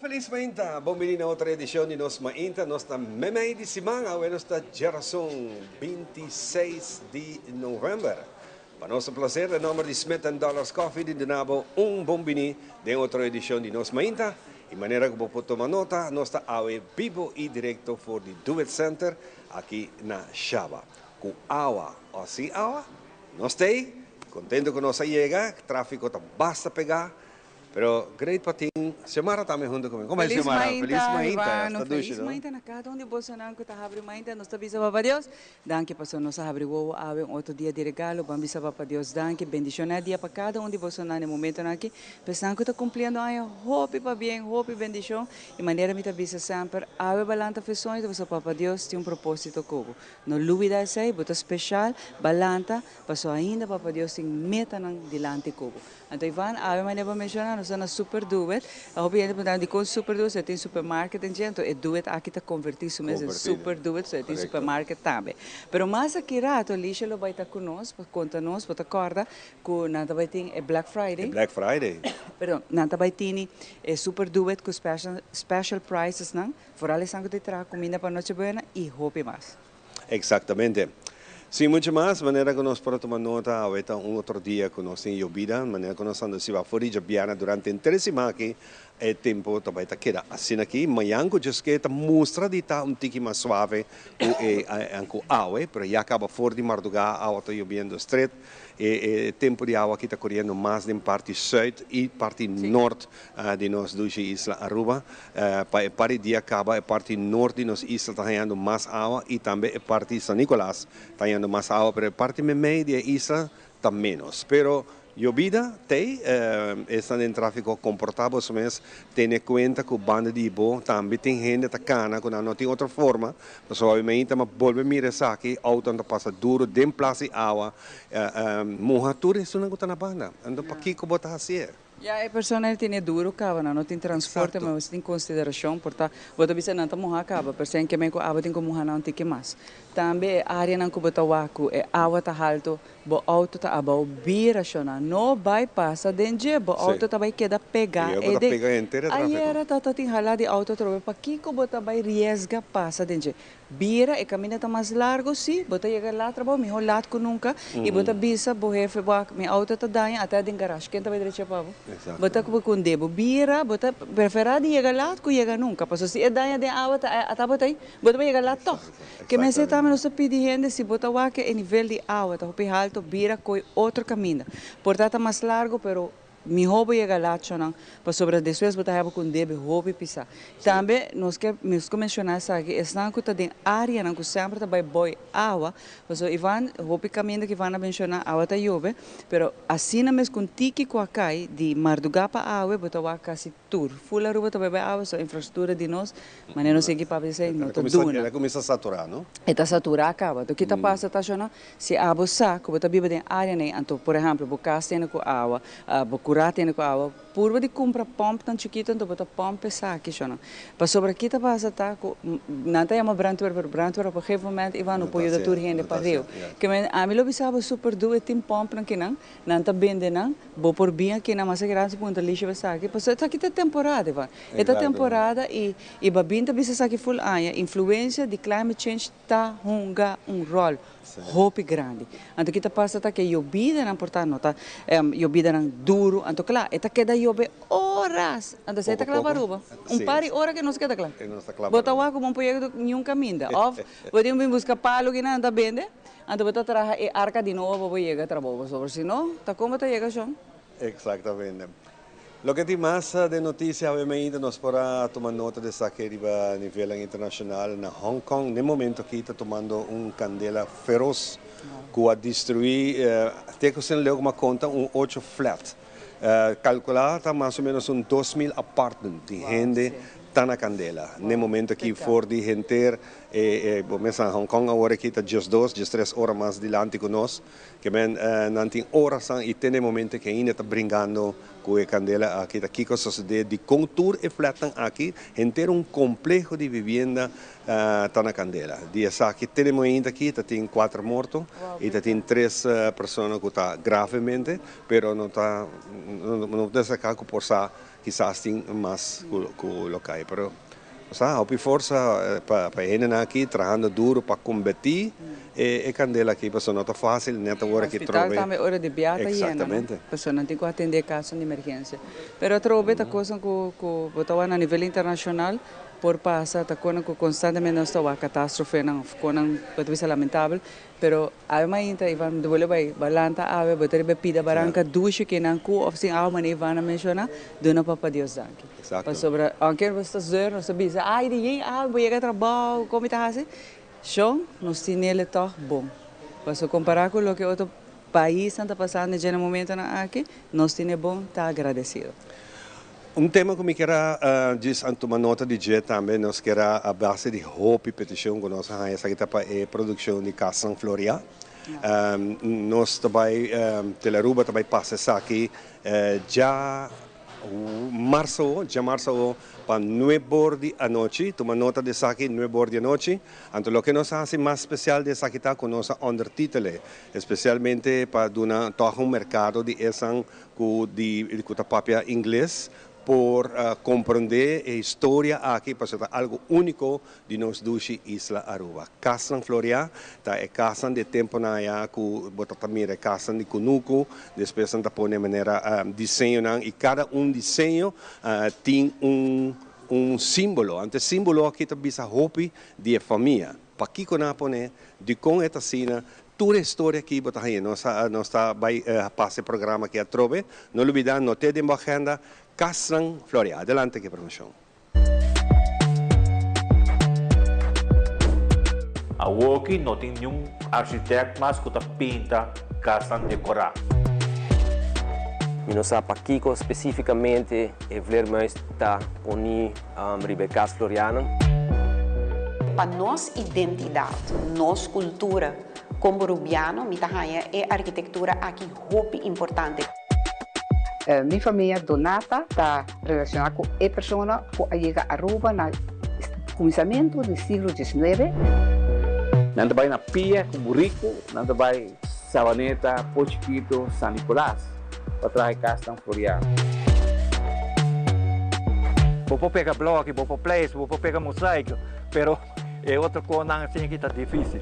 Feliz mainta, bon bini na otro edicion di Nos Mainta. Nos ta memey di siman, awe nos ta djerason 26 di november. Pa nos placer, den nomber di Smith and Dollars Coffee di duna bo un bon bini den otro edicion di Nos Mainta. Y manera cu bo por tuma nota, nos ta awe bibo y directo for di Do It Center aki na Shaba. Cu awa o sin awa, nos t'ey, contento cu nos a yega, trafico ta basta pega, pero great pa tin Xiomara tambe hunto cu mi. Como Feliz Xiomara? Mainta, Feliz mainta, Ivano. esta Feliz dushi, no? Mainta na cada un di bosonan cu ta habri mainta. Nos ta bisa Papa Dios, danki pasobra nos a habri wowo awe un otro dia di regalo. Ban bisa Papa Dios danki. Bendiciona e dia pa cada un di bosonan den momentonan aki. P'esnan cu ta cumpliendo aña, hopi pabien, hopi bendicion. Y manera mi ta bisa semper, awe balanta fe soño ta pasobra Papa Dios tin un proposito cu bo. No lubida esey, bo ta special, balanta, pasobra ainda Papa Dios tin metanan dilanti cu bo. Anto Ivan, awe manera bo menciona, nos ta na Super Do It. Hopi hende puntra dicon Super Do It, so e tin supermarket den dje, anto e Do It aki ta converti su mes den Converti. Super Do It, so e tin Correcto. supermarket tambe. Pero mas aki rato Alicia lo bay ta cu nos pa conta nos, bo ta corda cu nan ta bay tin e Black E Friday. Black Friday. Perdon, nan ta bay tini e Super Do It cu special prices nan, vooral esnan cu ta traha cuminda pa Noche Buena y hopi mas. Exactamente. Sin mucho mas, manera cu nos por tuma nota, awe ta un otro dia cu nos tin yobida, manera cu nos anda siba for di djabièrnè durante henter siman aki, e tempo ta bay ta keda asina aki. Mañan cu djesque ta mustra di ta un tiki mas suave cu e cu awe, pero ya caba for di marduga awa ta yobiendo stret. E tempo di awa aki ta coriendo mas den parti zuid y parti nort di nos dushi isla Aruba. Pa e par di dia caba e parti nort di nos isla ta hañando mas awa y tambe e parti San Nicolas ta hañando mas awa, pero e parti memey di e isla ta menos. Pero yobida t'ey, esnan den trafico comporta bo su mes, tene cuenta cu banda di bo tambe tin hende ta cana cu nan no tin otro forma, pasobra obviamente ma bolbe mira esaki, autonan ta pasa duro den plas di awa, muha tur esunnan cu ta na banda. Anto pakico bo ta haci'e? Ya e persona el tene duro caba, nan no tin transporte, ma bo tin consideracion, por ta bo ta bisa nan ta muha caba, pero sen ke men cu awa tin cu muha nan un tiki mas. Tambe e areanan cu bo ta wak cu e awa ta halto, bo auto ta abao, bira shona, no bay pasa den dje, bo auto ta bay keda pega Y e bo ta den. pega henter e trafico. Ayera ta tin hala di auto atrobe, pakico bo ta bay riesga pasa den dje? Bira, e camino ta mas largo, si, bo ta yega laat trabao, miho laat cu nunca, y bo ta bisa bo hefe, wak, mi auto ta daña, ata den garage, ken ta bay drecha pa bo? Bo ta cu debo bira, bo ta prefera di yega laat cu yega nunca, pasobra si e daña den awa, ta, ata bo ta ahí, bo ta bay yega laat toch. Ke men tambe nos ta pidi hende, si bo ta wak e nivel di awa ta hopi halto, bira coy otro camino. Por ta mas largo, pero miho bo yega laat shonan, pasobra despues bo ta haba cu debe hopi pisa. Tambe nos ke nos ke menciona esaki, esnan cu ta den areanan cu semper ta bay boy awa, pasobra Ivan, hopi caminda cu Ivan a menciona, awa ta yobe, pero asina mes cu tiki cu a cay di marduga pa awe, bo ta wak casi tur. Full Aruba ta bay bay awa, so infrastructura di nos, manera nos sigui papia esey, no ta duna. El a cuminsa satura, no? E ta satura caba. Anto kita pasa ta shona, si abo sa cu bo ta biba den area nei, anto por ehemplo, bo cas tiene cu awa, bo cura tiene cu awa, purba di cumpra pomp tan chikito, anto bo ta pomp esaki shona. Pasobra kita pasa ta cu nan ta yama brandweer, pero brandweer op een gegeven moment, Ivan, no por yuda tur hende pa riu. Ke men, ami lo bisa bo Super Do It tin pomp nan kinan, nan ta bende nan, bo por bin aki nan mas grande punta lixo esaki, pasobra esaki ta temporada, Ivan. E ta temporada y babin ta bisa esaki full aña, influencia di climate change ta hunga un rol hopi grandi. Anto kita pasa ta ke yobidanan por ta no ta yobidanan duro, anto kla, e ta keda yobe horas. Anto esei ta Poco kla pa poco. Aruba. Un par di ora ke nos keda kla. E nos ta kla pa Bo ta Aruba. wak como un proyecto ni un caminda. Of bo tin bin busca palo ki nan ta bende, anto bo ta traha e arca di nobo pa bo yega trabou, pasobra si no, ta como ta yega shon? Exactamente. Loke tin mas den noticia awe mainta, nos por a tuma nota di esaki riba nivel internacional. Na Hong Kong, den momento aki ta tumando un candela feroz cu a destrui, te cu sin leu como a conta, un ocho flat. Calcula ta mas o menos un 2000 apartment di hende ta na candela. Den momento aki for di henter, bo mesa Hong Kong awor aki ta 12, 13 ora mas dilanti cu nos. Ke men nan tin ora san y te den momento cu ainda ta bringando. ku e kandela aki ta kiko a sosodé dikon tur e flatnan aki henter un kompleho di vivienda ta na kandela. Di esaki te den mointa aki ta tin kuater morto i ta tin tres persona ku ta gravemente pero no ta no ta destaká ku por sa kisas tin mas ku lo kai pero sa hopi forsa pa e hendenan aki trahando duro pa kombatí e kandela aki pasobra no ta fásil nèt awor aki Hospital trobe tambe ora di bia ta yena no pasobra nan tin ku atendé kaso di emergensia pero atrobe ta kosnan ku ku bo ta wak na nivel internashonal por pasa ta konan ku konstantemente nos ta wak katastrofenan òf konan bo ta bisa lamentabel pero awe mainta Ivan mi ta bolbe bai balanta awe bo ta riba e pida baranka dushi kinan ku òf sin awa manera Ivan a menshoná duna papa Dios danki pasobra aunke nos ta zeur nos ta bisa ay di yen awe bo yega trabou kon mi ta hasi shon nos tinele tòg bon pasobra kompará ku loke otro paisnan ta pasando dje na momentonan aki nos tine bon ta agradesido. Un tema ku mi kier a djis a tuma nota di dje tambe, nos kier a a base di hopi petishon ku nos a haña, esaki ta pa e produkshon di Kasnan Floria. Nos ta bai, Telearuba ta bai pasa esaki dja marzo, dja marzo pa nuebor di anochi, tuma nota di esaki, nuebor di anochi. Anto loke nos a hasi mas spesial di esaki ta ku nos a ondertitele, espesialmente pa duna tòg un merkado di esan ku di ku ta papia ingles por komprendé e historia aki pasobra ta algu úniko di nos dushi isla Aruba. Kasnan Floriá ta e kasnan di e tempunan ayá ku bo ta ta mira e kasnan di kunuku, despues nan ta pone manera diseñonan i kada un diseño tin un un símbolo. Anto e símbolo aki ta bisa hopi di e famia. Pakiko nan a pone, dikon e ta asina, Tur e historia aki bo ta haña. Nos a nos ta bai pasa e programa aki atrobe. No lubida noté den bo agenda Kasnan Floria. Adelante ku e promocion. Awoki no tin niun architect mas ku ta pinta kasnan dekorá. Mi no sa pakiko spesífikamente e vleermuis ta poni riba e kas Florianan. Pa nos identidat, nos kultura komo Rubiano mi ta haña e arkitektura aki hopi importante. Mi famia Donata ta relashoná ku e persona ku a yega Aruba na kuminsamentu di siglo diesnuebe. Nan ta bai na pia ku buriku, nan ta bai Sabaneta, Po Chikito, San Nicolas pa traha e kasnan floriá. Bo por pega bloki, bo por pleis, bo por pega mosaiko, pero e otro konan asin aki ta difisil.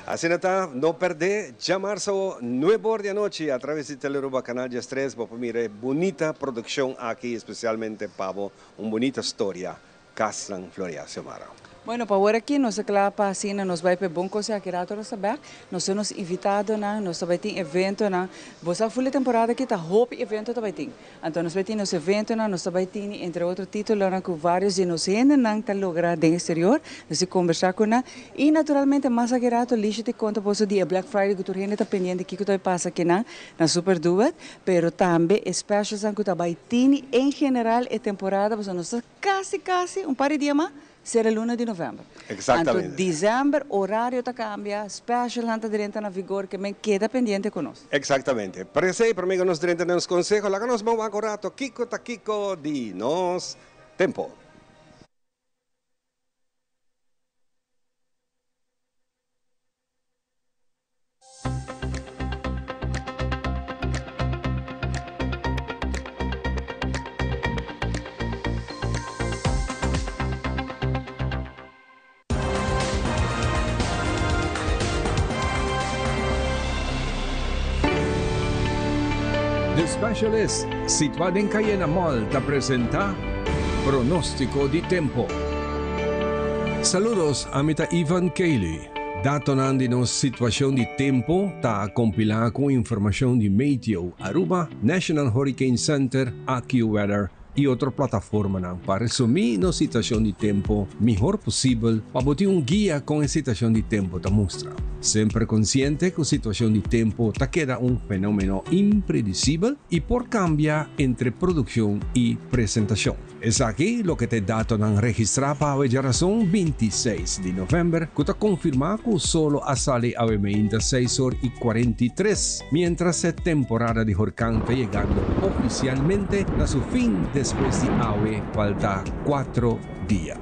Asina ta, no perdé djamarso nuebor di anochi a traves di Telearuba Canal diestres bo por mira e bunita produccion aki especialmente pa bo un bunita storia Casnan Floria. Xiomara. Bueno, pa awor aki nos ta kla pa asina nos bai pa e bon kos aki rato nos ta bek. Nos tin nos invitadonan, nos ta bai tin eventonan. Bo sa ful e temporada aki ta hopi evento ta bai tin. Anto nos bai tin nos eventonan, nos ta bai tini entre otro titulonan ku varios di nos hendenan ta logra den exterior. Nos tin kombersá ku nan i naturalmente mas aki rato Lisha tin konta boso di e Black Friday ku tur hende ta pendiente kiko ta bai pasa akinan na Super Duet, pero tambe e specialsnan ku ta bai tini en general e temporada pasobra nos ta kasi kasi un par di dia mas Sera luna di november. Exactamente. Anto december horario ta cambia, specialnan ta drenta na vigor ke men keda pendiente cu nos. Exactamente. Presey prome cu nos drenta den nos conseho, laga nos ban wak un rato kico ta kico di nos tempo. The Specialist, situá den Cayena Mall, ta presentá Pronóstiko di Tempo. Saludos, ami ta Ivan Cayley. Datonan di nos situacion di tempo ta compila cu informacion di Meteo Aruba, National Hurricane Center, AccuWeather y otro plataformanan pa resumi nos situacion di tempo mihor posibel pa bo tin un guia con e situacion di tempo ta mustra. Semper konsiente ku situashon di tempu ta keda un fenómeno impredisibel i por kambia entre produkshon i presentashon. Esaki loke ta e datonan registrá pa awe djarason 26 di novèmber ku ta konfirmá ku solo a sali awe meinta seis or i 43, miéntras e temporada di horkan ta yegando ofisialmente na su fin despues di awe falta kuatro dia.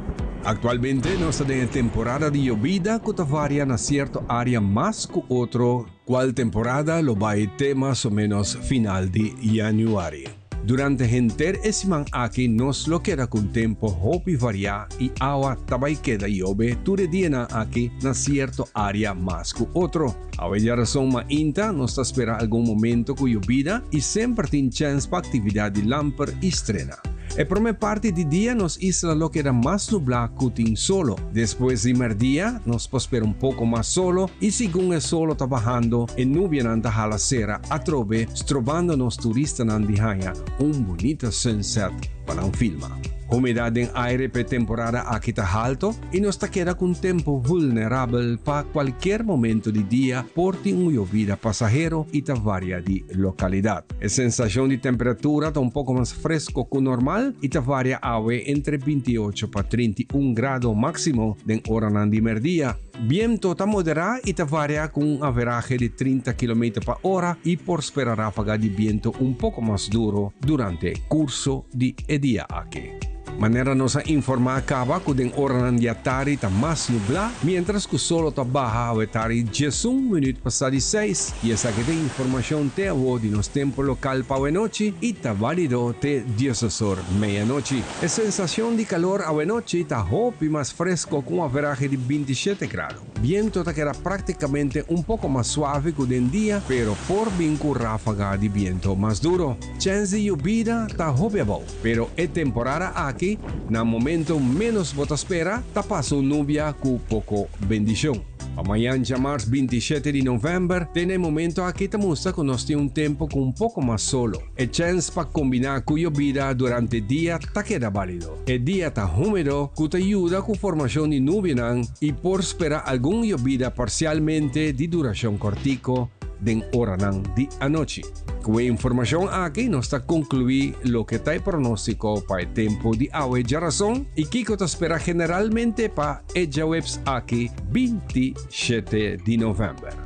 Aktualmente nos ta den e temporada di yobida ku ta varia na sierto área mas ku otro, kual temporada lo bai te mas o ménos final di yanüari. Durante henter e siman aki nos lo keda ku un tempu hopi variá i awa ta bai keda yobe tur e dianan aki na sierto área mas ku otro. Awe djarason mainta nos ta spera algun momento ku yobida i semper tin chèns pa aktividat di lamper i strena. E promé parti di dia nos isla lo keda mas nublá ku tin solo. Despues di mèrdia nos por spera un poko mas solo i segun e solo ta bahando e nubianan ta hala sera atrobe strobando nos turistanan di haña un bunita sunset pa nan filma. Humedat den aire p'e temporada aki ta halto i nos ta keda ku un tempu vulnerabel pa kualkier momento di dia por tin un yobida pasahero i ta varia di lokalidat. E sensashon di temperatura ta un poko mas fresko ku normal i ta varia awe entre 28 pa 31 grado máksimo den oranan di mèrdia. Biento ta moderá i ta varia ku un averahe di 30 kilometer pa ora i por spera ráfaga di biento un poko mas duro durante kurso di e dia aki. Manera nos a informá kaba ku den oranan di atardi ta mas nublá, miéntras ku solo ta baha awe tardi 11 minüt pasá di seis. I esaki ta informashon te awo di nos tempu lokal pa awenochi i ta válido te diesosor meianochi. E sensashon di kalor awenochi ta hopi mas fresko ku un averahe di 27 grado. Biento ta keda práktikamente un poko mas suave ku den dia, pero por bin ku ráfaga di biento mas duro. Chèns di yobida ta hopi abou, pero e temporada aki, na momento ménos bo ta spera, ta pasa un nubia ku poko bendishon. Pa mañan djamars 27 di novèmber, te na e momento aki ta mustra ku nos tin un tempu ku un poko mas solo. E chèns pa kombiná ku yobida durante dia ta keda bálido. E dia ta húmedo ku ta yuda ku formashon di nubianan i por spera algun yobida parsialmente di durashon kòrtiku den oranan di anochi. Ku e informashon aki nos ta konkluí loke ta e pronóstiko pa e tempu di awe djarason i kiko ta spera generalmente pa e djaweps aki 27 di novèmber.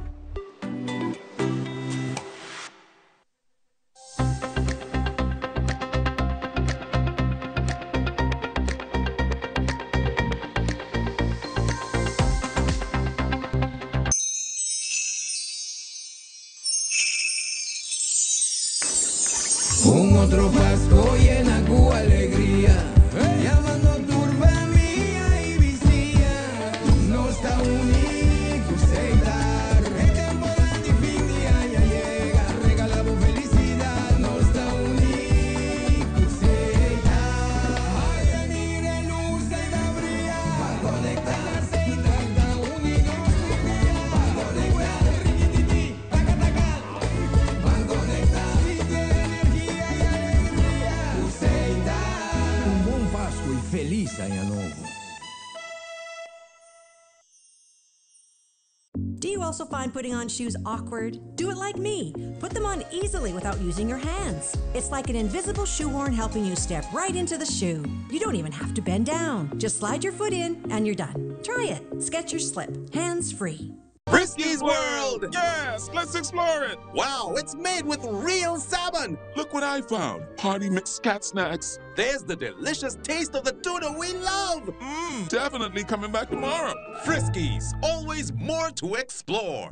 Un otro Pasco yena cu alegria, Yamando tur famia y bisiña, Nos ta uni cu Setar. E temporada di fin di aña yega, Regala bo felicidad, Nos ta uni cu Setar. Haya mira e luz ey ta bria, Ban conecta, Setar ta uni nos tur dia, Ban conecta, Rikititi, taka taka, Ban conecta, Sinti e energia y alegria cu Setar. Un bon Pasco y feliz aña nobo. Do you also find putting on shoes awkward? Do it like me. Put them on easily without using your hands. It's like an invisible shoehorn helping you step right into the shoe. You don't even have to bend down. Just slide your foot in and you're done. Try it. Skechers Slip. Hands free. Friskies World! Yes, let's explore it! Wow, it's made with real salmon! Look what I found! Party mix cat snacks. There's the delicious taste of the tuna we love! Mmm, definitely coming back tomorrow. Friskies, always more to explore.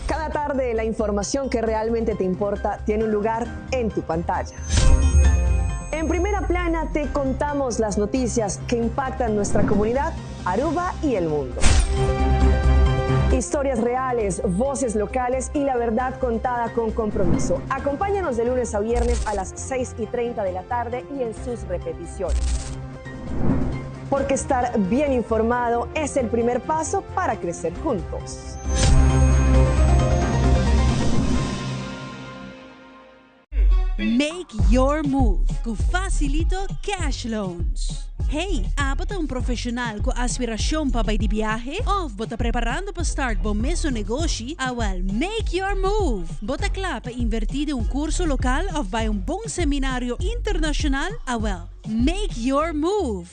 Cada tarde la información que realmente te importa tiene un lugar en tu pantalla. En primera plana te contamos las noticias que impactan nuestra comunidad, Aruba y el mundo. Historias reales, voces locales y la verdad contada con compromiso. Acompáñanos de lunes a viernes a las 6:30 de la tarde y en sus repeticiones. Porque estar bien informado es el primer paso para crecer juntos. Make your move cu Facilito Cash Loans. Hey, abo ta un profesional cu aspiracion pa bay di biahe? Of bo ta preparando pa start bo mesun negoshi? Awel, make your move! Bo ta cla pa inverti den un curso local of bay un bon seminario internacional? Awel, make your move!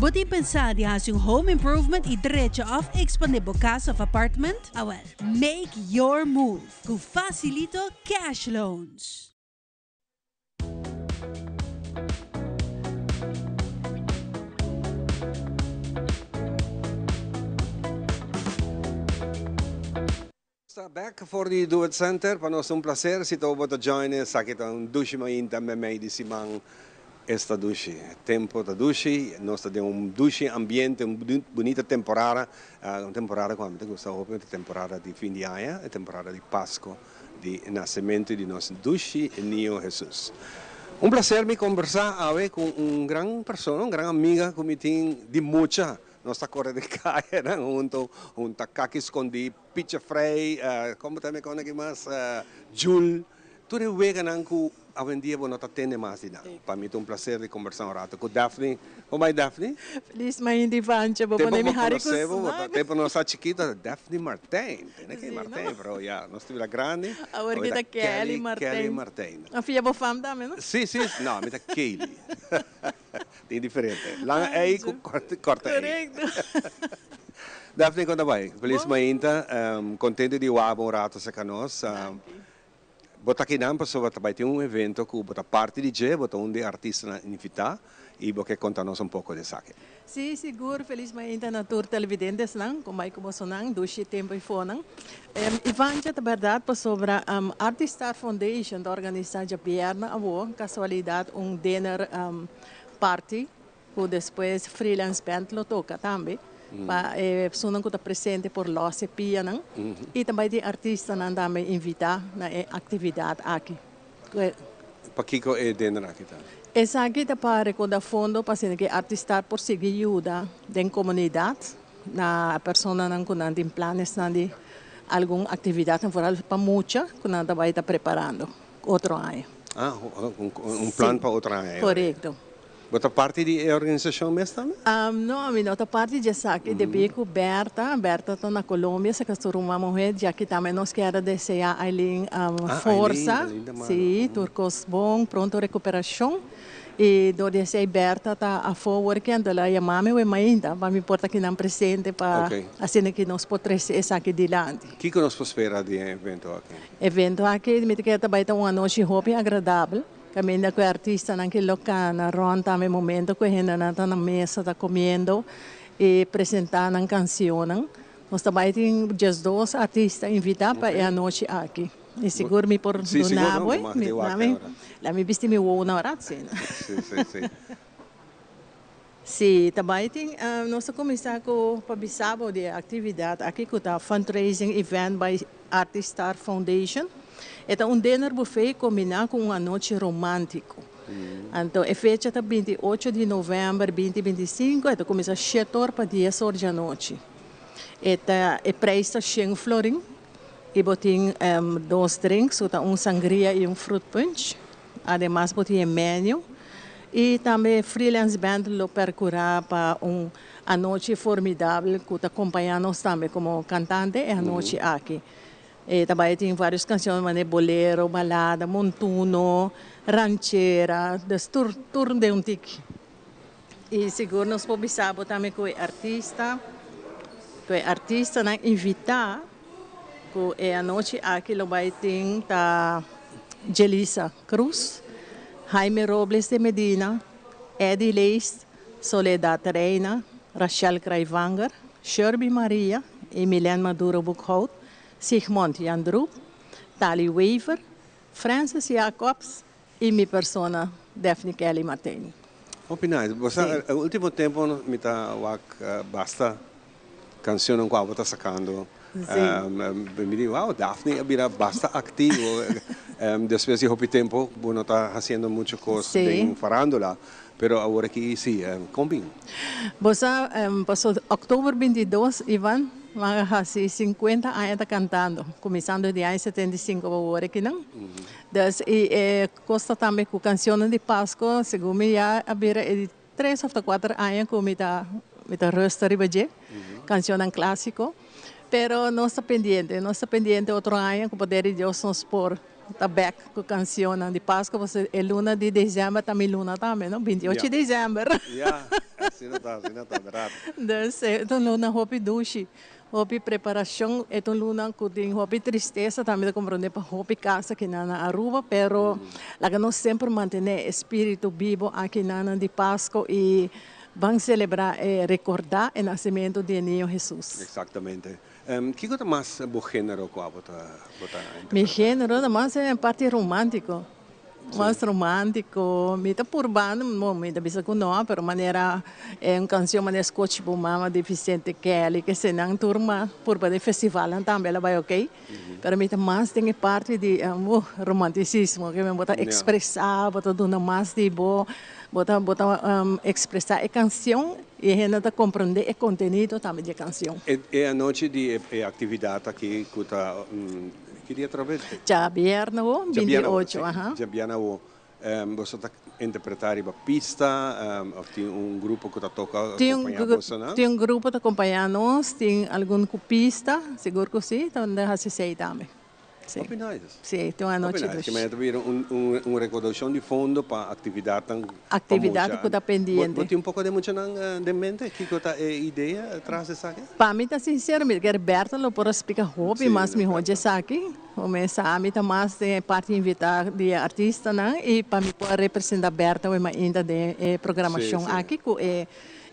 Bo tin pensa di haci un home improvement y drecha of expande bo cas of apartment? Awel, make your move! Cu Facilito Cash Loans! Ta back for di Do It Center. Pa nos ta un placer si ta bo ta join esaki ta un dushi mainta memey di siman esta dushi tempo ta dushi nos ta den un dushi ambiente un bunita temporada un temporada cu ami ta gusta hopi ta temporada di fin di aña e temporada di Pasco di nasementu di nos dushi Niño Hesus. Un placer mi combersa awe cu un gran persona, un gran amiga cu mi tin di mucha. Nos ta core den cayenan hunto, hunta kaki scondi, picha frei, como ta mi con aki mas, jul, tur e weganan cu Awendia bo no ta tende mas di nan. Pa mi ta un placer di combersa un rato cu Daphne. Con bai Daphne? Feliz mainta Ivancha, bo pone mi hari cu smaak. Tempo nos ta chikito Daphne Martijn, tende ke Martijn pero ya nos ta bira grandi. Awor ki ta Kelly Martijn. Kelly Martijn. A fia bo fam tambe no? Si si, no mi ta Kaylee. Tin diferente. Langa ei cu corta ei. Correcto. Daphne con ta bai? Feliz mainta, contento di wak bo un rato cerca nos. Danki. Bo ta kinan pasobra ta bai tin un evento ku bo ta parti di dje, bo ta un di e artistanan invitá i bo ke konta nos un poko di esaki. Sí, sigur. Felis mainta na tur televidentesnan ku bai ku bosonan dushi tempu i fonan. Ivancha, ta bèrdat pasobra Artistar Foundation ta organisá djabièrnè awor, kasualidat, un dinner party Ku despues Freelance Band lo toka tambe pa e personanan ku ta presente por los e pianan i ta bai tin artistanan tambe invitá na e aktividat aki. Pakiko e dinner aki ta? Esaki ta pa rekoda fondo pa asina ku e artistar por sigui yuda den komunidat na personanan ku nan tin planesnan di algun aktividatnan foral pa mucha ku nan ta bai ta preparando otro aña. Ah, un plan pa otro aña. Korekto. Bo ta parti di e organisashon mes tambe? No, mi no ta parti di esaki. Debí ku Bertha, Bertha ta na Colombia, esaki ta su ruman muhé, djaki tambe nos kier a deseá Aileen forsa, sí, tur kos bon, pronto rekuperashon. I dor di esei Bertha ta afó awor ki anto el a yama mi wei mainta pa mi por ta kinan presente pa asina ki nos por trese esaki dilanti. Kiko nos por spera di e evento aki? Evento aki mi ta kere ta bai ta un anochi hopi agradabel. Caminda cu e artistanan ki lo cana rond tambe momento cu e hendenan ta na mesa ta comiendo y presenta nan cancionnan. Nos ta bay tin diesdos artista invita pa e anochi aki. Y sigur mi por duna bo e. La mi bisti mi wowo na ora asina. Si, ta bay tin. Nos ta cuminsa cu pa bisa bo di e actividad aki cu ta fundraising event by Artist Star Foundation. E ta un dinner buffet combina cu un anochi romantico. Anto e fecha ta 28 di november 2025, e ta cuminsa shete or pa dies or djanochi. E ta e prijs ta shen florin y bo tin dos drinks cu ta un sangria y un fruit punch. Ademas bo tin e menu y tambe Freelance Band lo percura pa un anochi formidabel cu ta compaña nos tambe como cantante e anochi aki. E ta bay tin varios cancion manera bolero, balada, montuno, ranchera, dus tur tur den un tiki. Y sigur nos por bisa bo tambe cu e artista, cu e artistanan invita cu e anochi aki lo bay tin ta Jelisa Cruz, Jaime Robles de Medina, Eddie Leest, Soledad Reina, Rachel Kraivanger, Sherby Maria, Emilienne Maduro Boekhout, Sigmond Jandroep, Tali Wever, Francis Jacobs y mi persona Daphne Kelly Martijn. Hopi nice. Bo sa e ultimo tempo mi ta wak basta cancionnan cu abo ta sacando. Mi di wow Daphne a bira basta activo despues di hopi tempo bo no ta haciendo mucho cos den farandula pero awor aki si con bin? Bo sa paso october 22 Ivan mi a haci 50 aña ta cantando cuminsando di aña 75 pa awor akinan. Dus y e cos ta tambe cu cancionnan di Pasco segun mi ya a bira e di. Tres of ta kuater aña ku mi ta mi ta rusta riba dje, kanshonnan klásiko. Pero nos ta pendiente, nos ta pendiente otro aña ku poder di Dios nos por ta bèk ku kanshonnan di Pasko pasobra e luna di desèmber ta mi luna tambe no, binti ocho di desèmber. Ya, asina ta, asina ta, bèrdat. Dus e ta un luna hopi dushi. Hopi preparacion, e ta un luna cu tin hopi tristesa tambe ta comprende pa hopi casa akinan na Aruba, pero laga nos semper mantene e spiritu bibo akinan di Pasco y ban celebra e recorda e nacimento di e Niño Jesus. Exactamente. Kico ta mas bo genero cu abo ta bo ta interpreta? Mi genero ta mas e parti romantico. Mas romántico, mi ta purbando, bon mi ta bisa cu no, pero manera e un cancion manera Scochi bo mama di Vicente Kelly, kesenan tur ma purba den festivalnan tambe a bai ok, pero mi ta mas den e parti di romanticismo, ke men bo ta expresa, bo ta duna mas di bo, bo ta bo ta expresa e cancion y e hende ta comprende e contenido tambe di e cancion. E anochi di e actividad aki cu ta Ki dia atrobe? Djabièrnè awo, 28, aha. Djabièrnè awo. Boso ta interpretá riba pista òf tin un grupo ku ta toka akompañá bosonan? Tin un grupo ta akompañá nos, tin algun ku pista, sigur ku si, ta hasi esei tambe. Si. Hopi nice. Si, tin un anochi dushi. Hopi nice. Ki manera ta bira un rekordashon di fondo pa aktividatnan pa mucha. Aktividat ku ta pendiente. Bo tin un poko di muchanan den mente? Kiko ta e idea tras esaki? Pa mi ta sincero, mi ta kere Bertha lo por a splica hopi mas miho dje esaki. Como e sa mi ta mas den e parti invita di e artistanan y pa mi por a representa Bertha hoy mainta den e programacion aki cu e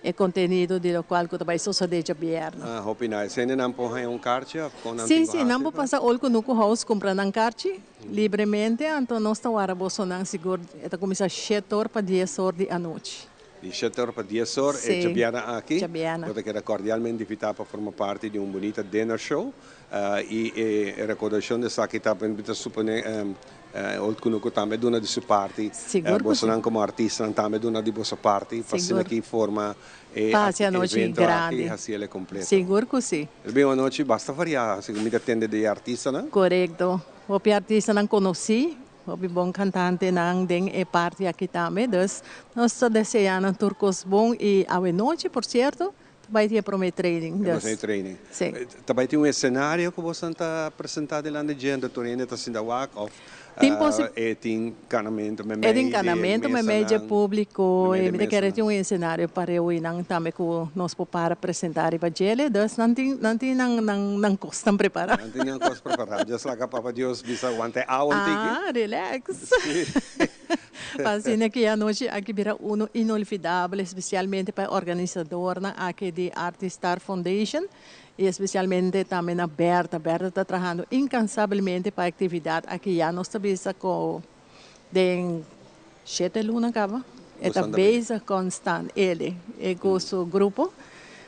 e contenido di locual cu ta bay sosode djabièrnè. Ah, hopi nice. Hende nan por haña un karchi of con nan Sí, tin cu sí, nan haci por pa? pasa Old Cunucu House cumpra nan karchi libremente, anto nos ta wara bosonan sigur e ta cuminsa shete or pa dies or di anochi. Di shete or pa dies or e djabièrnè aki bo ta keda kordialmente invitá pa forma parti di un bunita dinner show i e rekordashon di esaki ta mi ta suponé Old Kunuku tambe a duna di su parti, bosonan komo artistanan tambe a duna di boso parti pa asina aki forma e evento aki hasi el e kompleto. Sigur ku si. El bin un anochi basta variá segun mi ta tende di e artistanan. Korekto. Hopi artistanan konosí. Hopi bon cantantenan den e parti aki tambe, dus nos ta desea nan tur cos bon y awe nochi por cierto ta bay tin e prome training, E dus. prome training. Si. Ta bay tin un escenario cu boso ta presenta dilanti dje, tur hende ta sinta wak of Tin posi. e tin canamento memey E tin di e canamento memey dje mesanan? publico Memey y di mi ta kere mesanan. tin un escenario pa reuni nan tambe cu nos por para presenta riba djele, dus nan tin nan tin nan nan nan cosnan prepara. Nan tin nan cos prepara. Just laga Papa Dios bisa wanta e awa un tiki. Ah, relax. Sí. Pa asina ki e anochi aki bira uno inolvidabel, especialmente pa e organisadornan aki di Artist Star Foundation y especialmente tambe na Bertha. Bertha ta trahando incansablemente pa e actividad aki. Ya nos ta bisa cu den shete luna caba e ta bezig constant, ele e cu su grupo.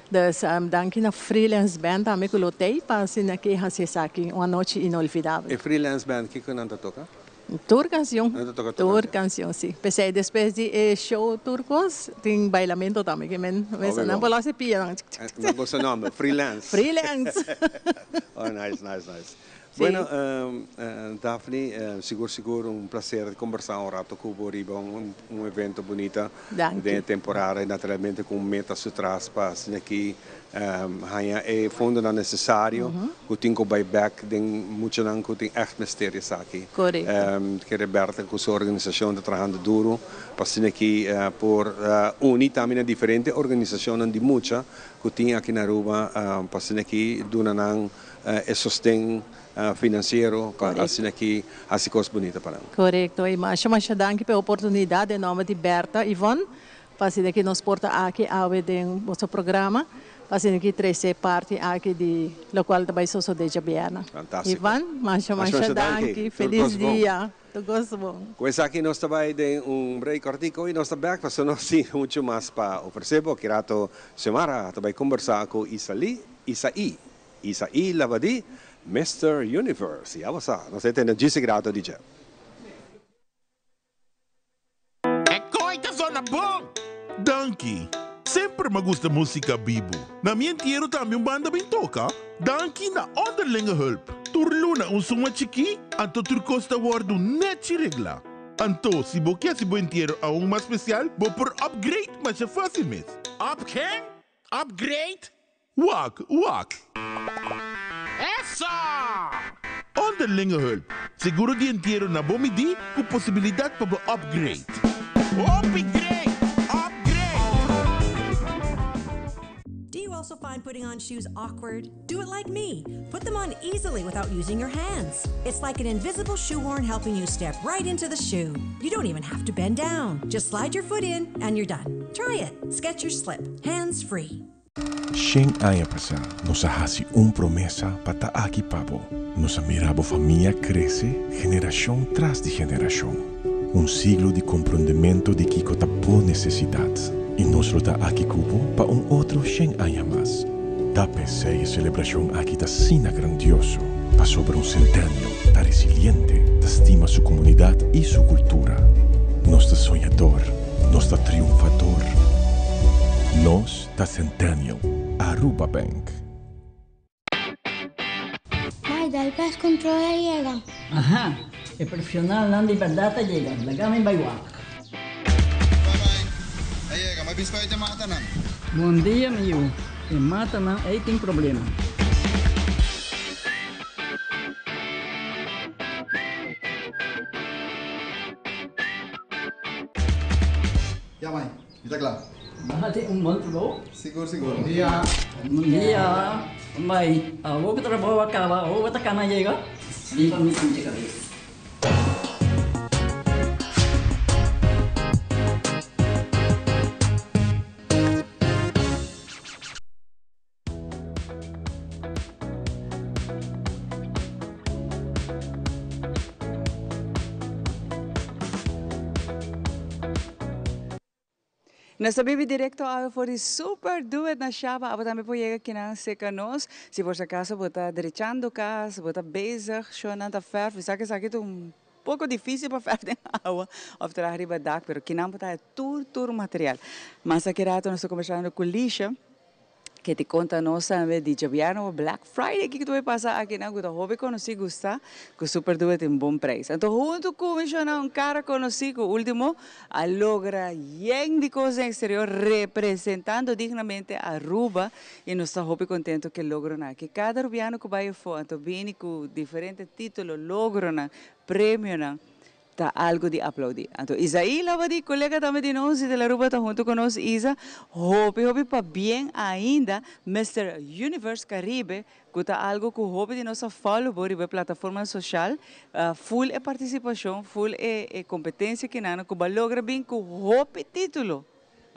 Dus danki na Freelance Band tambe cu lo tey pa asina ki haci esaki un anochi inolvidabel. E Freelance Band kico nan ta toca? Tur cancion. Nan ta toca tur Tur cancion si. P'esey despues di e show tur cos tin bailamento tambe ke men mester nan por los e pia nan. Mi gusta nomber, Freelance. Freelance. Oh nice, nice, nice. Bueno, Daphne, sigur sigur un placer di combersa un rato cu bo riba un evento bunita den e temporada y naturalmente cu un meta su tras pa asina aki haña e fondonan necesario cu tin cu bay bek den muchanan cu tin echt mester di esaki. Kere Bertha cu su organisacion ta trahando duro pa asina aki por uni tambe na diferente organisacionnan di mucha cu tin aki na Aruba pa asina aki duna nan e sosten finansiero pa asina aki hasi kos bunita pa nan. Korekto, i masha masha danki pa e oportunidat den nomber di Bertha Yvonne pa asina ki nos por ta aki awe den boso programa pa asina ki trese parti aki di lokual ta bai sosode djabièrnè. Fantástiko. Yvonne, masha masha danki, felis dia. Tur kos bon. Ku esaki nos ta bai den un break kòrtiku i nos ta bèk pasobra nos tin muchu mas pa ofresé bo. Ki rato Xiomara ta bai kombersá ku Isaly, Isaí, Isaí Labadie, Mister Universe. Ya bo sa, nos ta tende djis e grato di dje. E koe ta zona bon! Danki. Semper m'a gusta musica bibu. Na mi entiero tambe un banda bin toca. Danki na Onderlinge Hulp. Tur luna un suma chikí, anto tur kos ta wordu nechi reglá. Anto, si bo ke hasi bo entiero aun mas spesial, bo por upgrade masha fásil mes. Up ken? Upgrade? Wak, wak! Eso! Onderlinge hulp, seguro di entiero na bo midí ku posibilidat pa bo upgrade. Hopi great! Upgrade! Do you also find putting on shoes awkward? Do it like me. Put them on easily without using your hands. It's like an invisible shoehorn helping you step right into the shoe. You don't even have to bend down. Just slide your foot in and you're done. Try it. Skechers Slip. Hands free. Shen aña pasá nos a hasi un promesa pa ta aki pa bo. Nos a mira bo famia krese generashon tras di generashon. Un siglo di komprondementu di kiko ta bo nesesidat. I nos lo ta aki ku bo pa un otro shen aña mas. Ta p'esei e selebrashon aki ta asina grandioso, pasobra un Centennial ta resiliente, ta stima su komunidat i su kultura. Nos ta soñador, nos ta triunfador. Nos ta Centennial, Aruba Bank. Mai, dal pest control a yega. Aha, e profesionalnan di berdad a yega, laga mi bai wak. Bye bye, a yega, mi a bisa pa e matanan. Bon dia mi yu, e matanan ei tin problema. Ya mai, Mi ta kla. Nan a tin un bon trabou. Sigur sigur. Bon dia. Bon dia. Bai, awor ku trabou a kaba, awor bo ta kana yega? Riba mi sinti kabes. Nos ta bibi directo awe for di Super Do It na Shaba. Abo tambe por yega kinan cerca nos. Si por si acaso bo ta drechando cas, bo ta bezig, shownan ta verf. Mi sa cu esaki ta un poco dificil pa verf den awa of traha riba dak, pero kinan bo ta haya tur tur material. Mas aki rato nos ta conversando cu Lisha. Ke ti konta nos tambe di djabièrnè Black Friday kiko ta bai pasa akinan ku ta hopi konosí gusta ku Super Duo tin bon preis. Anto huntu ku menshoná un kara konosí ku último a logra yen di kos den eksterior representando dignamente Aruba i nos ta hopi kontentu ku e logronan aki. Kada rubiano ku bai afó anto bini ku diferente título, logronan, premionan. Ta algo di aplaudi. Anto Isaí Labadie, colega tambe di nos di Telaruba ta hunto cu nos. Isa, hopi hopi pabien ainda Mister Universe Caribe cu ta algo cu hopi di nos a follow bo riba e plataformanan social, full e participacion, full e competencia kinan cu bo a logra bin cu hopi titulo.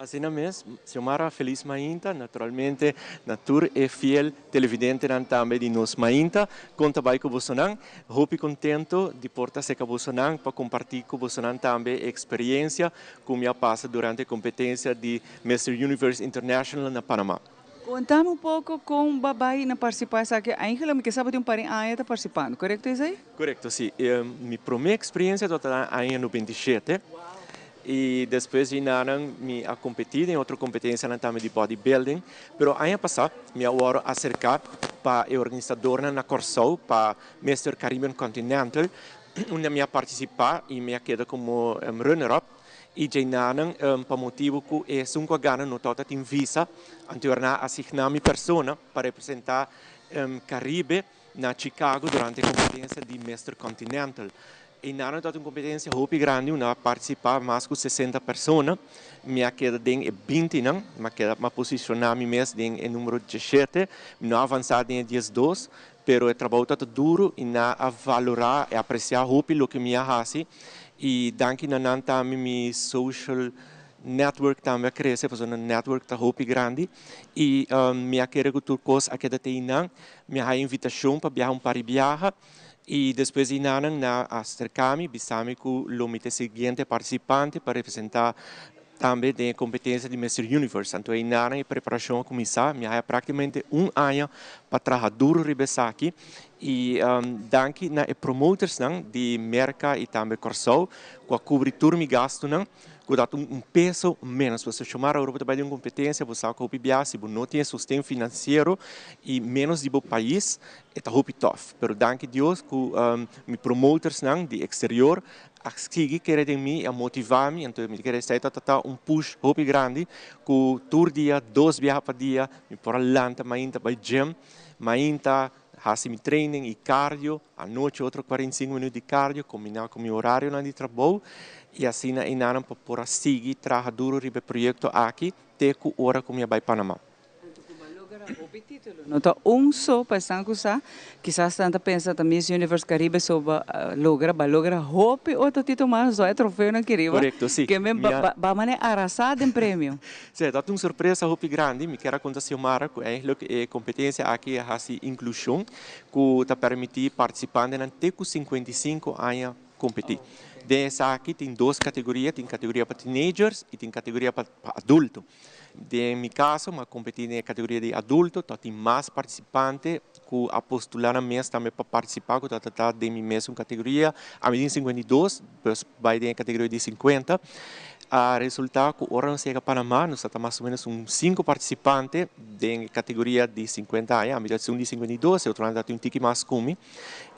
Asina mes, Xiomara Feliz Mainta, naturalmente na tur e fiel televidentenan tambe di nos Mainta, kon ta bai ku bosonan? Hopi kontento di por ta seka bosonan pa kompartí ku bosonan tambe e eksperiencia ku mi a pasa durante e kompetensia di Mister Universe International na Panama. Kontami un poko kon bo a bai na partisipá esaki. Eigenlijk mi ke sa bo tin un par di aña ta partisipando, korekto esei? Korekto, si. Mi promé eksperiencia tabata na aña 97. I despues di nanan mi a kompetí den otro kompetensianan tambe di bodybuilding. Pero aña pasá mi a wòrdu aserká pa e organisadornan na Kòrsou pa Mister Caribbean Continental unda mi a partisipá i mi a keda komo runner-up. I djei nanan pa motibu ku esun ku a gana no tabata tin visa, anto nan a asigná mi persona pa representá Karibe na Chicago durante e kompetensia di Mister Continental. Einan ta un kompetensia hopi grandi unda a partisipá mas ku sesenta persona. Mi a keda den e bintinan, mi a keda, mi a posishoná mi mes den e numero diesshete. Mi no a avansá den e diesdos, pero e trabou tabata duru i nan a valorá i apresiá hopi loke mi a hasi. I danki na nan tambe mi social network tambe a krese pasobra nan network ta hopi grandi. I mi a kere ku tur kos a keda te einan. Mi a haña invitashon pa biaha un par di biaha. I despues di nanan nan a aserká mi, bisa mi ku lo mi ta e siguiente partisipante pa representá tambe den e kompetensia di Mister Universe. Anto ei nanan e preparashon a kuminsá. Mi a haya práktikamente un aña pa traha duru riba esaki i danki na e promotersnan di Merka i tambe Kòrsou ku a kubri tur mi gastunan. Ku ta un peso ménos. Pasobra Xiomara, ora bo ta bai den un kompetensia, bo sa ku hopi biaha si bo no tin e sosten finansiero i ménos di bo pais, e ta hopi tòf. Pero danki Dios ku mi promotersnan di eksterior A sigui kere den mi y a motiva mi, anto mi ta kere esey ta ta un push hopi grandi cu tur dia, dos biaha pa dia, mi por a lanta mainta bay gym, mainta haci mi training y cardio, anochi otro 45 minuut di cardio combina cu mi horarionan di trabou y asina eynanan pa por a sigui traha duro riba e proyecto aki te cu ora cu mi a bay Panama. Anto cu bo a logra hopi titulo. No ta un so pa esnan cu sa, kisas nan ta pensa ta Miss Universe Caribe so bo a logra, bo a logra hopi otro titulo mas, so e trofeonan aki riba. Corecto, si. Ke men ba mane arasa den premio. Si, ta un sorpresa hopi grandi. Mi kier a conta Xiomara cu eigenlijk e competencia aki a haci inclusion cu ta permiti participantenan te cu 55 aña competi. Den esaki tin dos categoria, tin categoria pa teenagers y tin categoria pa adulto. Den mi caso, mi a competi den e categoria di adulto, ta tin mas participante cu a postula nan mes tambe pa participa cu ta ta den mi mesun categoria. Ami tin 52, pues bay den e categoria di 50. A resulta cu ora nos yega Panama, nos ta ta mas o menos un cinco participante den e categoria di 50 aña. Ami ta un di 52, e otronan ta tin un tiki mas cu mi.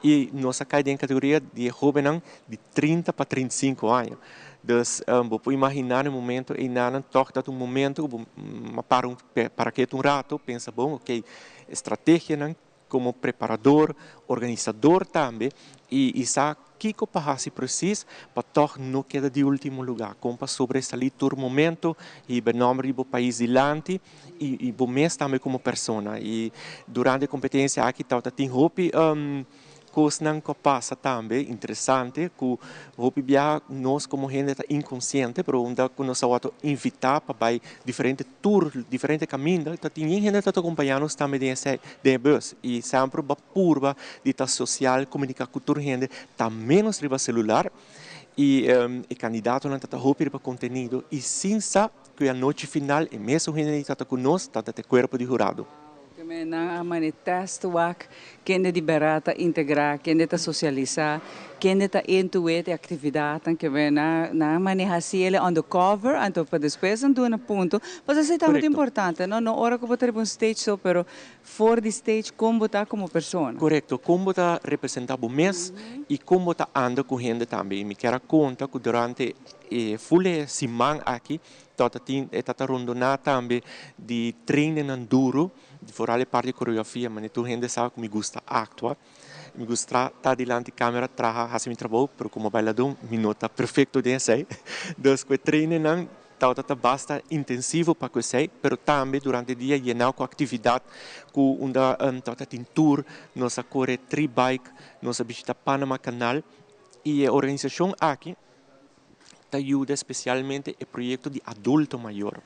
Y nos a cay den e categoria di e hobennan di 30 pa 35 aña. Dus bo por imaginá na e momento einan tòg ta un momento ku bo a para un para ketu un rato pensa bon ok estrategianan komo preparador, organisador tambe i i sa kiko pa hasi presis pa tòg no keda di último lugá kon pa sobresalí tur momento hiba e nòmber di bo pais dilanti i i bo mes tambe komo persona i durante e kompetensia aki tabata tin hopi Kosnan ku a pasa tambe interesante ku hopi biaha nos komo hende ta inkonsiente pero unda ku nos a wòrdu invitá pa bai diferente tur diferente kaminda ta tin yen hende ta kompañá nos tambe den esei den e bus i semper bo a purba di ta sosial komuniká ku tur hende ta ménos riba selular i e kandidatonan ta ta hopi riba kontenido i sin sa ku e anochi final e mesun hende ta ta ku nos ta ta e kuerpo di hurado. Keme nan a mane test wak kende di bera ta integra, kende ta socialisa, kende ta into it e actividadnan keme nan nan a mane haci ele on the cover anto pa despues nan duna punto pasobra esey ta mucho importante no no ora cu bo ta riba un stage so pero for di stage con bo ta como persona. Corecto, con bo ta representa bo mes y con bo ta anda cu hende tambe y mi kier a conta cu durante e full e siman aki Tòg ta tin e ta ta rondoná tambe di trainingnan duru, vooral e parti di koreografia, manera tur hende sa ku mi gusta aktua. Mi gusta ta dilanti kamera traha, hasi mi trabou, pero komo bailadó mi no ta perfekto den esei. Dus ku e trainingnan tabata ta basta intensivo pa ku esei, pero tambe durante dia yená ku aktividat ku unda tabata tin tur, nos a kore tri bike, nos a bishita Panama Canal i e organisashon aki, ta yuda especialmente e proyecto di adulto mayor.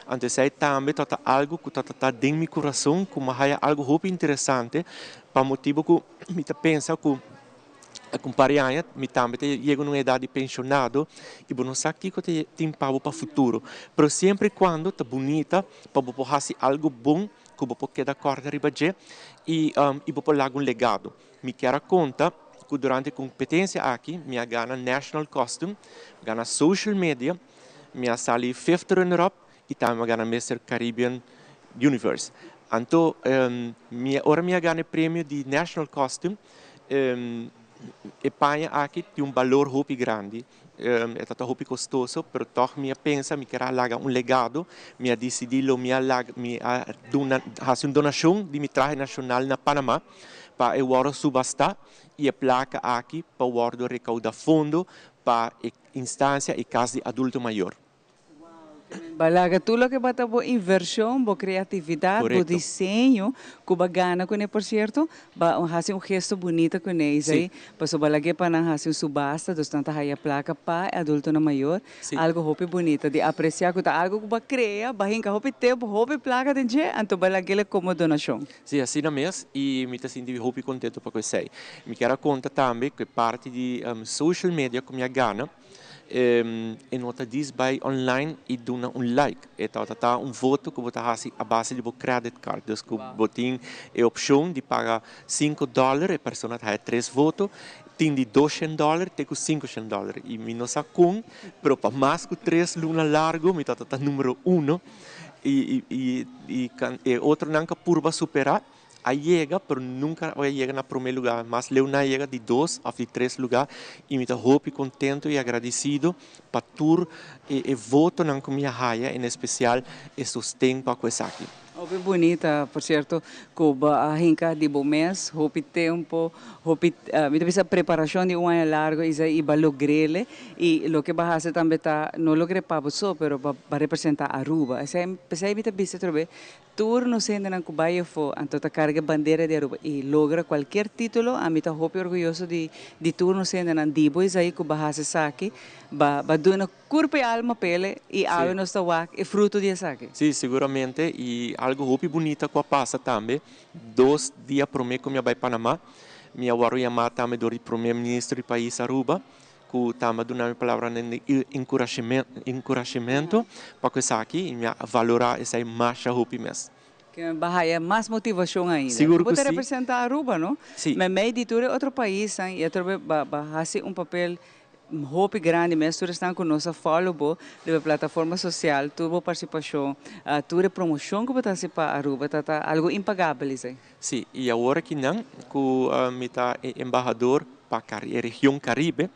Anto esey tambe ta ta algo cu ta ta den mi curason cu mi a haya algo hopi interesante pa motibo cu mi ta pensa cu cu un par di aña mi tambe ta yega na un edad di pensionado y bo no sa kico ta tin pa bo pa futuro. Pero siempre y cuando ta bunita pa bo por haci algo bon cu bo por keda corda riba dje y y bo por laga un legado. Mi kier a konta ku durante e kompetensia aki mi a gana National Costume, gana Social Media, mi a sali fifth runner up i tambe mi a gana Mister Caribbean Universe. Anto mi ora mi a gana e premio di National Costume e paña aki tin un balor hopi grandi. E ta ta hopi kostoso, pero tòg mi a pensa mi kier a laga un legado. Mi a disidí lo mi a laga mi a duna hasi un donashon di mi trahe nashonal na Panama pa e wòrdu subastá i e plaka aki pa wòrdu rekaudá fondo pa e instansia i kas di adulto mayor. Ba laga tur loke ba ta bo inversion, bo creatividad, bo diseño cu ba gana cune por cierto, ba haci un gesto bunita cune esey, pasobra ba lag'e pa nan haci un subasta, dus nan ta haya placa pa e adultonan mayor, algo hopi bunita di aprecia cu ta algo cu ba crea, ba hinca hopi tempo, hopi placa den dje, anto ba lag'e como donacion. Si, asina mes y mi ta sinti hopi contento pa cu esey. Mi kier a conta tambe cu e parti di social media cu mi a gana, E no ta dis bai online i duna un like. E tabata ta un voto ku bo ta hasi a base di bo credit card. Dus ku bo tin e opshon di paga sinku dòler, e persona ta haya tres voto. Tin di doshen dòler te ku sinkoshen dòler. I mi no sa kon, pero pa mas ku tres luna largu mi tabata ta numero uno. I e otronan ka purba superá. A yega, pero nunca a yega na prome lugar. Mas leu nan a yega di dos of di tres lugar y mi ta hopi contento y agradecido pa tur e votonan cu mi a haya, en especial e sosten pa cu esaki. Hopi bunita, por cierto, cu bo a hinca di bo mes hopi tempo, hopi, mi ta bisa preparacion di un aña largo y bo a logrele y loke bo a haci tambe ta no logre pa bo so, pero bo a representa Aruba. Esey, pesey mi ta bisa atrobe, Tur nos hendenan cu bay afo anto ta carga e bandera di Aruba y logra cualkier titulo, ami ta hopi orguyoso di di tur nos hendenan di bo esey cu ba haci esaki, ba ba duna curpa y alma p'ele y awe nos ta wak e fruto di esaki. Si, seguramente y algo hopi bunita cu a pasa tambe, dos dia prome cu mi a bay Panama, mi a worde yama tambe door di Prome Minister di pais Aruba, ku tambe a duna mi palabranan di enkurashamentu pa ku esaki i mi a valorá esei masha hopi mes. Ke bo a haya mas motivashon ainda. Sigur ku Bo ta si. representá Aruba, no? Si. Meimei di tur e otro paisnan i atrobe bo a hasi un papel hopi grandi mes. Tur esnan ku nos a follow bo riba e plataforma sosial, tur bo partisipashon, tur e promoshon ku bo ta hasi pa Aruba ta ta algu impagabel esei. Si, i awor akinan ku mi ta e embahador pa e region Caribe,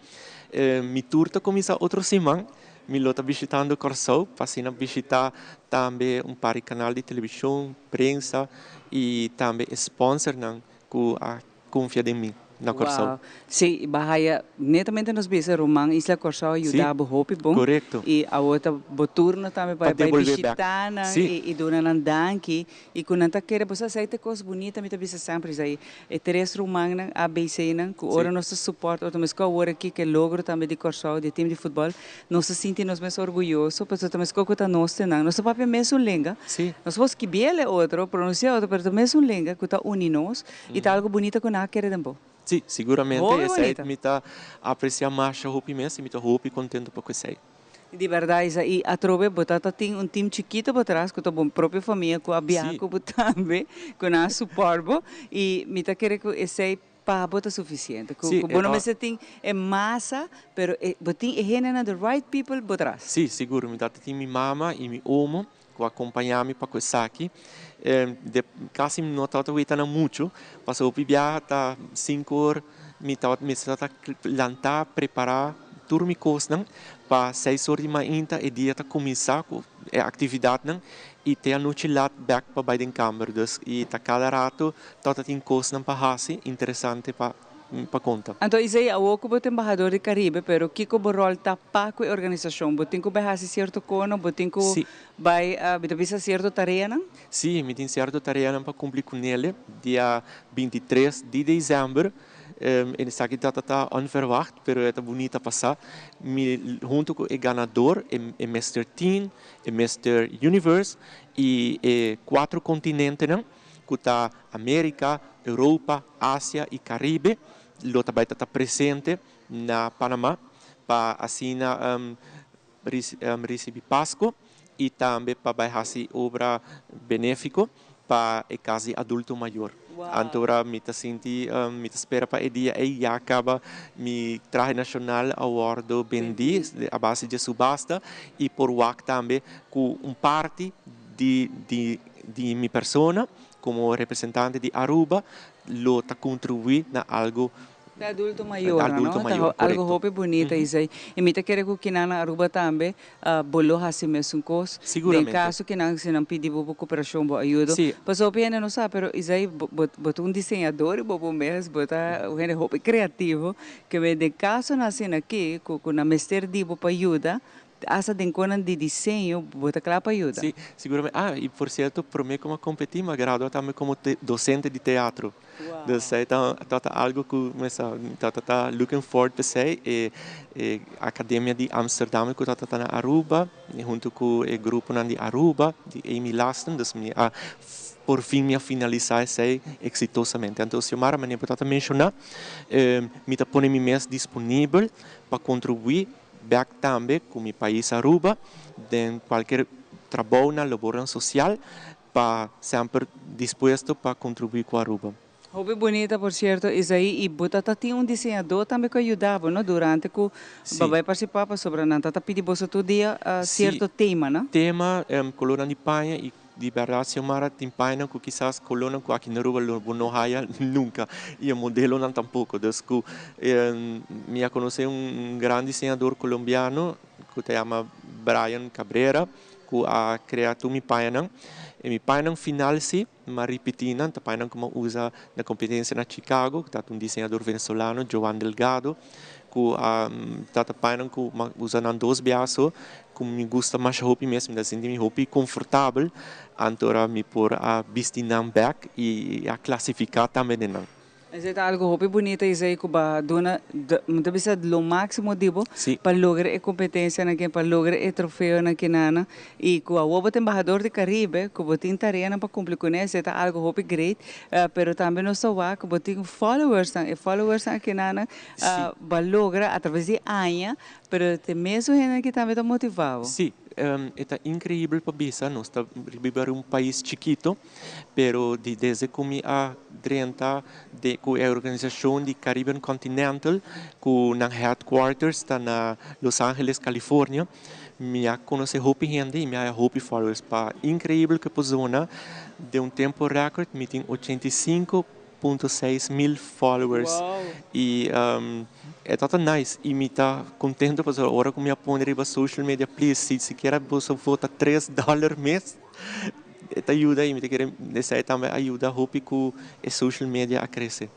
mi tur ta kuminsá otro siman. Mi lo ta bishitando Kòrsou pa asina bishitá tambe un par di kanal di televishon, prensa i tambe e sponsornan ku a konfia den mi na Kòrsou. Wow. Sí, bo a haya netamente nos bisa ruman Isla Kòrsou a yuda bo hopi bon. Korekto. I awor ta bo turno tambe pa Pa bai debolbé bèk. bishitá nan i duna nan danki. I ku nan ta kere boso esei ta kos bunita mi ta bisa semper esei e tres rumannan ABC nan ku ora nos ta support otro mes ku awor aki ku e logro tambe di Kòrsou di e team di futbòl nos ta sinti nos mes orguyoso pasobra ta meskos ku ta nos te nan nos ta papia mesun lenga nos por skibiel e otro pronunsia otro pero ta mesun lenga ku ta uni nos i ta algu bunita ku nan a kere den bo. Sí, siguramente Hopi esei bunita. mi ta apresia masha hopi mes i mi ta hopi kontento pa ku esei. Di berdad Isa, y atrobe bo ta ta tin un team chikito bo tras cu ta bo propio famia cu a biaha cu bo tambe, cu nan a support bo, y mi ta kere cu esey pa bo ta suficiente, cu bo no mester tin e masa, pero bo tin e hendenan, the right people bo tras. Sí, sigur, mi ta ta tin mi mama y mi omo cu a acompaña mi pa cu esaki, de casi mi no tabata weta nan mucho, pasobra hopi biaha ta cinco or mi tabata mester tabata lanta prepara tur mi cosnan pa seis or di mainta e dia ta cuminsa cu e actividadnan y te anochi lat bek pa bay den camber dus y ta cada rato tabata tin cosnan pa haci interesante pa pa konta. Anto Isaiah, awor ku bo ta embahador di Karibe, pero kiko bo ròl ta pa ku e organisashon? Bo tin ku bai hasi sierto kono? Bo tin ku bai, mi ta bisa, sierto tareanan? Sí, mi tin sierto tareanan pa kumpli ku nele. Dia bintitres di desèmber, esaki ta ta onverwacht, pero e ta bunita pasá, mi huntu ku e ganador, e Mister Teen, e Mister Universe i e kuatro kontinentenan, ku ta Amerika, Europa, Asia i Karibe lo ta bai ta ta presente na Panama pa asina risibí Pasko i tambe pa bai hasi obra benéfiko pa e kas di adulto mayor. Anto ora mi ta sinti mi ta spera pa e dia ei ya kaba mi trahe nashonal a wòrdu bendí a base dje subasta i por wak tambe ku un parti di di di mi persona como representante di Aruba lo ta contribui na algo Ta adulto mayor, no? Ta algo hopi bunita esey. Y mi ta kere cu kinan na Aruba tambe bo lo haci mesun cos. Den caso kinan si nan pidi bo bo cooperacion, bo ayudo. Pasobra hopi hende no sa, pero esey bo ta un diseñador y bo bo mes bo ta un hende hopi creativo. Ke den casonan asina aki cu nan mester di bo pa yuda, Asta den konan di diseño bo ta kla pa yuda? Sí, siguramente. Ah, y por cierto, prome cu mi a competi, mi a gradua tambe como docente di teatro. Wow. Dus esey ta ta algo cu mi sa ta ta looking forward p'esey. E e academia di Amsterdam cu ta ta na Aruba, hunto cu e gruponan di Aruba, di Amy Lasten. Dus mi a por fin mi a finalisa esey exitosamente. Anto Xiomara, manera bo ta ta menciona, mi ta pone mi mes disponibel pa contribui Bek tambe ku mi pais Aruba den kualker trabounan, labornan sosial pa semper dispuesto pa kontribuí ku Aruba. Hopi bunita por cierto Isaí y bo ta ta tin un diseñador tambe cu a yuda bo no durante cu bo bay participá pasobra nan ta ta pidi boso tur dia cierto tema no. Tema, colornan di paña y. Di berdad Xiomara tin pañanan cu kisas colornan cu aki na Aruba lo bo no haya nunca y e modelonan tampoco. Dus cu mi a conoce un gran diseñador colombiano cu ta yama Brian Cabrera cu a crea tur mi pañanan. E mi pañanan final si m'a ripiti nan, ta pañanan cu m'a usa na competencia na Chicago cu ta un diseñador venezolano Joan Delgado cu a ta ta pañanan cu m'a usa nan dos biaha so cu mi gusta masha hopi mes, mi ta sinti mi hopi confortabel, anto ora mi por a bisti nan bek y a clasifica tambe den nan. Esey ta algo hopi bunita Isai cu ba duna, mi ta bisa lo maximo di bo pa logra e competencianan aki, pa logra e trofeonan kinana y cu awor bo ta embahador di Caribe, cu bo tin tareanan pa cumpli cune, esey ta algo hopi great, pero tambe nos ta wak cu bo tin followersnan, e followersnan akinana ba logra a traves di aña Pero te mesun hende aki tambe ta motivá bo. Sí, e ta increibel pa bisa, nos ta biba den un pais chikito, pero di desde cu mi a drenta den cu e organisacion di Caribbean Continental, cu nan headquarters ta na Los Angeles, California, mi a conoce hopi hende y mi a haya hopi followers. Pa increibel cu e por zona, den un tempo record mi tin 85.6 mil followers y e ta ta nice y mi ta contento pasobra ora cu mi a pone riba social media please si sikiera boso vota tres dollar mes e ta yuda y mi ta kere esey tambe a yuda hopi cu e social media a crece.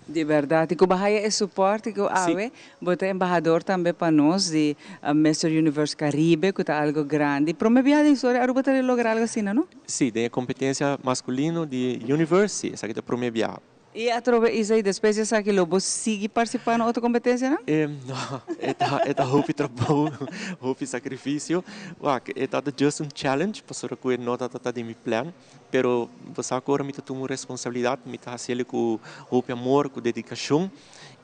Di berdad y cu bo haya e support y cu awe bo ta embahador tambe pa nos di Mister Universe Caribe cu ta algo grandi. Prome biaha den historia Aruba ta logra algo asina no? Sí, den e competencia masculino di Universe, sí, esaki ta prome biaha. Y atrobe Isai, despues di esaki lo bo sigui participa na otro competencianan? E, no, e ta, e ta hopi trabou, hopi sacrificio. Wak, e ta just un challenge, pasobra cu e no ta ta den mi plan. Pero bo sa cu ora mi ta tuma un responsabilidad, mi ta haciel cu hopi amor, cu dedicacion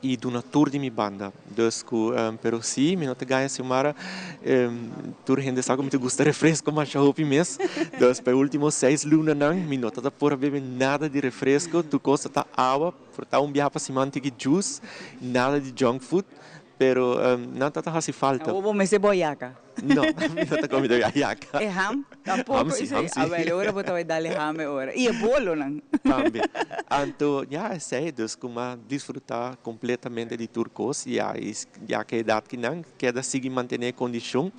y duna tur di mi banda. Dus cu, pero si, mi no ta gaña Xiomara, tur hende sa cu mi ta gusta refresco masha hopi mes. Dus pa e ultimo seis lunanan mi no ta por a bebe nada di refresco, tur cos ta ta awa, por ta un biaha pa siman tiki juice, nada di junk food. Pero nan ta ta haci falta. Awor bo mester boyaca. No, mi no ta come de ayaca. E ham? Tampoco. Ham si, ham si. Awel, e ora bo ta bay dal e ham e ora. Y e bolonan. Tambe. Anto, ya, esey, dus cu m'a disfruta completamente di tur cos, ya, y ya cu e edad ki nan keda sigui mantene e condicion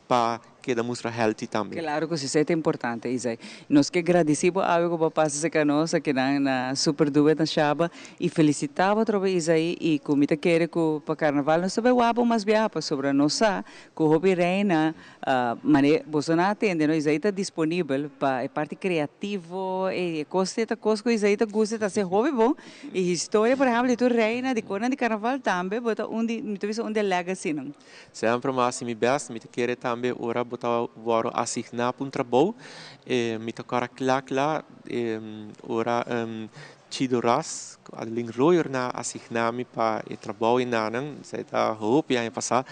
pa Keda mustra healthy tambe. Claro cu si, esey ta importante, Isai. Nos ke gradici bo awe cu bo a pasa cerca nos akinan na Super Duet na Shaba y felicita bo atrobe Isai y cu mi ta kere cu pa Carnaval nos ta bay wak bo mas biaha pasobra nos sa cu hopi reina mane boso nan atende no Isai ta disponibel pa e parti creativo e cos te ta cos cu Isai ta gusta ta haci hopi bon y historia por ehempel di tur reina di cornan di Carnaval tambe bo ta un di mi ta bisa un di e legacynan. Semper mi a hasi mi best, mi ta kere tambe ora bo ta wòrdu asigná pa un trabou, mi ta kòrda kla kla ora Chido Ras ku Adeline Royer nan a asigná mi pa e trabou enanan, esei ta hopi aña pasá,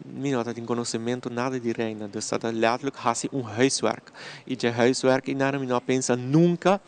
mi no tatin konosementu nada di Reina, dus ta letterlijk hasi un huiswerk i dje huiswerk enanan mi no a pensa nunka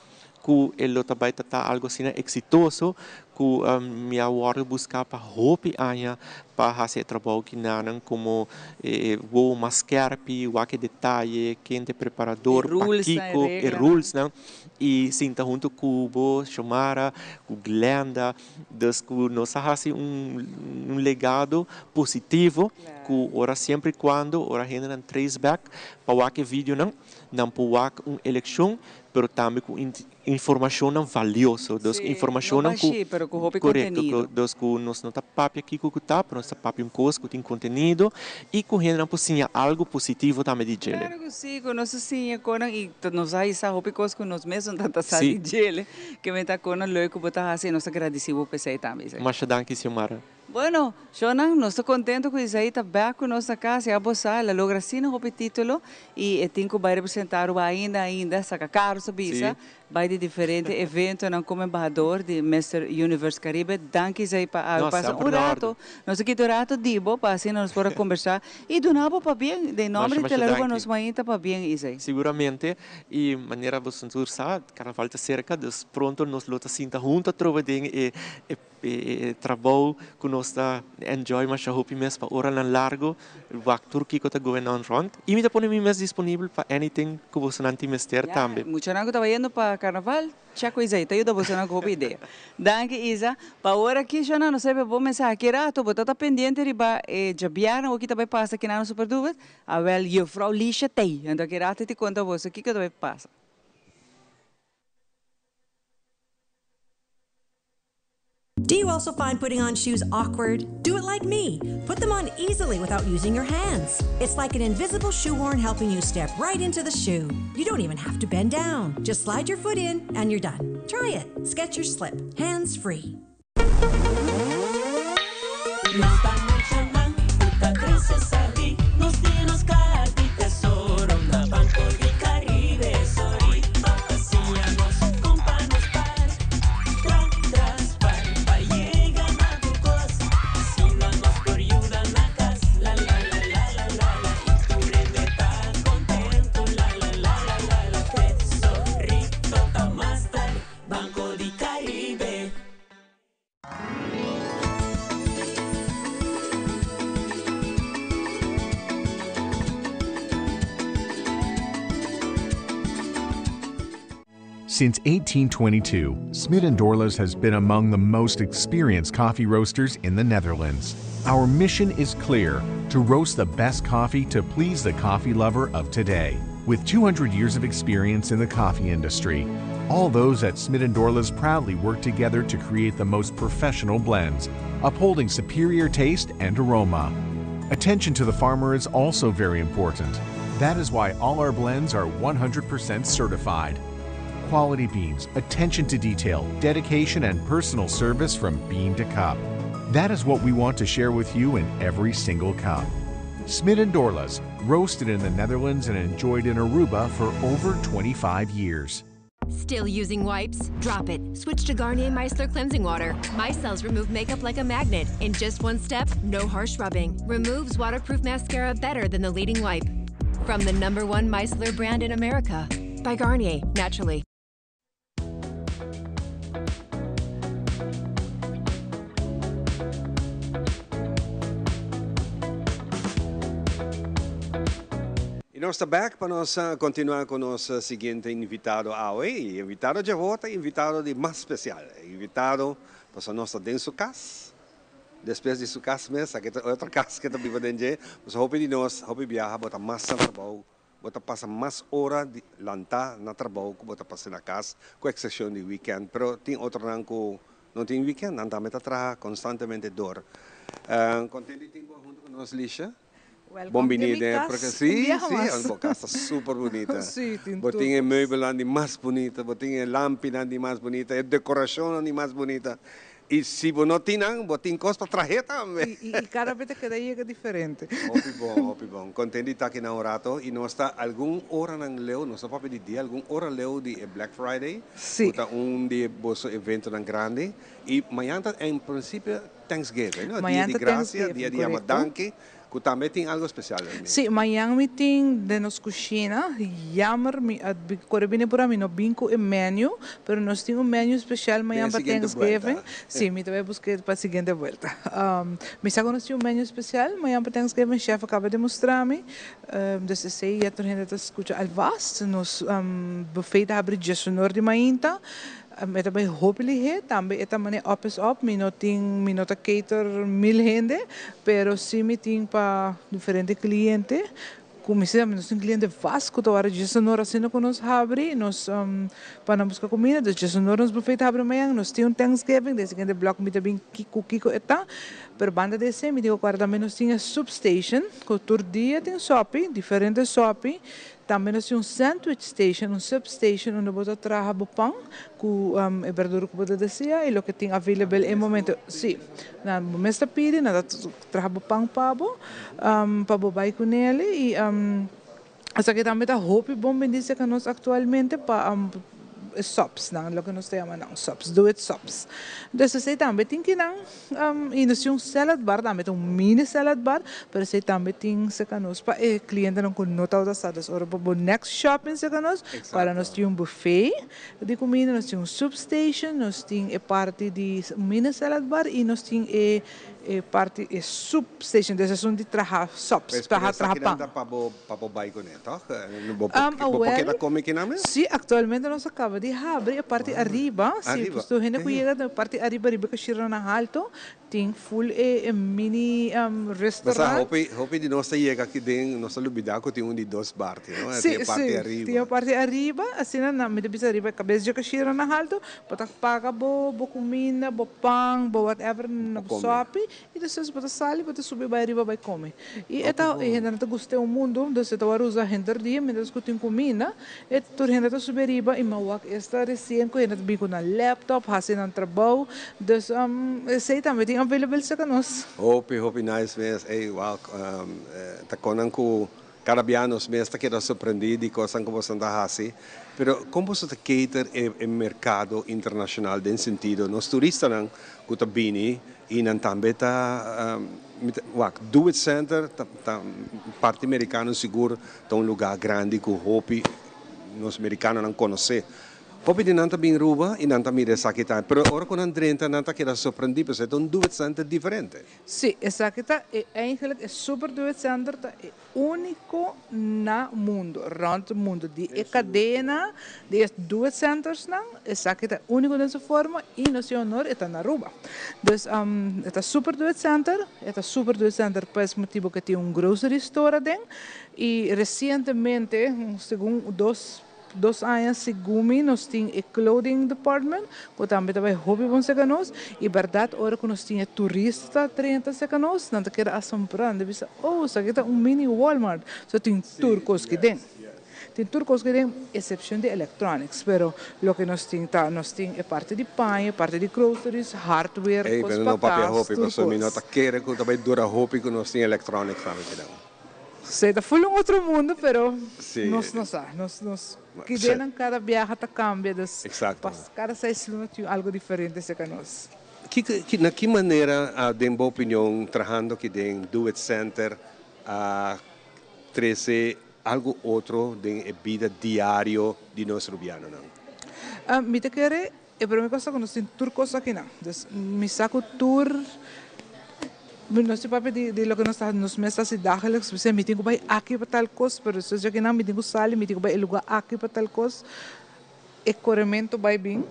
ku e lo ta bai ta ta algu asina eksitoso ku mi a wòrdu buská pa hopi aña pa hasi e trabou kinanan komo e wowo mas skèrpi, wak e detaye, ken ta e preparador, pakiko, e rulesnan i sinta huntu ku bo, Xiomara, ku Glenda, dus ku nos a hasi un legado positivo ku ora siempre i kuando ora hendenan trace back pa wak e videonan nan por wak un elekshon pero tambe ku informashonnan valioso, dus informashonnan ku, korekto, dus ku nos no ta papia kiko ku ta, pero nos ta papia un kos ku tin kontenido i ku hendenan por siña algu positivo tambe di djele. Klaro ku si, ku nos ta siña konan i nos a hisa hopi kos ku nos mes no ta sa di djele, ke men ta konan leuk ku bo ta hasi i nos ta gradisí bo p'esei tambe. Masha danki Xiomara. Bueno, shownan, nos ta contento cu Isaí ta bek cu nos na cas. Ya bo sa, el a logra asina hopi titulo y e tin cu bay representa Aruba ainda, ainda, saca caro sa bisa, bay di diferente eventonan como embahador di Mister Universe Caribe. Danki Isaí pa awe pasa un rato, nos ta kita un rato di bo pa asina nos por a combersa y duna bo pabien. Den nomber di Telearuba nos mainta pabien Isaí. Siguramente, y manera bo tur sa, Carnaval ta cerca, dus pronto nos lo ta sinta hunto atrobe den e. E trabou ku nos ta enjoy masha hopi mes pa oranan largo, wak tur kiko ta going on rond. I mi ta pone mi mes disponibel pa anything ku bosonan tin mester tambe. Muchanan ku ta bayendo pa karnaval, check ku Isa, e ta yuda bosonan ku hopi idea. Danki Isa. Pa ora aki Shona nos a bo mensahe ki rato bo ta ta pendiente riba e djabièrnè oki ta bai pasa kinan na Superdubet? Awel juffrouw Lisha t'ei. Anto ki rato e ta konta boso kiko ta bai pasa. Do you also find putting on shoes awkward? Do it like me. Put them on easily without using your hands. It's like an invisible shoehorn helping you step right into the shoe. You don't even have to bend down. Just slide your foot in and you're done. Try it. Skechers Slip. Hands free. Since 1822, Smit & Dorlas has been among the most experienced coffee roasters in the Netherlands. Our mission is clear to roast the best coffee to please the coffee lover of today. With 200 years of experience in the coffee industry, all those at Smit & Dorlas proudly work together to create the most professional blends, upholding superior taste and aroma. Attention to the farmer is also very important. That is why all our blends are 100% certified. Quality beans, attention to detail, dedication, and personal service from bean to cup. That is what we want to share with you in every single cup. Smit and Dorlas, roasted in the Netherlands and enjoyed in Aruba for over 25 years. Still using wipes? Drop it. Switch to Garnier Micellar Cleansing Water. Micelles remove makeup like a magnet. In just one step, no harsh rubbing. Removes waterproof mascara better than the leading wipe. From the number one micellar brand in America. By Garnier, naturally. Y nos ta back pa nos continua cu nos siguiente invitado awe. Y invitado dje ta invitado di mas special. Invitado pasobra nos ta den su cas. Despues di su cas mes, aki ta otro cas cu ta biba den dje. Pasobra hopi di nos, hopi biaha bo ta mas na trabou, bo ta pasa mas ora di lanta na trabou cu bo ta pasa na cas, cu excepcion di weekend. Pero tin otronan cu no tin weekend, nan tambe ta traha constantemente door. Contento di tin bo hunto cu nos, Lisha. Bon bini den porque si, si, bo cas ta super bunita. Bo tin e meubelnan di mas bunita, bo tin e lampinan di mas bunita, e decoracionnan di mas bunita. Y si bo no tin nan, bo tin cos pa trahe tambe. Y cada bes ta keda yega diferente. Hopi bon, hopi bon. Content di ta aki na un rato y nos ta algun oranan leu, nos ta papia di dia, algun ora leu di e Black Friday, cu ta un di e boso eventonan grandi. Y mañana ta en principio Thanksgiving, no? Dia di gracia, dia di yama danki, cu tambe tin algo special den mi. Sí, mañan mi tin den nos cushina, jammer mi a core bini por ami no bin cu e menu, pero nos tin un menu special mañan pa Thanksgiving. Sí, mi ta bay busca pa siguiente vuelta. Mi sa cu nos tin un menu special mañan pa Thanksgiving, chef a caba di mustra mi, dus esey ya tur hende ta scucha alvast. Nos buffet ta habri diesunor di mainta. E ta bai hopi lihé, tambe e ta manera op is op, mi no tin, mi no ta cater mil hende, pero si mi tin pa diferente cliente, cu mi si nos tin cliente vast cu ta wara djesenor asina cu nos habri, nos pa nan busca comida, dus djesenor nos buffet ta habri mañan, nos tin un Thanksgiving, den siguiente blog mi ta bin cu kico e ta, pero banda di esey mi tin cu corda tambe nos tin e soup station, cu tur dia tin sopi, diferente sopi, Tambe nos tin un sandwich station, un sub station unda bo ta traha bo pan cu e berdura cu bo ta desea y loke tin available e momento. Si, nan bo mes ta pidi, nan ta traha bo pan pa bo, pa bo bay cu nele y esaki tambe ta hopi bon bendí cerca nos actualmente pa. e sops nan, loke nos ta yama nan sops, do it sops. Dus esei tambe tin kinan y nos tin un salad bar tambe, ta un mini salad bar, pero esei tambe tin cerca nos pa e clientenan cu no tabata sa. Dus ora bo next shopping cerca nos, para nos tin un buffet di cuminda, nos tin un soup station, nos tin e parti di mini salad bar y nos tin e E parti e soup station, dus esun di traha sops, traha traha pan. Pero esakinan ta pa bo pa bo bai kuné, tòg? Bo bo por keda kome kinan mes? Si, aktualmente nos a kaba di habri e parti ariba, si, pues tur hende ku yega den e parti ariba riba e kashiranan halto, tin full e e mini restaurant. Bo sa, hopi hopi di nos ta yega aki den, nos ta lubida ku tin un di dos parti, no? Tin e parti ariba. Si, si, tin e parti ariba, asina nan mi ta bisa riba e kabes dje kashiranan halto, Bo ta paga bo bo kuminda, bo pan, bo whatever na bo sòpi i despues bo ta sali bo ta subi bai riba bai kome. I e ta e hendenan ta gust'é un mundu, dus e ta wòrdu usa henter dia mientras ku tin kuminda e tur hende ta subi riba i mi wak esta resien ku hende ta bin ku nan laptop hasi nan trabou, dus esei tambe tin available serka nos. Hopi hopi nice mes, ey wak ta konan ku Cada bia nos mes ta keda sorprendí di kosnan ku boso ta hasi, pero kon boso ta cater e e merkado internashonal den sentido nos turistanan ku ta bini i nan tambe ta mi ta wak Do It Center ta ta parti merikano sigur ta un lugá grandi ku hopi nos merikanonan konosé. Hopi di nan ta bin Ruba i nan ta mira esaki ta pero ora ku nan drenta nan ta keda sorprendí pasobra e ta un Do It Center diferente. Sí, esaki ta e eigenlijk e Super Do It Center ta e úniko na mundo, rònt mundo, di e kadena di e Do It Centersnan, esaki ta e úniko den su forma i nos tin honor e ta na Aruba. Dus e ta Super Do It Center, e ta Super Do It Center pa es motibu ku e tin un grocery store aden i resientemente, segun dos Dos aña segun mi nos tin e clothing department cu tambe ta bay hopi bon cerca nos y berdad ora cu nos tin e turista ta drenta cerca nos nan ta keda asombra nan ta bisa oh esaki ta un mini Walmart so tin tur cos ki den tin tur cos ki den excepcion di electronics pero loke nos tin ta nos tin e parti di paña e parti di groceries hardware Ey cos pero pa no papia cas hopi tur pasobra mi no cos. ta kere cu ta bay dura hopi cu nos tin electronics tambe kinan. Se ta full un otro mundo pero Sí. nos no sa. Nos nos Ma ki se denan cada biaha ta cambia dus Exacto. pas cada seis luna tin algo diferente cerca nos. Kiko ki na ki manera a den bo opinion trahando aki den Do It Center a trece algo otro den e bida diario di nos Rubianonan? Mi ta kere E prome cos ta cu nos tin tur cos akinan. Dus mi sa cu tur, nos tin papia di loke nos ta nos mes ta haci dagelijks, mi sa mi tin cu bay aki pa tal cos, pero despues di akinan mi tin cu sali, mi tin cu bay e lugar aki pa tal cos. E coremento bay bin.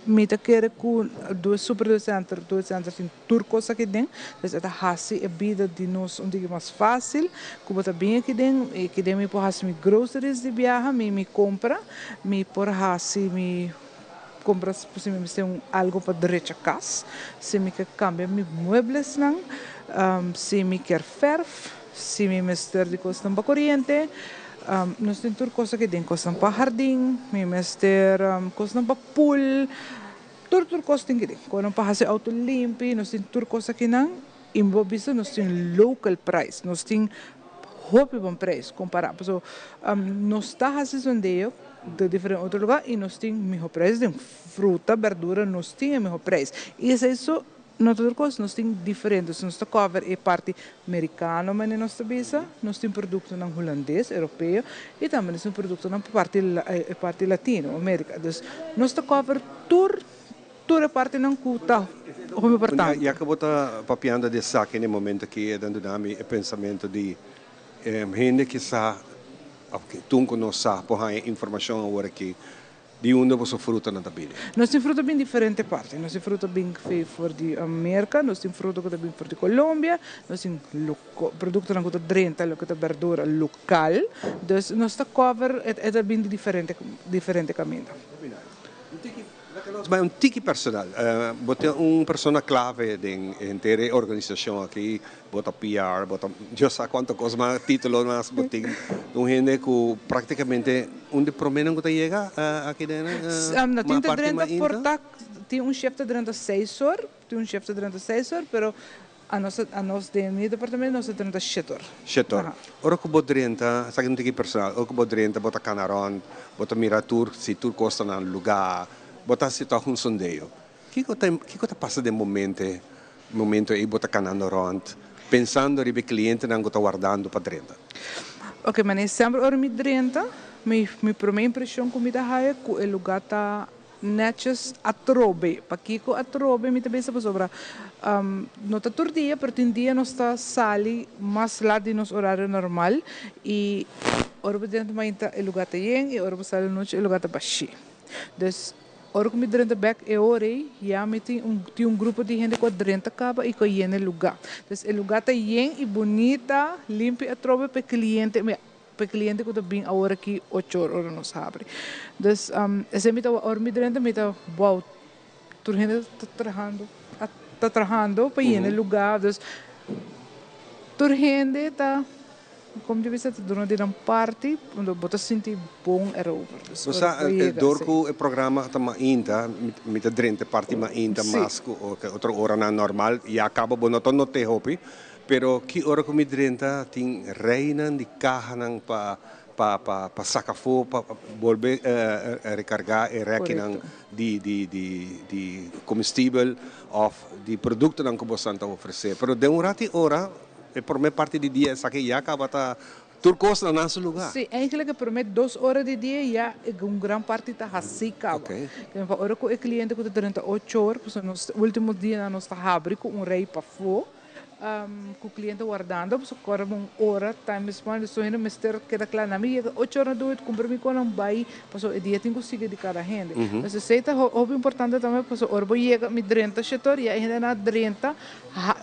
Mi ta kere cu do super do center, do center tin tur cos aki den, dus e ta haci e bida di nos un tiki mas facil, cu bo ta bin aki den, aki den mi por haci mi groceries di biaha, mi mi compra, mi por haci mi Compra si mi mester un algo pa drecha cas, si mi ke cambia mi mueblesnan, si mi kier verf, si mi mester di cosnan pa coriente, nos tin tur cosa aki den, cosnan pa hardin, mi mester cosnan pa pool, tur tur cos tin aki den, cosnan pa haci auto limpi, nos tin tur cos akinan y mi por bisa nos tin local price, nos tin hopi bon prijs compara pasobra nos ta haci sondeo den diferente otro lugar y nos tin miho prijs den fruta, berdura nos tin e miho prijs y esey so no ta otro cos nos tin diferente nos ta cover e parti mericano manera nos ta bisa nos tin productonan hulandes, europeo y tambe nos tin productonan pa parti e parti latino america dus nos ta cover tur Tur e partinan ku ta hopi importante. Ya ku bo ta papiando di esaki na e momento aki e ta duna mi e pensamentu di hende ki sa òf tun ku no sa por haña informashon awor aki di unda boso frutanan ta bini. Nos tin fruta bin diferente parti. Nos tin fruta bin for di Merka, nos tin fruta ku ta bin for di Colombia, nos tin produktonan ku ta drenta loke ta berdura lokal. Dus nos ta cover e ta bin di diferente diferente kaminda. Laga nos bai un tiki personal. Bo ta un persona clave den henter e organisacion aki. Bo ta PR, bo ta Dios sa cuanto cos mas, titulo mas bo tin. Un hende cu practicamente un di promenan cu ta yega aki den No tin ta drenta por ta, tin un chef ta drenta seis or, tin un chef ta drenta seis or, pero. Anos anos den mi departamento nos ta drenta shetor. Shetor. Ora ku bo drenta, esaki no tin ki personal, ora ku bo drenta bo ta kana rònt, bo ta mira tur si tur kos ta na lugá, bo ta hasi tòg un sondeo. Kiko ta kiko ta pasa den bo mente momento ei bo ta kanando rònt pensando riba e klientenan ku ta wardando pa drenta? Oke, manera semper ora mi drenta, mi mi promé impreshon ku mi ta haya ku e lugá ta Netjes atrobe. Pakiko atrobe mi ta bisa pasobra no ta tur dia pero tin dia nos ta sali mas lat di nos orario normal y ora bo drenta mainta e lugar ta yen y ora bo sali anochi e lugar ta bashi. Dus ora ku mi drenta bek e ora ey ya mi tin un tin un grupo di hende ku a drenta kaba y ku a yena e lugar. Dus e lugar ta yen y bunita limpi atrobe pa e cliente. Pa e cliente cu ta bin awor aki ocho or ora nos habri. Dus esey mi ta ora mi drenta mi ta wow tur hende ta trahando ta trahando pa yena e lugar dus tur hende ta como di bisa ta duna di nan parti bo ta sinti bon erover. Dus Bo sa dor cu e programa ta mainta mi ta drenta e parti mainta mas cu otro oranan normal ya caba bo no ta note hopi Pero ki ora ku mi drenta tin reinan di kahanan pa pa pa pa saka afó pa bolbe rekargá e rèkinan di di di di komestibel òf di produktonan ku bosan ta ofresé. Pero den un rati ora e promé parti di dia esaki ya kaba ta tur kos na nan su lugá. Sí, eigenlijk e promé dos ora di dia ya un gran parti ta hasí kaba. Pa ora ku e kliente ku ta drenta ocho or, pasobra nos último dianan nos ta habri ku un rei pafó. Cu cliente wardando pasobra cu ora un ora time is money so hende mester keda cla na mi yega ocho ora doet cumpra mi con nan bay pasobra e dia tin cu sigui di cada hende entonces esey ta hopi importante tambe pasobra ora bo yega mi drenta shetor ya e hende nan a drenta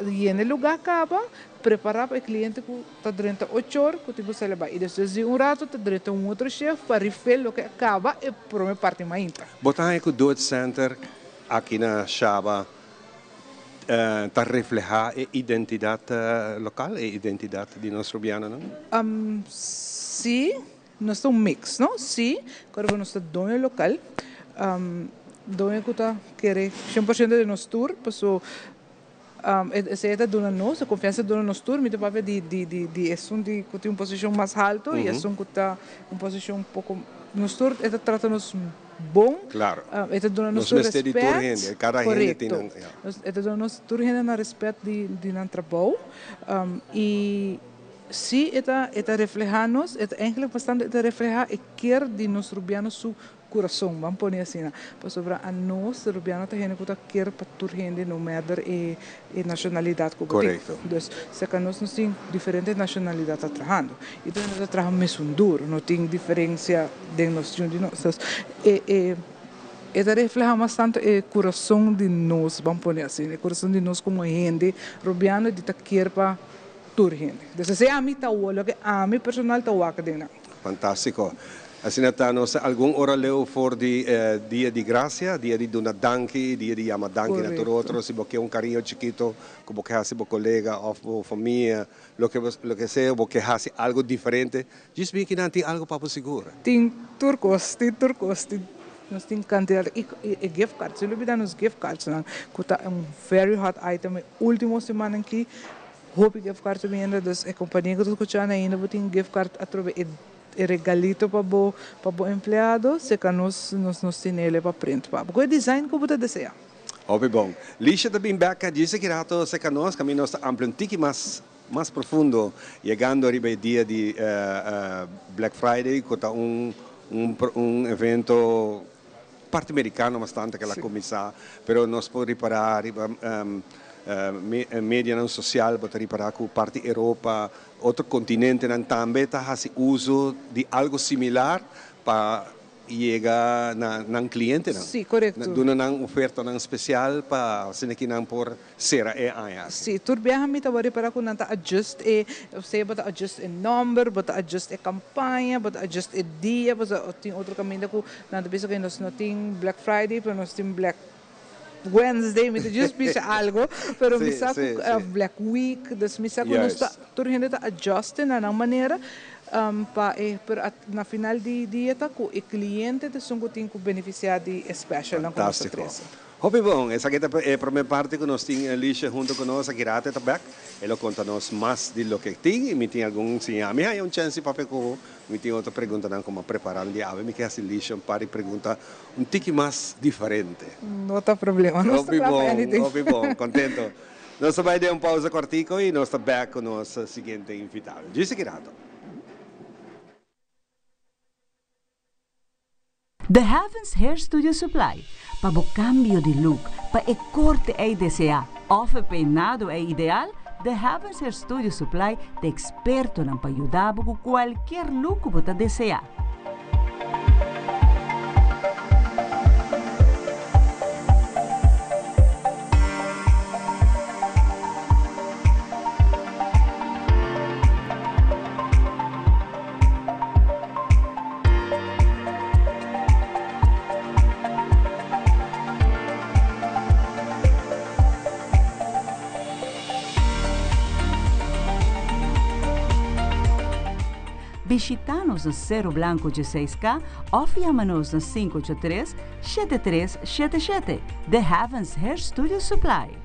yena e lugar caba prepara pa e cliente cu ta drenta ocho or cu tin cu sali bay y despues di un rato ta drenta un otro chef pa refill loke a caba e prome parti mainta. Bo ta haña cu Doet Center aki na Shaba Ta reflehá e identidat lokal, e identidat di nos rubianonan? Sí, nos ta un mix, no? Sí, kòrda nos ta doño lokal, doño ku ta kere 100% di nos tur, paso esei ta duna nos, e konfiansa ta duna nos tur, mi ta papia di di di di esun di ku tin un posishon mas haltu i esun ku ta un posishon poko, nos tur e ta trata nos. bon. Claro. E ta duna nos tur mester di tur hende, cada hende tin nan, ja. E ta duna nos tur hende nan respet di di nan trabou y si e ta e ta refleha nos, e ta eigenlijk bastante e ta refleha e kier di nos Rubiano su curason, ban pone asina, pasobra anos Rubiano ta hende cu ta kier pa tur hende no matter e e nacionalidad cu bo tin. Correcto. Dus cerca nos nos tin diferente nacionalidad ta trahando y tur hende ta traha mesun duro, no tin diferencia den nos di nos. Dus e e e ta refleha mas tanto e curason di nos, ban pone asina, e curason di nos como hende Rubiano di ta kier pa tur hende. Dus esey ami ta loke ami personal ta wak den nan. Fantástiko. Asina ta nos algun ora leu for di Dia di Gracia, dia di duna danki, dia di yama danki na tur otro. Si bo ke un kariño chikito ku bo ke hasi bo kolega òf bo famia, loke loke sea, bo ke hasi algu diferente, djis bin kinan tin algu pa bo sigur. Tin tur kos, tin tur kos, tin nos tin kantidat i e gift cards, sin lubida nos gift cardsnan ku ta un very hot item e ultimo simannan aki. Hopi gift card ta bini, dus e compania cu ta scuchando ainda bo tin gift card atrobe e e regalito pa bo pa bo empleado seca nos nos nos tinele pa print pa bo cu e design cu bo ta desea. Hopi bon. Lisha ta bin bek djis aki rato seca nos caminda nos ta amplia un tiki mas mas profundo yegando riba e dia di Black Friday cu ta un un un evento parti mericano bastante cu el a cuminsa pero nos por ripara riba medianan social bo ta ripara cu parti Europa otro continentenan tambe ta haci uzo di algo similar pa yega na nan clientenan Sí, corecto. duna nan ofertanan special pa asina ki nan por Sera e aña aki. Sí, tur biaha mi ta wòrdu ripará ku nan ta adjust e, osea bo ta adjust e nòmber, bo ta adjust e kampaña, bo ta adjust e dia, pasobra tin otro kaminda ku nan ta bisa ku nos no tin Black Friday pero nos tin Black Wednesday, mi ta just bisa algu, pero mi sa ku Black Week, dus mi sa ku nos ta, tur hende ta adjust na nan manera pa e, pero na final di dia ta ku e kliente ta esun ku tin ku benefisiá di e specialnan ku nos ta trese. Fantástiko. Hopi bon, esaki ta e prome parti cu nos tin Alicia hunto cu nos, aki rato e ta bek, e lo conta nos mas di loke tin y mi tin algun siña. Mi haya un chance di papia cu bo, mi tin otro preguntanan cu mi a prepara un dia awe, mi ke haci Alicia un par di pregunta un tiki mas diferente. No ta problema, nos ta Hopi cla pa bon, anything. hopi bon, contento. Nos ta bay den un pausa cortico y nos ta bek cu nos siguiente invitado. Djis aki rato. The Heavens Hair Studio Supply, pa bo cambio di look, pa e corte ey desea of e peinado ey ideal, The Heavens Hair Studio Supply ta expertonan pa yuda bo cu cualkier look cu bo ta desea. Bishita nos na Cero Blanco dieseis K of yama nos na 583 7377. The Heavens Hair Studio Supply.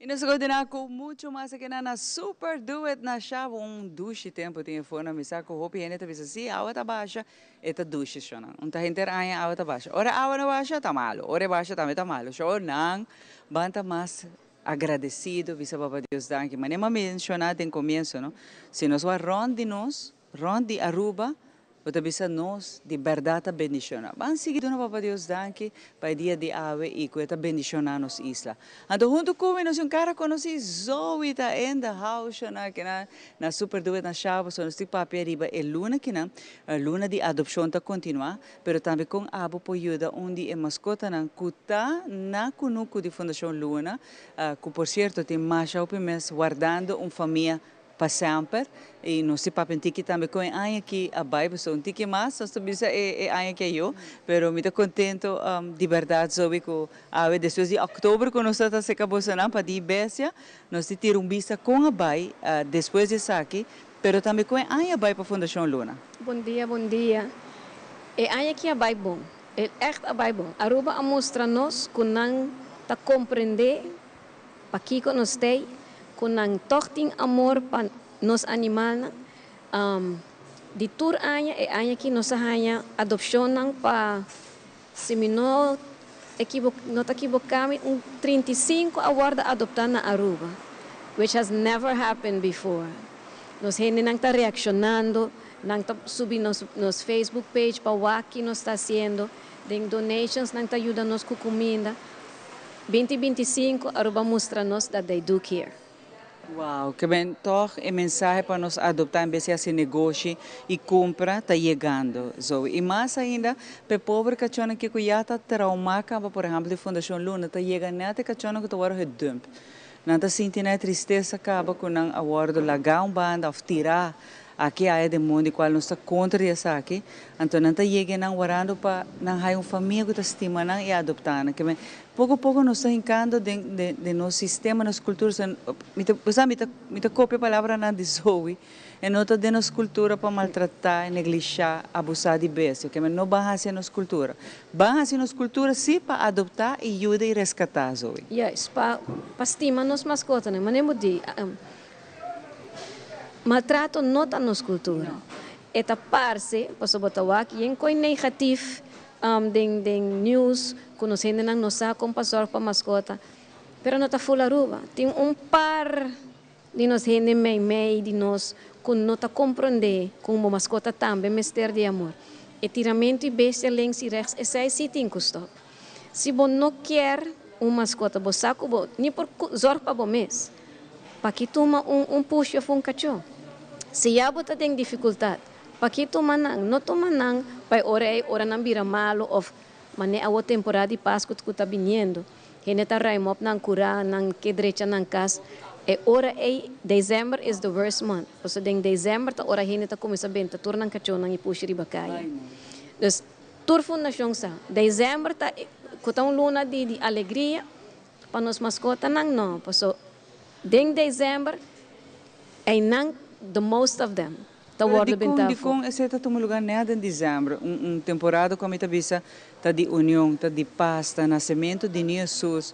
Y nos ta continua cu mucho mas aki na na Super Duet na Shabo. Un dushi tempo tin e forno. Mi sa cu hopi hende ta bisa si awa ta basha e ta dushi shonan. Un ta henter aña awa ta basha. Ora awa no basha ta malo. Ora e basha tambe ta malo. Shonan ban ta mas agradecido bisa Papa Dios danki. Manera mi a menciona den comienzo no. Si nos wak rond di nos, rond di Aruba, Bo ta bisa nos di bèrdat ta bendishoná. Ban sigui duna Papa Dios danki pa e dia di awe i ku e ta bendishoná nos isla. Anto huntu ku mi nos un kara konosí, Zoe ta in the house shoná kinan na Super Duet na Shabo. So nos tin papia riba e luna kinan, luna di adopshon ta kontinuá, pero tambe kon abo por yuda un di e maskotanan ku ta na kunuku di Fundashon Luna, ku por sierto tin masha hopi mes wardando un famia Pa semper, y nos tin papia un tiki tambe con e aña aki a bay, pasobra un tiki mas nos ta bisa e aña aki ayo, pero mi ta contento di berdad Zoe cu awe despues di october cu nos ta ta seca bosonan pa di bestia, nos tin tira un bista con a bay despues di esaki, pero tambe con e aña a bay pa Fundacion Luna. Bon dia, bon dia. E aña aki a bay bon, el echt a bay bon. Aruba a mustra nos cu nan ta comprende Pakiko nos tei ku nan tòg tin amor pa nos animalnan? Di tur aña, e aña aki nos a haña adopshonnan pa, si mi no no ta kiboká mi, un 35 a wòrdu adoptá na Aruba, which has never happened before. Nos hendenan ta reakshonando, nan ta subi nos nos Facebook page pa wak ki nos ta hasiendo, den donations nan ta yuda nos ku kuminda. Binti 25 Aruba mustra nos that they do care. Wow, ke ben tog e mensahe pa nos adopta en bes di hasi negoshi y cumpra ta yegando, Zoe. Y mas ainda p'e pober cachonnan ki cu ya ta trauma caba, por ehempel di Fundacion Luna, ta yega net e cachonnan cu ta wordo gedump. Nan ta sinti na e tristesa caba cu nan a wordo laga un banda of tira. Aki aya den mondi cual nos ta contra di esaki, anto nan ta yega nan warando pa nan haya un famia cu ta stima nan y adopta nan. Kimen poco poco nos ta hincando den den nos sistema, nos cultura, mi ta bo sa mi ta mi ta copia palabranan di Zoe, e no ta den nos cultura pa maltrata, neglisha, abusa di bestia, kimen no ban haci nos cultura. Ban haci nos cultura si pa adopta y yuda y rescata, Zoe. Juist, pa pa stima nos mascotanan, manera bo di. Maltrato no ta nos cultura. E ta parce, pasobra bo ta wak yen coy negatief den den news cu nos hendenan no sa con pa zorg pa mascota, pero no ta full Aruba. Tin un par di nos hende mei mei di nos cu no ta comprende cu un bo mascota tambe mester di amor. E tiramento y bestia links y rechts esey si tin cu stop. Si bo no kier un mascota bo sa cu bo ni por zorg pa bo mes. Paki tuma un un pushi of un kachó? Si ya bo ta den difikultat, paki tuma nan? No tuma nan pa e ora ei ora nan bira malu of manera awor temporada di Pasku ku ta biniendo. Hende ta ruim op nan kurá, nan ke drecha nan kas. E ora ei, December is the worst month, pasobra den December ta ora hende ta kuminsá benta tur nan kachónan i pushi riba kaya. Dus tur fundashon sa, December ta ku ta un luna di di alegria, Pa nos mascotanan no, paso den december eynan the most of them ta Pero wordo dikon, benta afo. dikon esei ta tuma lugar nea den december? Un un temporada ku ami ta bisa ta di union, ta di pas, ta nasementu di Niño Jesus.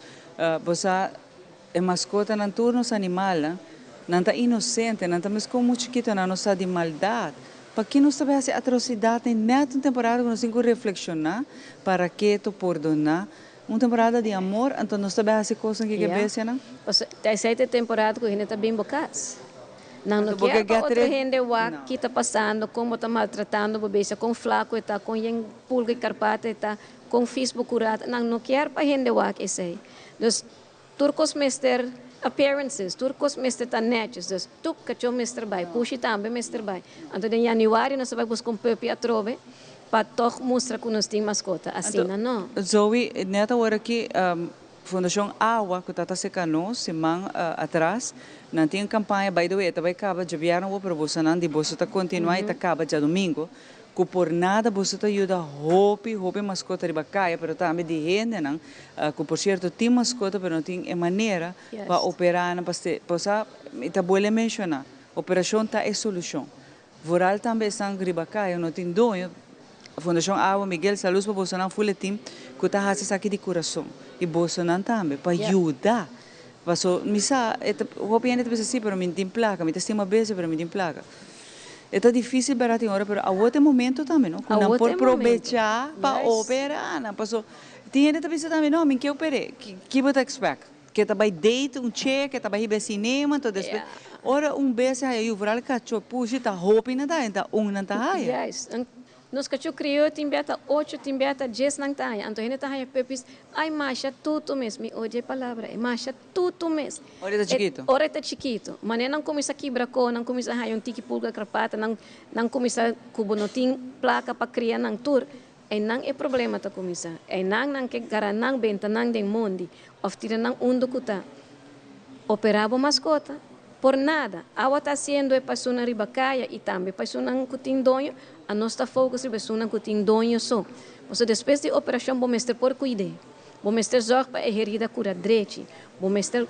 Bo sa e mascotanan tur nos animalnan, nan ta inosente, nan ta meskon mu chikito, nan no sa di maldat. Paki nos ta bai hasi atrosidadnan net un temporada ku nos tin ku reflekshoná, para ke to pordoná, Un temporada di amor, anto nos ta bai hasi kosnan ki ke Ya. bestianan? Pasobra ta esei ta e temporada ku hende ta bin bo kas. Nan no Anto bo kier ke pa get otro rid? hende wak No. ki ta pasando, kon bo ta maltratando bo bestia, kon flaku e ta, kon yen pulga i karpata e ta, kon fis bo kura ta. Nan no kier pa hende wak esei. Dus tur kos mester appearances, tur kos mester ta netjes. Dus tuk kachó mester bai, pushi tambe mester bai. Anto den yanüari nos ta bai buska un puppy atrobe. Pa tog mustra ku nos tin maskota, asina no. Zoe, net awor aki Fundashon Awa ku ta ta seka nos siman atras, nan tin un kampaña, by the way e ta bai kaba djabièrnè awor pero bosonan di boso ta kontinuá i ta kaba djadumingu, ku por nada boso ta yuda hopi hopi maskota riba kaya pero tambe di hendenan ku por sierto tin maskota pero no tin e manera pa operá nan pa sa mi ta buele menshoná operashon ta e solushon. Vooral tambe esnan ku riba kaya no tin doño. Fundashon Awa Miguel salus pa bosonan ful e tim ku ta hasi esaki di kurason i bosonan tambe pa yuda paso mi sa e ta hopi hende ta bisa si pero mi no tin plaka mi ta stima bese pero mi no tin plaka e ta dificil berdad tin ora pero awor ta e momento tambe no ku nan por probecha pa opera nan paso tin hende ta bisa tambe no mi ke opere ki bo ta expect. Ke ta bai date un che, ke ta bai hiba e cinema, enton despues ora un bes e haya yu vooral cacho pushi ta hopi nan ta haya, ta un nan ta haya. Juist. Nos cacho crioyo tin bia ta ocho, tin bia ta dies nan ta haya, anto hende ta haya puppies, ay masha tutu mes, mi odia e palabra ey, masha tutu mes. Ora e ta chikito. Ora e ta chikito. Manera nan cuminsa kibra co, nan cuminsa haya un tiki pulga crapata, nan nan cuminsa cu bo no tin placa pa cria nan tur, Einan e problema ta kuminsá. Einan nan ke gara nan, benta nan den mondi òf tira nan unda ku ta operá bo maskota. Por nada, awa ta hasiendo e pa esunnan riba kaya i tambe pa esunnan ku tin doño. Anos ta focus riba esunnan ku tin doño so. Pasobra despues di operashon bo mester por kuid'é. Bo mester zòrg pa e herida kura drechi. Bo mester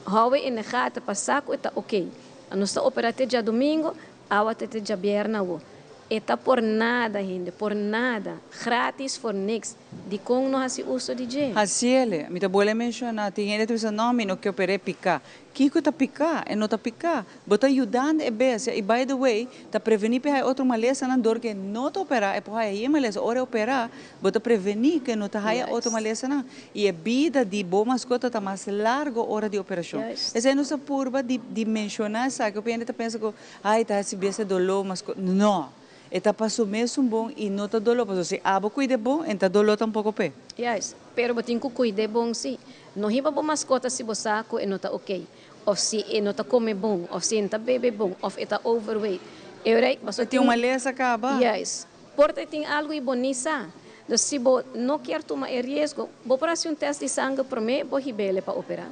hou e in de gaten pa sa ku e ta okey. Anos ta operá te djadumingu, Awa te te djabièrnè awo. E ta por nada hende, por nada, gratis for niks, dikon no hasi uso di dje? Hasiele, mi ta bolbe menshoná, tin hende ta bisa, no, mi no ke oper'é piká. Kiko ta piká? E no ta piká. Bo ta yudando e bestia i by the way, ta prevení p'e haya otro malesanan dor ku e no ta operá, e por haya e malesa. Ora e operá, bo ta prevení ku e no ta haya otro malesanan. I e bida di bo maskota ta mas largo ora di operashon. Esei nos ta purba di di menshoná esaki. Hopi hende ta pensa ku Ai ta hasi bies e doló mas ku no! E ta pa su mesun bon i no ta doló pasobra si abo kuid'é bon e no ta doló tampoko p'e. Juist, pero bo tin ku kuid'é bon sí. No hiba bo maskota si bo sa ku e no ta okey, òf si e no ta kome bon, òf si e no ta bebe bon, òf e ta overweight. E ora ei pasobra E tin un malesa kaba. Juist, por ta e tin algu i bo ni sa. Dus si bo no kier tuma e riesgo, bo por hasi un tèst di sanger promé bo hib'é pa operá.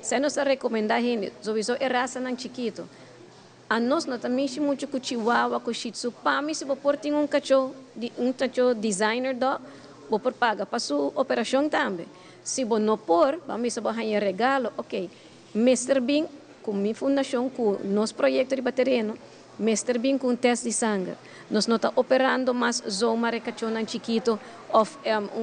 Esei nos ta rekomendá hende, sowieso e rasanan chikitu. Anos no ta mishi muchu ku Chihuahua, ku Shih Tzu. Pa mi si bo por tin un kachó di un kachó designer dog, bo por paga pa su operashon tambe. Si bo no por, ban bisa bo haña regalo, ok, mester bin ku mi fundashon, ku nos proyekto riba tereno, mester bin ku un tèst di sanger. Nos no ta operando mas zomaar e kachónan chikito òf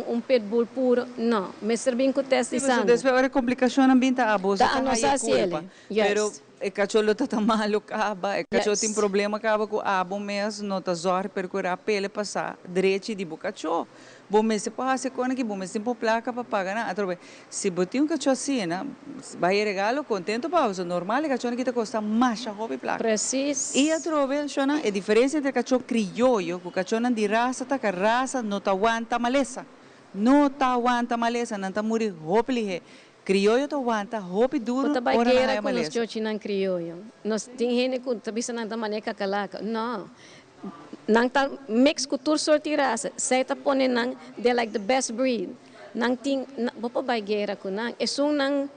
un pitbull puro, no, mester bin ku tèst di Sí, pasobra sanger. despues ora e komplikashonnan bin ta abo, Ta ta anos haña hasi el. kulpa. Pero Juist. E kachó lo ta ta malu kaba, e kachó tin Yes. problema kaba ku abo mes no ta zòrg perkurá p'el pasá drechi di bo kachó. Bo mester por hasi kona ki bo mester tin por plaka pa paga nan. Atrobe, si bo tin un kachó asina, bai e regalo kontento pa bo, pasobra normal e kachónan ki ta kosta masha hopi plaka. Precies. I atrobe, shónan, e diferensia entre kachó krioyo ku kachónan di rasa ta ku rasa no ta wanta malesa. No ta wanta malesa, nan ta muri hopi lihé. Krioyo ta wanta hopi Bo duru ta bai ora nan guera haya ku nos malesa. chochinan krioyo. Nos tin hende ku ta bisa nan ta manera kakalaka. No. Nan ta mix ku tur sort di rasa. Esei ta pone nan, they're like the best breed. Nan tin, bo por bai guera ku nan. Esun nan,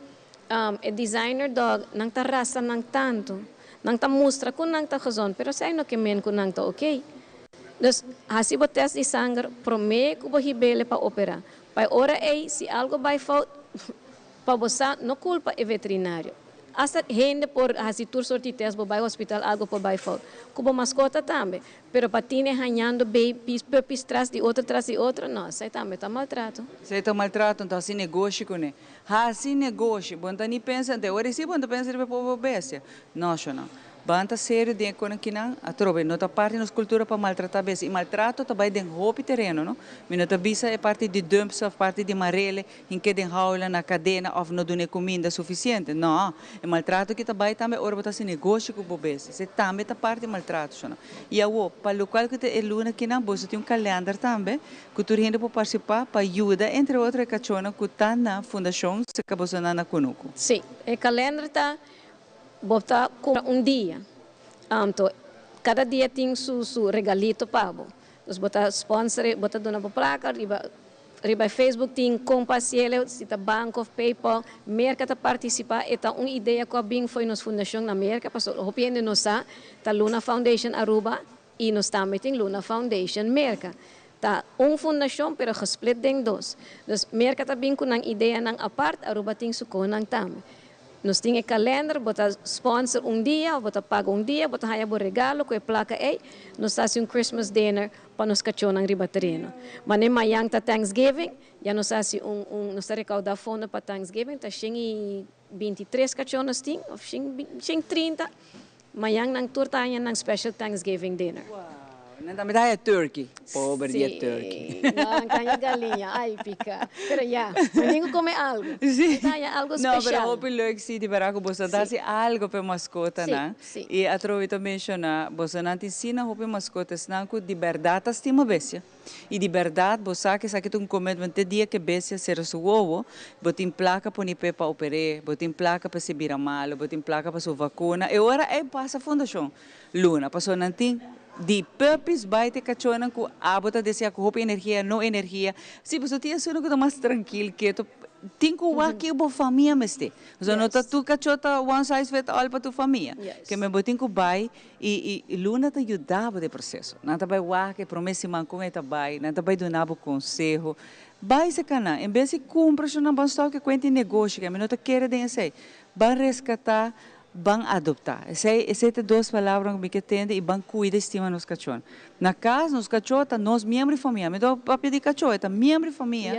e designer dog, nan ta rasa nan tantu. Nan ta mustra ku nan ta gezond, pero esei no ke men ku nan ta oké. Dus, hasi bo test di sanger promé ku bo hib'ele pa operá. Pa e ora ei, si algo bai fout, pa bo sa, no culpa e veterinario. Hasta hende por haci tur soort di test, bo bai hospital, algo por bai fout. Cu bo mascota tambe. Pero pa tine hañando babies, puppies tras di otro, tras di otro, no, esei tambe ta maltrato. Esei ta maltrato, anto haci negoshi cune. Haci negoshi. Bo no ta ni pensa, anto e ora ei si bo no ta pensa riba e pober bestia. No, sho no. Ban ta serio den e konan kinan, atrobe no ta parti nos kultura pa maltratá bes. I maltrato ta bai den hopi tereno, no? Mi no ta bisa e parti di dumps òf parti di marele, hink'é den haula, na kadena òf no dun'é kuminda sufisiente. No. E maltrato ki ta bai tambe ora bo ta hasi negoshi ku bo bes. Esei tambe ta parti maltrato, sho no. I awor, pa lokual ku ta e luna kinan, boso tin un kalènder tambe ku tur hende por partisipá pa yuda entre otro e kachónan ku ta na fundashon serka boso nan na Kunuku. Sí, e kalènder ta Bo ta cumpra un dia, anto cada dia tin su su regalito pa bo. Dus bo ta sponsor e, bo ta duna bo placa riba riba e Facebook tin con pa haciele, si ta banco of PayPal. Merca ta participa, e ta un idea cu a bin fo'i nos fundacion na Merca, pasobra hopi hende no sa, ta Luna Foundation Aruba y nos tambe tin Luna Foundation Merca. Ta un fundacion pero gesplit den dos. Dus Merca ta bin cu nan ideanan apart, Aruba tin su conan tambe. Nos tin e kalender, bo ta sponsor un dia of bo ta paga un dia, bo ta haña bo regalo ku e plaka ei. Nos ta hasi un Christmas dinner pa nos kachónan riba tereno. Manera mañan ta Thanksgiving, ya nos a hasi un un nos ta rekaudá fondo pa Thanksgiving, ta 123 kachó nos tin of shen 130. Mañan nan tur ta haña nan special Thanksgiving dinner. Nan tambe ta haña turkey. Pober di e turkey. Sí, no, nan ta haña galiña. Ay, pica. Pero ya, nan tin cu come algo. Sí. Nan ta haña algo No, pero special. hopi leuk sí, di berdad cu boso ta haci algo pa e mascotanan. Sí, sí. Y atrobe ta menciona, bosonan tin asina hopi mascota, esnan cu di berdad ta stima bestia. Y di berdad bo sa cu esaki ta un commitment te dia cu e bestia cera su wowo, bo tin placa poni p'e pa oper'é, bo tin placa pa si bira malo, bo tin placa pa su vacuna. E ora ey pasa Fundacion Luna, pasobra nan tin di puppies bai te cachonan cu abo ta desea cu hopi energia, no energia. Si, pasobra tin esunnan cu ta mas trankil, keto, tin cu wak kico bo famia mester. Pasobra no ta tur cacho ta one size fit all pa tur famia. Keme bo tin cu bai I i Luna ta yuda bo den proseso. Nan ta bai wak e prome siman kon e ta bai, nan ta bai duna bo konseho. Bai serka nan, en bes di kumpra su nan ban stòp ke kuenta di negoshi, ke ami no ta kere den esei. Ban reskatá, ban adoptá. Esei esei ta dos palabranan ku mi ke tende i ban kuida i stima nos kachónan. Na kas nos kachó ta nos miembro di famia. Mi ta papia di kachó, e ta miembro di famia.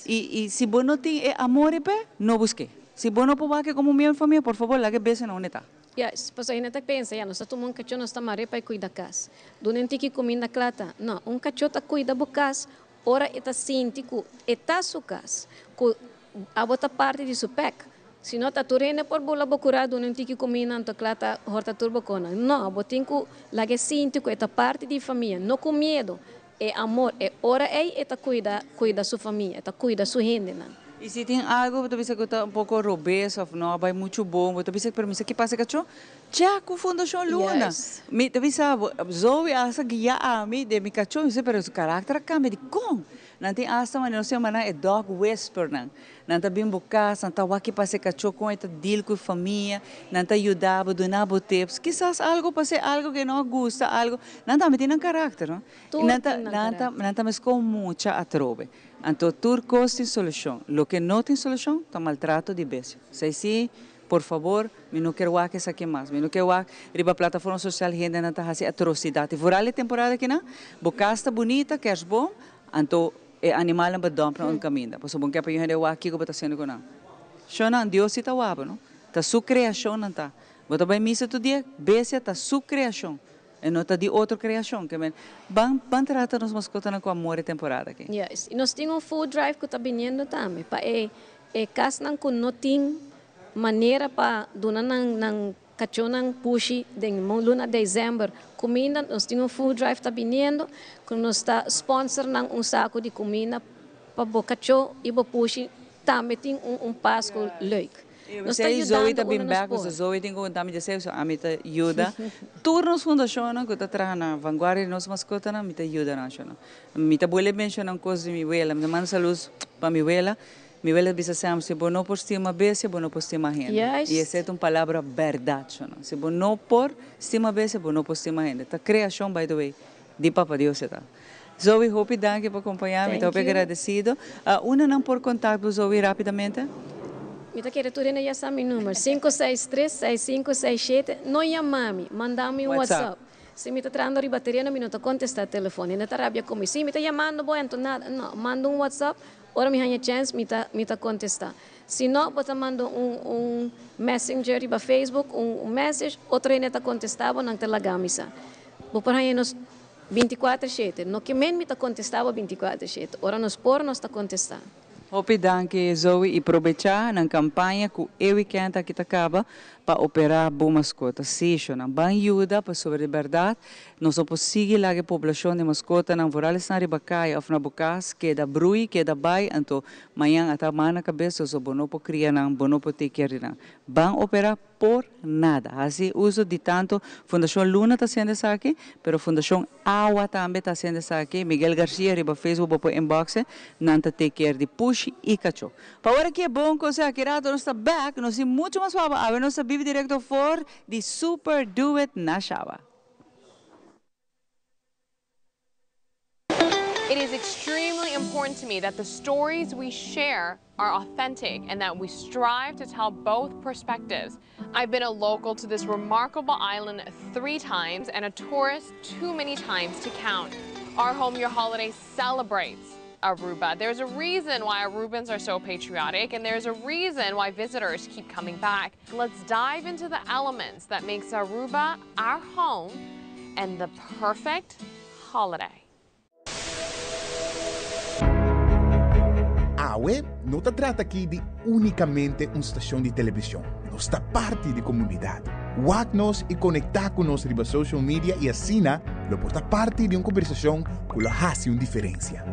I i si bo no tin e amor riba e, no busk'é. Si bo no por wak e komo miembro di famia, por fabor laga e bes na unda e ta. Juist, pasobra hende ta pensa, ya, nos ta tuma un kachó, nos ta mar'é pa e kuida kas. Duna un tiki kuminda kla ta. No, un kachó ta kuida bo kas ora e ta sinti ku e ta su kas, ku abo ta parti di su pèk. Si no, ta tur hende por bula bo kurá, duna un tiki kuminda, anto kla ta hòrta tur bo konan. No, bo tin ku laga e sinti ku e ta parti di famia, no ku miedu. E amor, e ora ei e ta kuida, kuida su famia, e ta kuida su hendenan. I si tin algu bo ta bisa ku ta un poko robes òf no a bai muchu bon, bo ta bisa pero mi sa ki pasa kachó? Chèk ku Fundashon Luna. Mi ta bisa bo, Zoe a hasta guia ami den mi kachó, mi bisa pero su karakter a kambia, dikon? Nan tin asta manera nos yama nan e dog whisper nan. Nan ta bin bo kas, nan ta wak ki pasa e kachó kon e ta deal ku e famia, nan ta yuda bo, duna bo tips. Kisas algu pas'é, algu ku e no a gusta, algu. Nan tambe tin nan karakter, no? Tur I nan ta, tin nan nan ta, karakter. nan ta meskó mucha atrobe. Anto tur kos tin solushon. Loke no tin solushon ta maltrato di bestia. Esei sí, por fabor, mi no kier wak esaki mas. Mi no kier wak riba plataforma sosial hendenan ta hasi atrosidat. I vooral e temporada akinan, bo kas ta bunita, kersboom, anto e animalnan bo dump na un kaminda. Pasobra bo no kier pa yu hende wak kiko bo ta hasiendo ku nan. Shonnan, Dios sí ta wak bo, no? Ta su kreashon nan ta. Bo ta bai misa tur dia, bestia ta su kreashon. E no ta di otro creacion, ke men ban ban trata nos mascotanan cu amor e temporada aki. Juist. Y nos tin un food drive cu ta biniendo tambe pa e e casnan cu no tin manera pa duna nan nan cachonan pushi den luna december cuminda. Nos tin un food drive ta biniendo cu nos ta sponsor nan un saco di cuminda pa bo cacho y bo pushi tambe tin un un Pascu leuk. Nos ta Esei Zoe ta yudando bin unda nos bek, por. pasobra Zoe tin ku konta mi djesei, so ami ta yuda. Tur nos fundashonnan ku ta traha na vanguardia di nos maskotanan, mi ta yuda nan shonnan. Mi ta bolbe menshona un kos di mi wela, mi ta manda saludos pa mi wela. Mi wela ta bisa semper, si bo no por stima bestia, bo no por stima hende. I esei ta un palabra bèrdat shonnan. Si bo no por stima bestia, bo no por stima hende. Ta kreashon, by the way, di Papa Dios e ta. Zoe, hopi danki pa kompañá mi, ta hopi agradesido. Unda nan por kontakt bo Zoe rapidamente? Mi ta kere tur hende ya sa mi number, 563 6567, no yama mi, manda mi un WhatsApp. Si mi ta trahando riba tereno mi no ta kontestá telefòn, hende ta rabia ku mi, si mi ta yamando bo anto nada, no, manda un WhatsApp, ora mi haña chèns mi ta mi ta kontestá. Si no, bo ta manda un un messenger riba Facebook, un un message, otro hende ta kontestá bo, nan ta laga mi sa. Bo por haña nos Binticuater shete. No ke men mi ta contesta bo binticuater shete. Ora nos por nos ta contesta. Hopi danki Zoe y probecha nan campaña cu e weekend aki ta caba pa opera bo mascota. Si shonan ban yuda pasobra di berdad nos no por sigui laga e poblacion di mascotanan vooral esnan riba caya of na bo cas keda brui keda bay anto mañan a ta man na cabes soso bo no por cria nan bo no por take care di nan. Ban opera Por nada. Hasi uso di tanto Fundacion Luna ta haciendo esaki, pero Fundacion Awa tambe ta haciendo esaki. Miguel Garcia riba Facebook bo por inbox e, nan ta take care di pushi y cacho. Pa ora ki e bon conseho aki rato nos ta back, nos tin mucho mas pa bo. Awe nos ta bibi directo for di Super Do It na Shaba. It is extremely important to me that the stories we share are authentic and that we strive to tell both perspectives. I've been a local to this remarkable island three times and a tourist too many times to count. Our Home Your Holiday celebrates Aruba. There's a reason why Arubans are so patriotic and there's a reason why visitors keep coming back. Let's dive into the elements that makes Aruba our home and the perfect holiday. Awe no ta trata aki di únikamente un stashon di televishon, nos ta parti di komunidat. Wak nos i konektá ku nos riba social media i asina lo por ta parti di un kombersashon ku lo hasi un diferensia.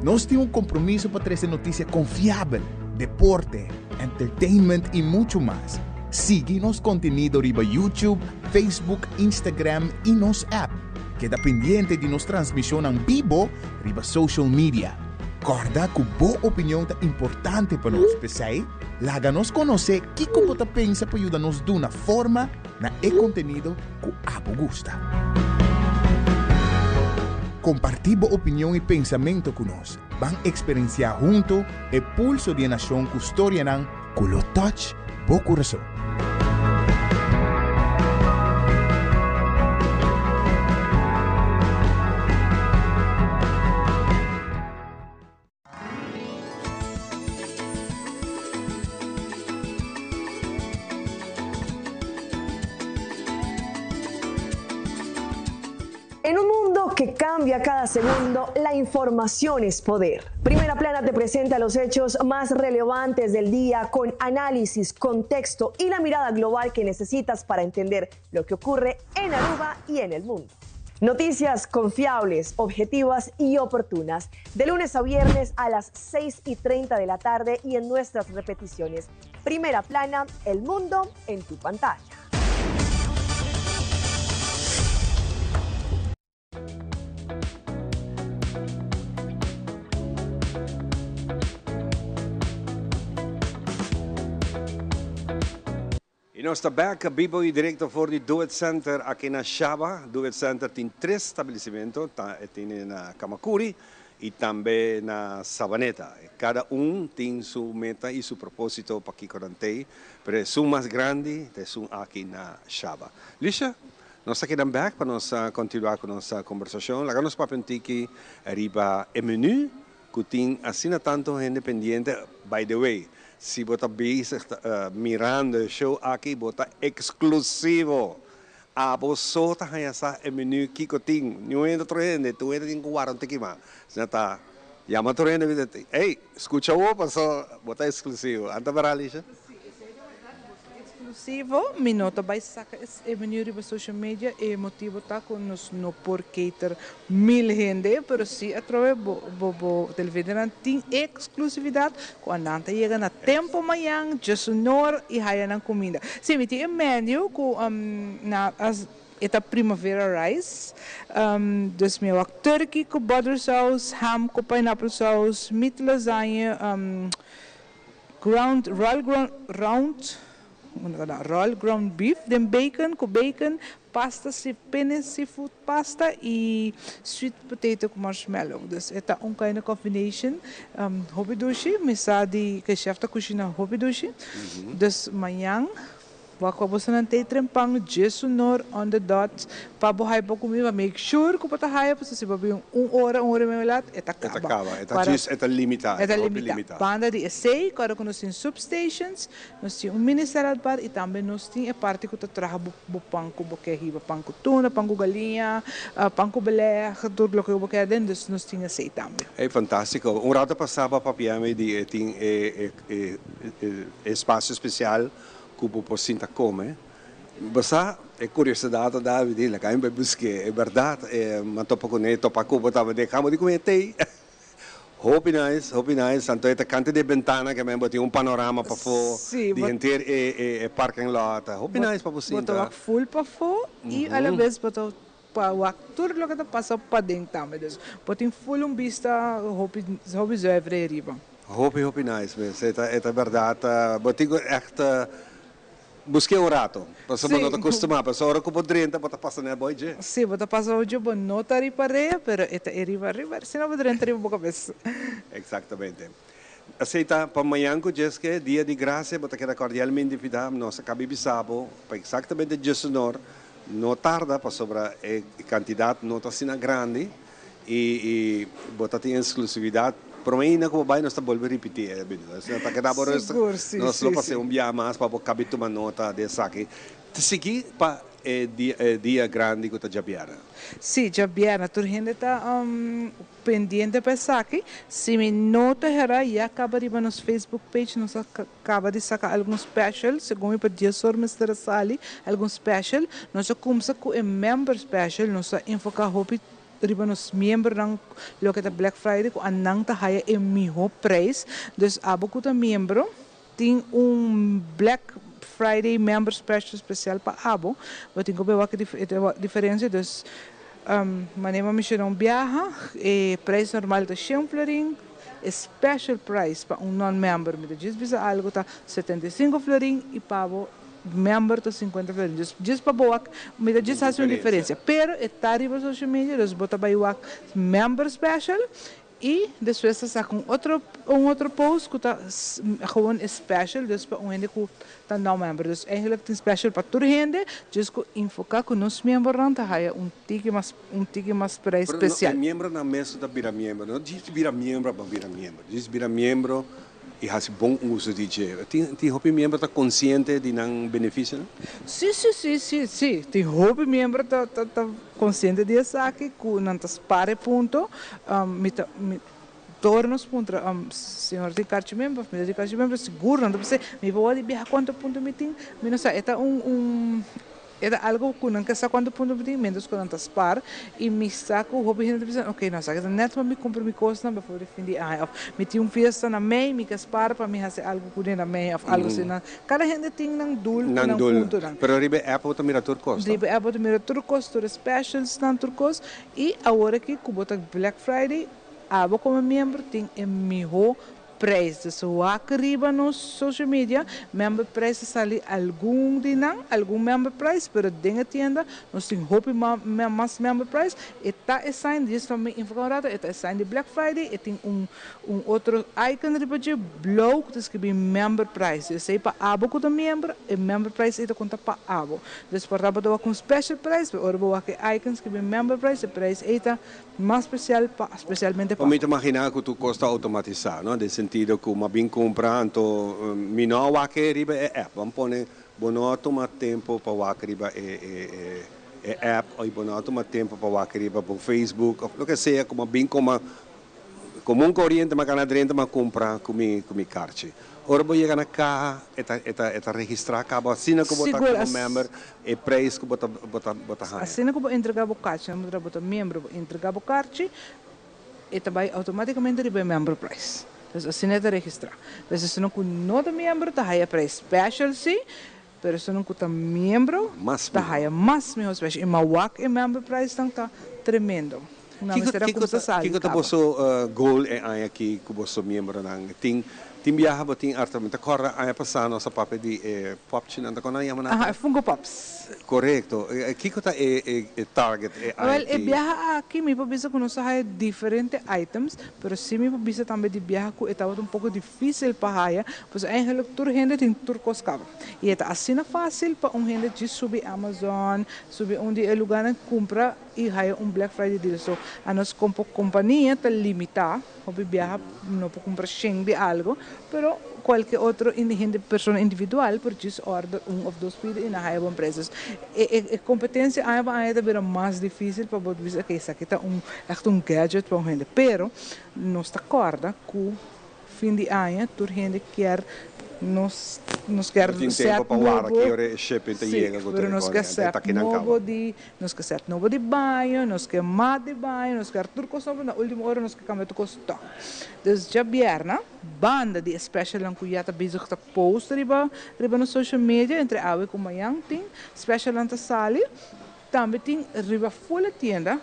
Nos tin un kompromiso pa trese notisia konfiabel, deporte, entertainment i muchu mas. Sigui nos kontenido riba YouTube, Facebook, Instagram i nos app. Keda pendiente di nos transmishonnan bibo riba social media. Kòrda ku bo opinion ta importante pa nos, p'esei laga nos konosé kiko bo ta pensa pa yuda nos duna forma na e kontenido ku abo gusta. Kompartí bo opinion i pensamentu ku nos. Ban eksperensiá huntu e pulso di e nashon ku storianan ku lo touch bo kurason. En un mundo que cambia cada segundo, la información es poder. Primera Plana te presenta los hechos más relevantes del día con análisis, contexto y la mirada global que necesitas para entender lo que ocurre en Aruba y en el mundo. Noticias confiables, objetivas y oportunas. De lunes a viernes a las 6 y 30 de la tarde y en nuestras repeticiones. Primera plana, el mundo en tu pantalla. nos ta bek bibo y directo for di Do It Center aki na Shaba. Do It Center tin tres establecimento, ta e tin na Camacuri y tambe na Savaneta. Cada un tin su meta y su proposito pakico nan tey, pero esun mas grandi ta esun aki na Shaba. Lisha, nos ta keda bek pa nos continua cu nos conversacion. Laga nos papia un tiki riba e menu cu tin asina tanto hende pendiente. By the way, si bo ta bezig mirando e show aki, bo ta exclusivo. Abo so ta haya sa e menu kico tin. Niun hende otro hende, tur hende tin cu warda un tiki mas. Asina ta yama tur hende bisa, ey, scucha awor paso bo ta exclusivo. Anta bera, Alicia? Exclusivo, mi no ta bay saca e menu riba social media, e motibo ta cu nos no por cater 1000 hende, pero si atrobe bo bo bo televidentenan tin exclusividad cu anan ta yega na tempo mañan djesunor y haya nan cuminda. Si, mi tin e menu cu na as e ta primavera rice, dus mi a wak turkey cu butter sauce, ham cu pineapple sauce, meat lasagne, Ground roll ground round roll ground beef den bacon ku bacon, pasta si penne seafood pasta y sweet potato ku marshmallow. Dus e ta un kind of combination hopi dushi. Mi sa di ke chef ta kushina hopi dushi. Dus mañan Wak pa boso nan tei trempan djesunor on the dot pa bo haya bo kumida pa make sure ku bo ta haya pasobra si bo bin un ora un ora i medio lat e ta E ta kaba. kaba, e ta djis e ta limita, E e ta ta hopi limita. limita. Banda di esei kòrda ku nos tin substations, nos tin un mini salad bar i tambe nos tin e parti ku ta traha bo bo pan ku bo ke hiba, pan ku tuna, pan ku galiña, pan ku beleg, tur loke ku bo ke aden, dus nos tin esei tambe. Ey fantastico. Un rato pasá bo a papia mi di e tin e e e espacio special Ku bo por sinta kome. Bo sa, e kuriosedat ta da mi di laga mi bai busk'é. E bèrdat, e mi a topa kuné, topa ku bo tabata den kama di kume tei. Hopi nice, hopi nice. Anto e ta kanta di e bentana ke men bo tin un panorama pafó Sí, di bo henter e e parking lot. Hopi bo nice pa bo bo ta sinta. wak ful pafó i alabes bo ta pa wak tur loke ta pasa paden tambe. Dus bo tin ful un bista hopi hopi zuiver ei riba. Hopi hopi nice mes, e ta e ta berdad bo tin cu echt busque un rato pasobra bo no ta costuma pasobra ora cu bo drenta bo ta pasa net boy dje. Si, bo ta pasa boy dje, bo no ta riba rea pero e ta e riba riba si no bo drenta riba bo cabes. Exactamente. Esey ta pa mañan cu djeske dia di gracia bo ta keda cordialmente invita nos a cabi bisa bo pa exactamente djesunor no tarda pasobra e cantidad no ta asina grandi. I bo ta tin exclusividad. Prome ainda cu bo bay nos ta bolbe ripiti e video. Asina ta keda bo rustig. Sigur, si, Nos lo si, pasa si. un bia mas pa bo cabi tuma nota di esaki. Ta sigui pa e dia e dia grandi cu ta djabièrnè. Si, djabièrnè. Tur hende ta pendiente pa esaki. Si mi no ta hera ya caba riba nos Facebook page nos a caba di saca algun special. Segun mi pa dies or mester a sali algun special. Nos a cumsa cu e member special. Nos a enfoca hopi riba nos miembronan loke ta Black Friday ku anan ta haya e miho prijs. Dus abo ku ta miembro tin un Black Friday member special special pa abo. Bo tin ku bai wak e diferencia. Dus manera mi a menciona un biaha e prijs normal ta shen florin, e special price pa un non member mi ta djis bisa algo ta 75 florin y pa bo Member ta 50 florin. Dus djis pa bo wak, mi ta djis hasi un diferencia. Pero e ta riba social media, dus bo ta bay wak member special y despues ta saca un otro un otro post cu ta gewoon e special, dus pa un hende cu ta no member. Dus eigenlijk tin special pa tur hende, djis cu enfoca cu nos miembronan ta haya un tiki mas un tiki mas prijs Pero no, e special. miembronan mes no ta bira miembro. No djis bira miembro pa bira miembro. Djis bira miembro I hasi bon uso di dje. Tin tin hopi miembro ta konsiente di nan benefisionan? Sí, sí, sí, sí, sí. Tin hopi miembro ta ta ta konsiente di esaki ku nan ta spar e punto. Mi ta mi tur nos puntra, señor tin karchi miembro òf mi ta tin karchi miembro? Sigur nan ta bisa, mi por wòrdu biaha kuantu punto mi tin? Mi no sa, e ta un un. E ta algo ku nan ke sa kuantu punto mi tin, mientras ku nan ta spar i mi sa ku hopi hende ta bisa, ok, no, esaki ta nèt pa mi kumpra mi kosnan before di fin di aña òf mi tin un fiesta na mei, mi ke spar pa mi hasi algo kuné na mei òf algo asina. Kada hende tin nan dul ku Nan nan dul. puntonan. Pero riba e app bo ta mira tur kos, Riba e app bo ta mira tur kos, tur e specialsnan, tur kos. I awor aki ku bo ta Black Friday, abo komo miembro tin e mihó. price. Dus wak riba nos social media, member price ta sali algun di nan, algun member price, pero den e tienda nos tin hopi mas member price. E ta e sign, djis pa mi enfoca un rato, e ta e sign di Black Friday, e tin un un otro icon riba dje blauw cu ta scribi member price. Esey pa abo cu ta miembro, e member price ey ta conta pa abo. Dus por ta bo ta wak un special price, pero ora bo wak e icon scribi member price, e price ey ta mas special pa specialmente pa. Mi ta imagina cu tur cos ta automatisa, no? Den sentido cu m'a bin cumpra, anto mi no a wak e riba e app. Ban pone bo no a tuma tempo pa wak riba e e app of bo no a tuma tempo pa wak riba bo Facebook of loke sea cu m'a bin coma Komo un koriente m'a gana drenta m'a kumpra ku mi ku mi karchi. Ora bo yega na kaha e ta e ta e ta registrá kaba asina ku bo ta Sigur, komo as member e preis ku bo ta bo ta bo ta haña. Asina ku bo entregá bo karchi, nan bo ta miembro, bo entregá bo karchi, e ta bai outomátikamente riba e member price. Dus asina e ta registrá. Dus esunnan ku no ta miembro ta haya preis special sí, pero esunnan ku ta miembro Mas ta mihó. haya mas mihó special. I m'a wak e member price nan ta tremendo. Nan Kiko mester a kiko kumsa ta sali kiko ta kaba. boso goal e aña aki ku boso miembronan? Tin tin biaha bo tin arta mi ta kòrda aña pasá nos a papia di e popchinan ta kon nan yama nan Aha, ta? e Funko Pops. Korekto. Kiko ta e e e target e aña Wèl, e aki? biaha aki mi por bisa ku nos a haya diferente items, pero sí mi por bisa tambe di biaha ku e tabata un poko difísil pa haya, pasobra eigenlijk tur hende tin tur kos kaba. I e ta asina fásil pa un hende djis subi Amazon, subi un di e lugánan kumpra i haya un Black Friday deal. So, anos como compania ta limita, hopi biaha no por cumpra shen di algo, pero cualke otro hende, persona individual por djis order un of dos pida i nan haya bon prijs. Dus e e competencia aña pa aña ta bira mas dificil pa bo bisa ok esaki ta un echt un gadget pa un hende. Pero nos ta corda cu Fin di aña tur hende kier nos nos kier No tin set tempo pa warda nobo ki ora e shipping ta sí yega ku pero tur e nos kier koriente set ta kinan nobo kaba. di nos kier set nobo di baño nos kier mat di baño nos kier tur kos nobo na ultimo ora nos kier kambia tur kos tòg dus djabièrna banda di e specialnan ku ya ta bezig ta post riba riba nos social media entre awe ku mañan tin specialnan ta sali tambe tin riba ful e tienda.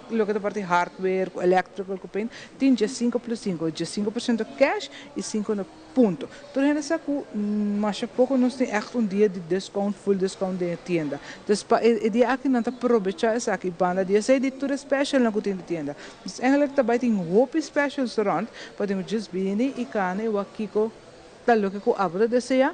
Loke ta parti hardware ku electrical ku paint tin diesinco plus cinco, 15% cash y cinco na punto. Tur hende sa ku masha poko nos tin echt un dia di discount, full discount den e tienda. Dus pa e dia aki nan ta probecha esaki banda di esey di tur e specialnan ku tin den tienda. Dus eigenlijk ta bay tin hopi specials rond pa tin ku djis bini y kana y wak kiko ta loke ku abo ta desea.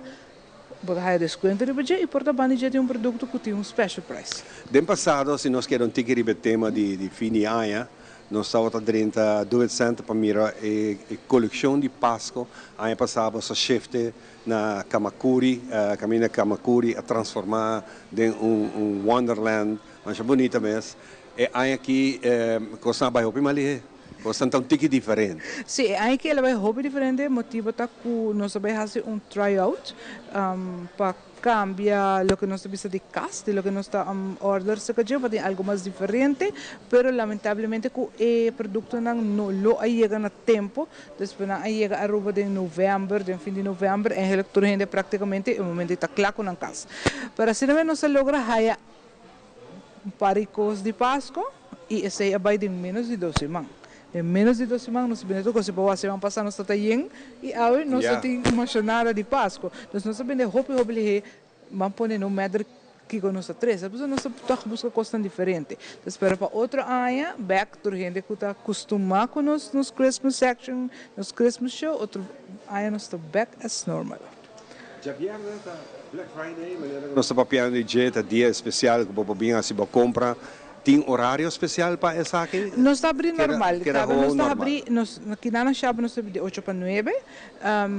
Bo ta haya descuento riba dje y por ta banda dje tin un producto cu tin un special price. Den pasado, si nos keda un tiki riba e tema di di fin di aña, nos tabata drenta Do It Center pa mira e e coleccion di Pasco. Aña pasa bo sa shifte na Camacuri, caminda Camacuri a transforma den un un wonderland masha bunita mes. E aña aki cosnan a bay hopi malihe. Cosnan ta un tiki diferente. Sí, e aña aki el a bay hopi diferente. Motibo ta cu nos a bay haci un try out pa cambia loke nos ta bisa di cas, di loke nos ta order cerca dje, pa tin algo mas diferente. Pero lamentablemente cu e productonan no lo a yega na tempo. Despues nan a yega Aruba den november, den fin di november. Eigenlijk tur hende practicamente e momento ta cla cu nan cas. Pero asina mes nos a logra haya un par di cos di Pasco y esey a bay den menos di dos siman. Den menos di dos siman nos a bende tur cos. Si bo wak siman pasa nos ta ta yen y awe nos no tin masha nada di Pasco. Dus nos a bende hopi hopi lihé ban pone no meder kico nos ta trece pasobra nos ta toch busca cosnan diferente. Ta spera pa otro aña bek tur hende cu ta custuma cu nos nos Christmas section, nos Christmas show, otro aña nos ta bek as normal. Djabièrnè ta Black Friday, manera ku nos ta papiando di dje, ta dia espesial ku bo por bin hasi bo kompra. Tin orario spesial pa esaki? Nos ta habrí Keda normal. keda Kaba nos gewoon ta normal. habrí, nos kinan na Shaba nos ta habrí di ocho pa nuebe,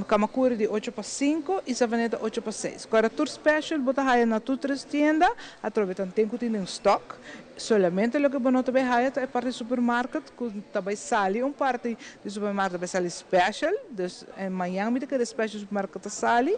Kamakuri di ocho pa sinku i Savaneta ocho pa seis. Ku era tur special bo ta haya na tur tres tienda, atrobe tanten ku tin den stock. Solamente loke bo no ta bay haya ta e parti supermarket ku ta bay sali un parti di supermarket ta bay sali special, dus mañan mi ta kere special supermarket ta sali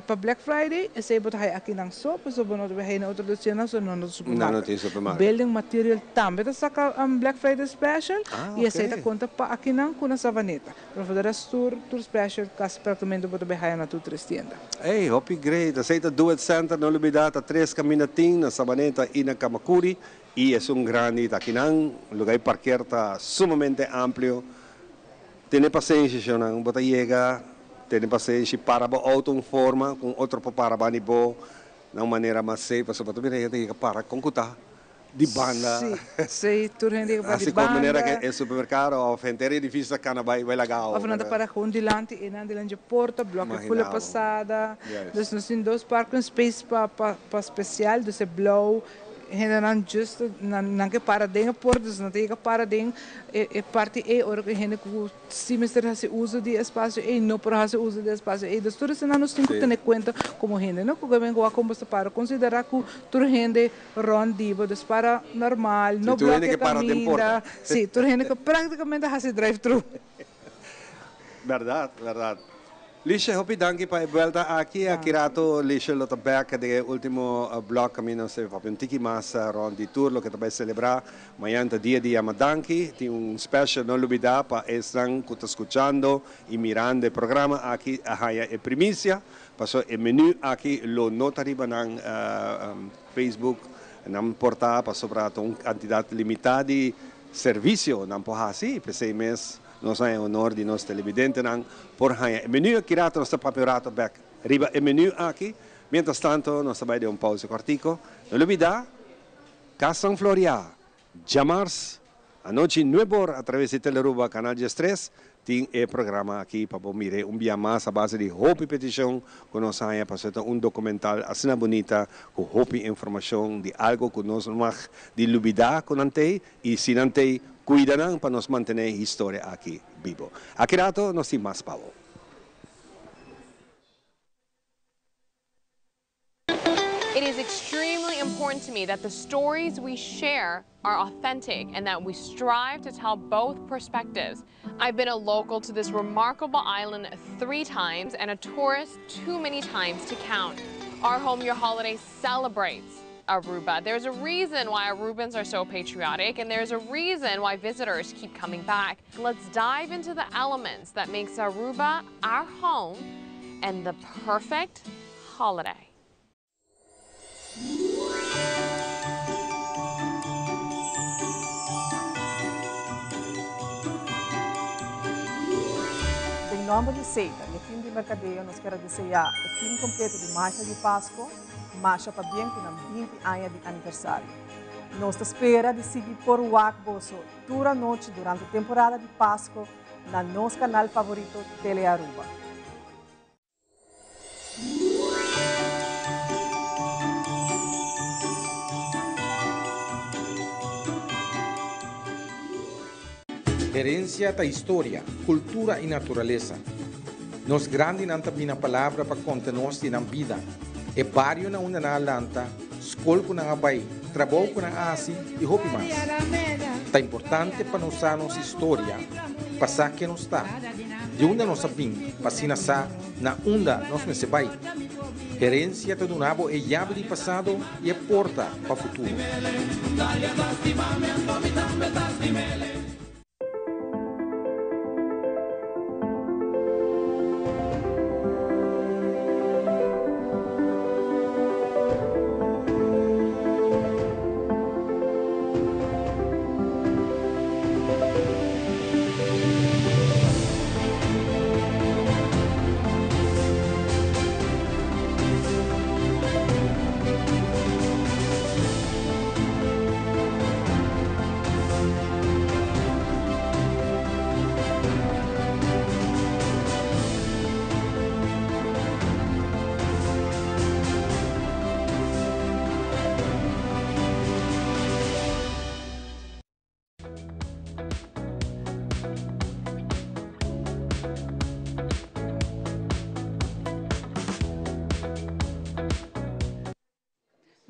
pa Black Friday, esey bo ta haya akinan so, pasobra bo no ta bay haya na otro tiendanan so no na supermarket. Building material tambe ta saka Black Friday special y esey ta konta pa akinan ku na Savaneta. Pero for de rest tur tur special casi practicamente bo ta bay haya na tur tres tienda. Ey, hopi great. Esey ta Do It Center, no lubida ta tres caminda tin na Sabaneta y na Camacuri y esun grandi ta akinan. Lugar di parkeer ta sumamente amplio. Tene pasenshi shownan, bo ta yega, tene pasenshi, para bo auto un forma ku un otro por para bani bo na un manera mas safe, pasobra bo ta mira hende yega para kon ku ta di banda. Sí, sí, tur hende yega para di Asi kon manera banda. ke e supermerkado òf henter e edifisio ta kana bai bai laga Òf nan ta pero para gewoon dilanti e nan dilanti dje porta, blòk e ful e Imagina bo. pasada. Juist. Dus nos tin dos parking space pa pa pa spesial, dus e blou Hendenan just nan nan ke para den e port, dus nan ta yega para den e e parti ei ora ku e hende ku si mester hasi uso di e espasio ei no por hasi uso di e espasio ei. Dus tur esnan nos tin ku tene kuenta komo hende no ku ke wak kon bo ta para konsiderá ku tur hende rònt di bo dus para normal Si no tur hende blòkia ke para den kaminda porta. si tur hende ku praktikamente hasi drive thru. Bèrdat, bèrdat. Lisje, hopi danki pa e buelta aki. Aki rato Lisje lo ta bek den e ultimo blok kaminda nos ta papia un tiki mas rond di tur loke ta bai selebrá. Mañan ta dia di yama danki. Tin un special no lubidá pa esnan ku ta skuchando i mirando e programa aki a haña e primisia. Pasobra e menu aki lo no ta riba nan Facebook, nan porta pasobra ta un kantidat limitá di servisio nan por hasi i p'esei mes Nos haña honor di nos televidentenan por haña e menu aki rato nos ta papia un rato bek riba e menu aki. Mientras tanto nos ta bai den un pausa kortiko. No lubida, Cas San Floria, djamars, anochi nuebor a traves di Telearuba Canal 13 tin e programa aki pa bo mir'é un bia mas a base di hopi peticion ku nos haña pasobra ta un documental asina bunita ku hopi informacion di algo ku nos no mag di lubida ku nan t'ei I si nan t'ei, kuida nan pa nos mantené e historia aki bibo. Aki rato nos tin mas pa bo. It is extremely important to me that the stories we share are authentic and that we strive to tell both perspectives. I've been a local to this remarkable island three times and a tourist too many times to count. Our Home Your Holiday celebrates Aruba. There's a reason why Arubans are so patriotic and there's a reason why visitors keep coming back. Let's dive into the elements that makes Aruba our home and the perfect holiday. Den nomber di Seita y e team di mercadeo nos kier a desea e team completo di Magia di Pasco masha pabien cu nan 20 aña di aniversario. Nos ta spera di sigui por wak boso tur anochi durante temporada di Pasco na nos canal favorito Telearuba. Herencia ta historia, cultura y naturalesa. Nos grandinan ta bina palabra pa conta nos di nan bida, e bario na unda nan a lanta, scol cu nan a bay, trabou cu nan a haci y hopi mas. Ta importante pa nos sa nos historia pa sa ken nos ta. Di unda nos a bin pa asina sa na unda nos mester bai. Herencia ta duna bo e yabi di pasado y e porta pa futuro.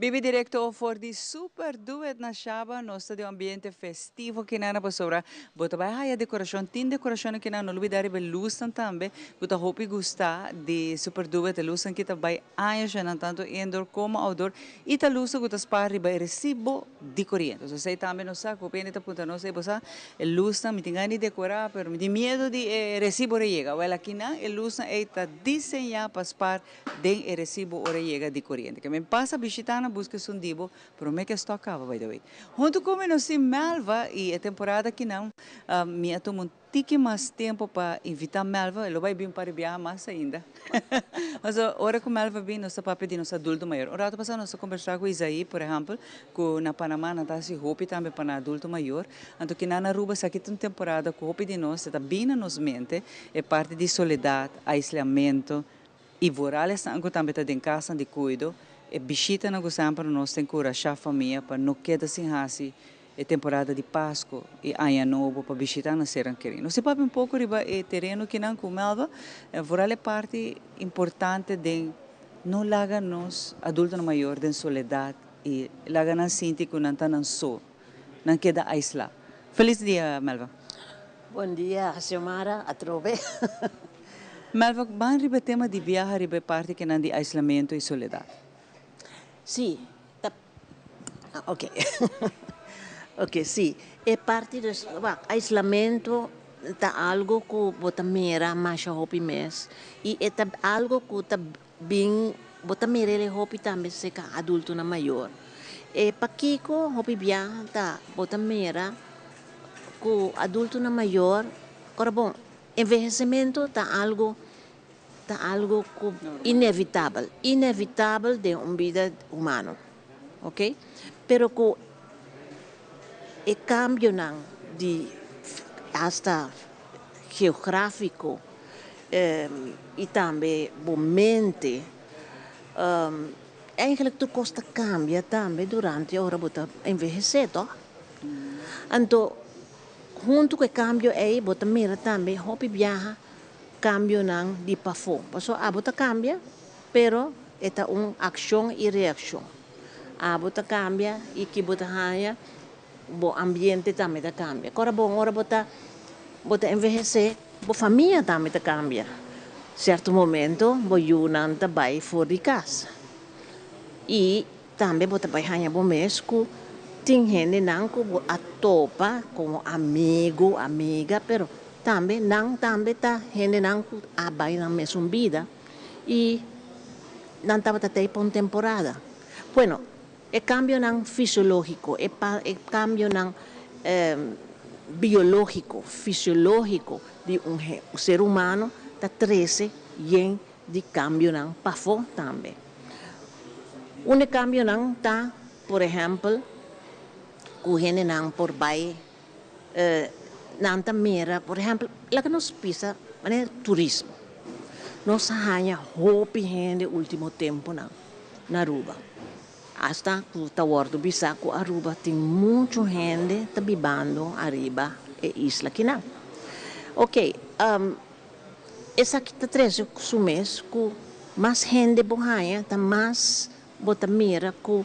Bibi directo for di Super Duet na Shaba, nos ta den un ambiente festivo kinan pasobra bo ta bai haya decoracion, tin decoracion kinan, no lubida riba e luznan tambe cu ta hopi gusta di Super Duet, e luznan ki ta bai aña nan tanto indoor como outdoor y ta luznan cu ta spaar riba e recibo di coriente. Entonces esey tambe nos sa cu hopi hende ta puntra nos, ey bo sa e luznan mi tin gana di decora pero mi tin miedo di e recibo ora yega. Wel akinan e luznan ey ta diseña pa spaar den e recibo ora yega di coriente. Ke men pasa bishita nan. buska esun di bo prome ku e stòk kaba by the way. Huntu ku mi nos tin Melva i e temporada akinan mi a tuma un Tiki mas tempo pa invita Melva, e lo bai bin par biaha mas ainda. Pasobra ora cu Melva bin nos ta papia di nos adulto mayor. Un rato pasa nos a combersa cu Isaí, por ehempel, cu na Panama nan ta haci hopi tambe pa nan adulto mayor. Anto kinan na Aruba esaki ta un temporada cu hopi di nos ta bin na nos mente e parti di soledad, aislamento y vooral esnan cu tambe ta den casnan di cuido, e bishitanan cu semper nos ta encurasha famia pa no keda sin haci E temporada di Pasco y Aña Nobo pa bishita na Seran Keri. Nos ta papia un poco riba e tereno kinan cu Melva, vooral e parti importante den no laga nos adultonan mayor den soledad y laga nan sinti cu nan ta nan so, nan keda aisla. Feliz dia Melva. Bon dia Xiomara, atrobe. Melva, ban riba e tema di biaha riba e parti kinan di aislamento y soledad. Si, ta Ok ok si e parti dus wak aislamentu ta algo ku bo ta mira masha hopi mes i e ta algo ku ta bin bo ta mira el e hopi tambe serka adultonan mayor e pakiko hopi biaha ta bo ta mira ku adultonan mayor ora bon envehesimentu ta algo Ta algo cu inevitabel, inevitabel den un bida humano, ok? Pero cu e cambionan di hasta geografico y tambe bo mente, eigenlijk tur cos ta cambia tambe durante ora bo ta envehece, toch? Anto hunto cu e cambio ey bo ta mira tambe hopi biaha Kambionan di pafó. Pasobra abo ta kambia, pero e ta un akshon i reakshon. Abo ta kambia i ki bo ta haña, bo ambiente tambe ta kambia. Kora bon, ora bo ta bo ta envehesé, bo famia tambe ta kambia. Sierto momento bo yunan ta bai for di kas i tambe bo ta bai haña bo mes ku tin hendenan ku bo a topa komo amigu, amiga, pero Tambe nan tambe ta hendenan ku a bai nan mesun bida i nan tabata tei pa un temporada. Bueno, e kambionan fisiológiko, e e kambionan biológiko, fisiológiko di un ser humano ta trese yen di kambionan pafó tambe. Un e kambionan ta, por ehèmpel, ku hendenan por bai Nan ta mira, por ehempel, laga nos bisa manera turismo. Nos a haña hopi hende ultimo temponan na Aruba. Hasta cu ta wordo bisa cu Aruba tin mucho hende ta bibando ariba e isla kinan. Ok, esaki ta trece su mes cu mas hende bo haña ta mas bo ta mira cu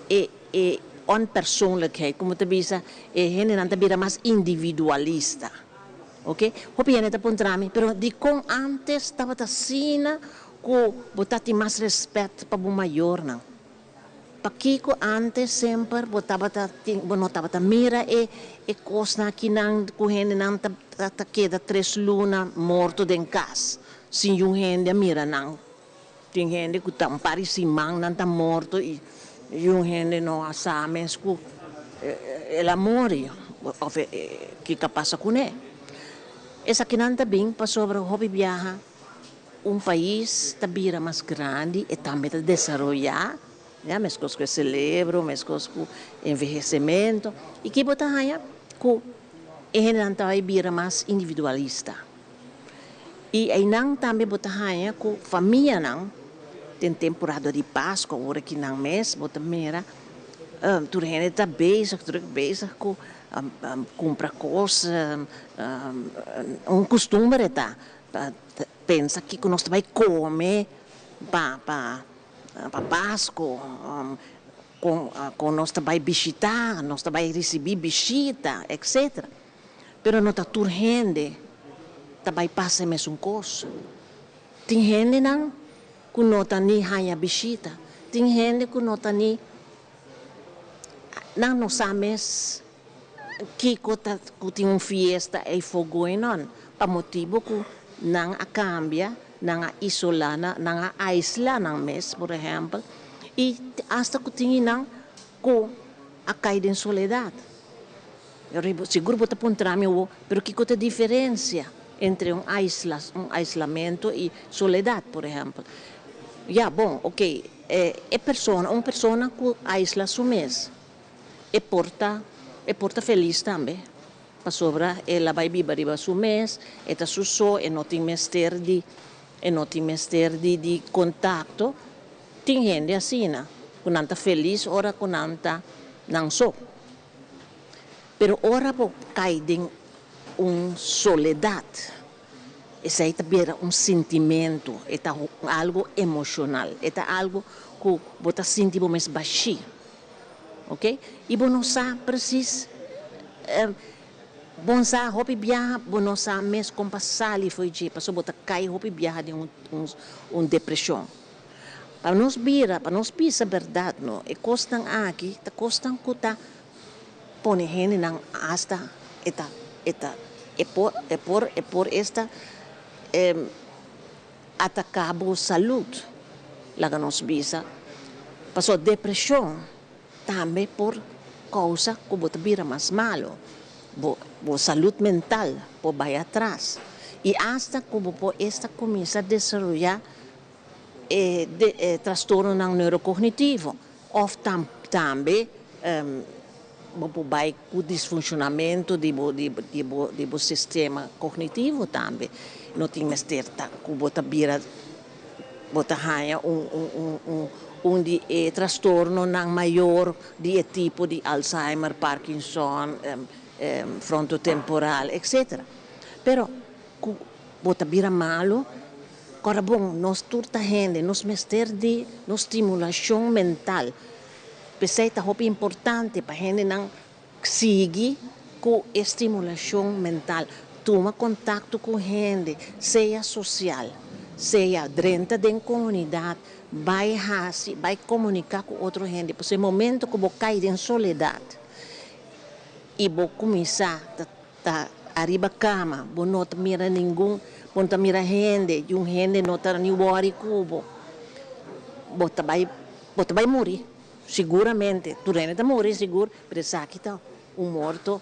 e e onpersoonlijkheid, como ta bisa, e hendenan ta bira mas individualista. Ok, hopi hende ta puntra mi, pero dikon antes tabata asina cu bo ta tin mas respet pa bo mayornan? Pakiko antes semper bo tabata tin, bo no tabata mira e e cosnan akinan cu hendenan ta ta keda tres luna morto den cas sin yun hende a mira nan? Tin hende ku ta un par di siman nan ta morto i un hende no a sa mes ku el a muri òf kiko a pasa kuné. Esakinan ta bin pasobra hopi biaha un pais ta bira mas grandi, e tambe ta desaroyá, ya, meskos ku e selebro, meskos ku envehesementu. I ki bo ta haña? Ku e hendenan ta bai bira mas individualista. I einan tambe bo ta haña ku famianan den temporada di Paskua, ora ki nan mes bo ta mira tur hende ta bezig, druk bezig ku kumpra kos, un kustumber e ta, pa pensa kiko nos ta bai kome pa pa pa Paskua, kon kon nos ta bai bishita, nos ta bai risibí bishita, etcetera. Pero no ta tur hende ta bai pasa e mesun kos. Tin hendenan ku no ta ni haña bishita. Tin hende ku no ta ni, nan no sa mes kiko ta ku tin un fiesta eifo going on, pa motibu ku nan a kambia, nan a isolá nan, nan a aislá nan mes, por ehèmpel. I asta ku tin nan ku a kai den soledat. Sigur bo ta puntra mi awo, pero kiko ta e diferensia entre un aisla, un aislamentu i soledat, por ehèmpel? Ya, bon, ok, e persona, un persona ku aisla su mes, e por ta, e por ta felis tambe, pasobra el a bai biba riba su mes, e ta su so, e no tin mester di, e no tin mester di di kontakto. Tin hende asina, ku nan ta felis ora ku nan ta nan so. Pero ora bo kai den un soledat, esei ta bira un sintimentu, e ta algu emoshonal, e ta algu ku bo ta sinti bo mes bashí, ok? I bo no sa presis, bo sa hopi biaha bo no sa mes kon pa sali fo'i dje, pasobra bo ta kai hopi biaha den un depreshon. Pa nos bira, pa nos bisa bèrdat no, e kosnan aki ta kosnan ku ta pone hendenan asta e ta e ta e por e por e por esta ataká bo salud, laga nos bisa. Pasobra depreshon tambe por kousa ku bo ta bira mas malu, bo bo salud mental por bai atras i asta ku bo por esta kuminsá desaroyá e trastornonan neurokognitivo òf tambe bo por bai ku disfunshonamentu di bo di bo sistema kognitivo tambe. No tin mester ta ku bo ta bira bo ta haña un un un di e trastornonan mayor di e tipo di Alzheimer, Parkinson, frontotemporal, etcetera. Pero ku bo ta bira malu. Ora bon, nos tur ta hende, nos mester di nos stimulashon mental. P'esei ta hopi importante pa hendenan sigui ku e stimulashon mental. Tuma kontakto ku hende, sea sosial, sea drenta den komunidat, bai hasi, bai komuniká ku otro hende. Pasobra e momento ku bo kai den soledat i bo kuminsá ta Ta ariba kama, bo no ta mira ningun, bo no ta mira hende, y un hende no ta ni wòri ku bo. Bo ta bai, bo ta bai muri, siguramente. Tur hende ta muri sigur, pero esaki ta un morto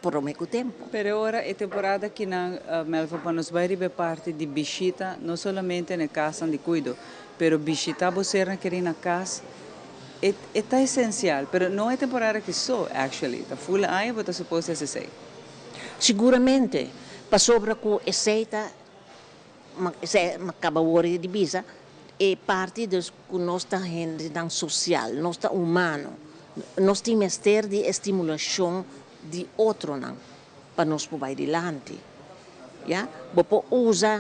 prome ku tempu. Pero ora e temporada akinan, Melva, pa nos bai riba e parti di bishita, no solamente na e kasnan di kuido, pero bishita bo sernan keri na kas, E e ta esencial, pero no e temporada aki so, actually. Ta full aña bo ta supose haci esey. Siguramente, pasobra cu esey ta, ma esey mi caba wor di bisa, e parti dus cu nos ta hendenan social, nos ta humano, nos tin mester di e stimulacion di otronan pa nos por bay dilanti, ya. Bo por usa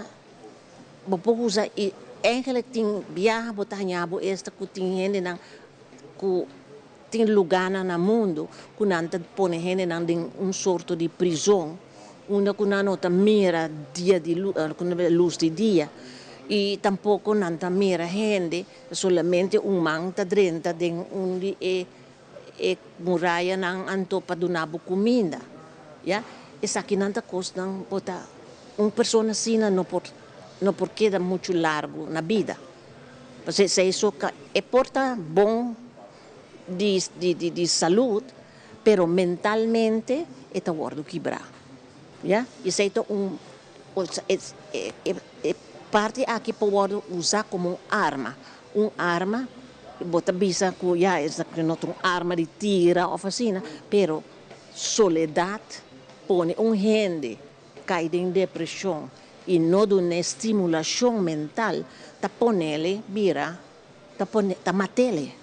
Bo por usa i eigenlijk tin biaha bo ta haña bo esta ku tin hendenan ku tin lugánan na mundu ku nan ta pone hendenan den un sorto di prizon unda ku nan no ta mira dia di lus di dia i tampoko nan ta mira hende solamente un man ta drenta den un di e e murayanan anto pa duna bo kuminda ya esakinan ta kosnan bo ta un persona asina no por no por keda muchu largu na bida pasobra esei so ka e por ta bon di di di salud pero mentalmente e ta wòrdu kibrá ya esei ta un e parti aki por wòrdu usa komo un arma un arma Bo ta bisa ku ya esaki no ta un arma di tira òf asina, pero soledat pone un hende kai den depreshon i no dun'é stimulashon mental ta ponele bira, ta pone, ta mat'ele.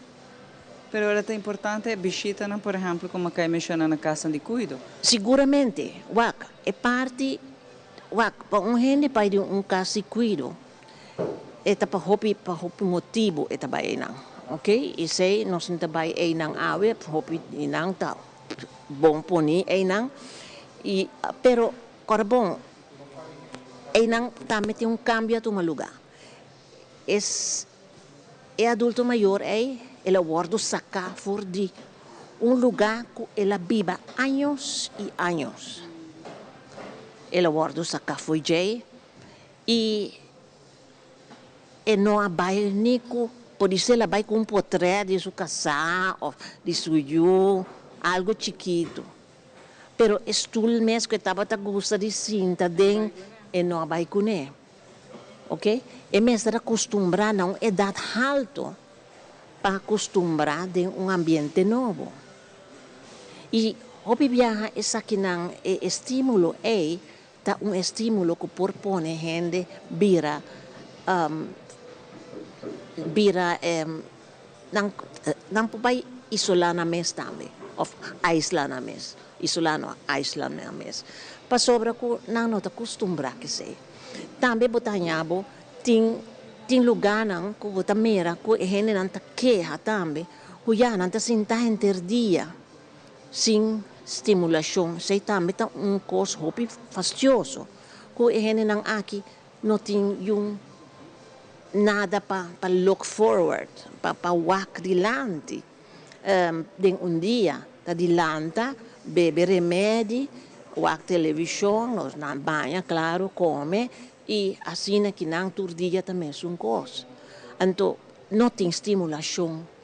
Pero ora ta importante e bishitanan, por ehèmpel komo a kai menshoná na kasnan di kuido. Siguramente, wak, e parti, wak, pa un hende bai den un kas di kuido, E ta pa hopi pa hopi motibu e ta bai einan ok esei nos no ta bai einan awe hopi di nan ta bon poni einan y pero ora bon einan tambe tin un cambio a tuma luga es e adulto mayor ei el a wordo saca for di un luga cu el a biba años y años el a wordo saca fo'i djei. I e no a bai ni ku Podisé el a bai ku un potrèt di su kasá òf di su yu, algu chikitu. Pero e stul mes ku e tabata gusta di sinta den, e no a bai kuné. Oke? E mester a kustumbrá na un edat haltu pa kustumbrá den un ambiente nobo. I hopi biaha esakinan, e estímulo ei ta un estímulo ku por pone hende bira bira nan nan por bai isolá nan mes tambe òf aislá nan mes, isolá no, aislá nan mes, pasobra ku nan no ta kustumbrá ku esei. Tambe bo ta haña bo tin tin lugánan ku bo ta mira ku e hendenan ta keha tambe ku ya nan ta sinta henter dia Sin stimulashon, esei tambe ta un kos hopi fastioso, ku e hendenan aki no tin yun nada pa pa look forward, pa pa wak dilanti. Den un dia ta di lanta, bebe remedi, wak televishon, nos nan baña klaro, kome i asina ki nan tur dia ta mesun kos. Anto no tin stimulashon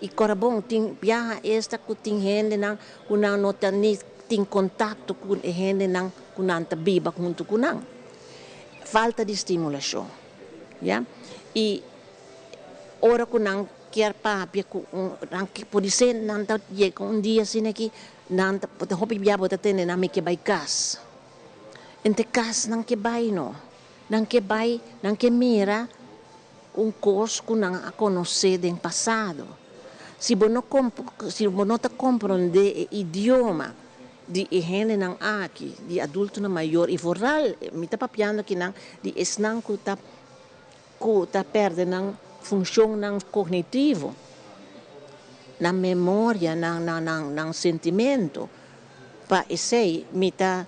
I kora bon, tin biaha esta ku tin hendenan ku nan no ta ni tin kontakto ku e hendenan ku nan ta biba huntu ku nan. Falta di stimulashon, ya. I ora ku nan kier papia ku un, nan podisé nan ta yega un dia asina ki nan ta, hopi biaha bo ta tende nan mi ke bai kas. Ente kas nan ke bai no. Nan ke bai, nan ke mira un kos ku nan a konosé den pasado. Si bo no si bo no ta komprondé e idioma di e hendenan aki, di adultonan mayor i vooral mi ta papiando akinan di esnan ku ta ku ta pèrdè nan funshonnan kognitivo, nan memoria, nan nan nan nan sentimentu, pa esei mi ta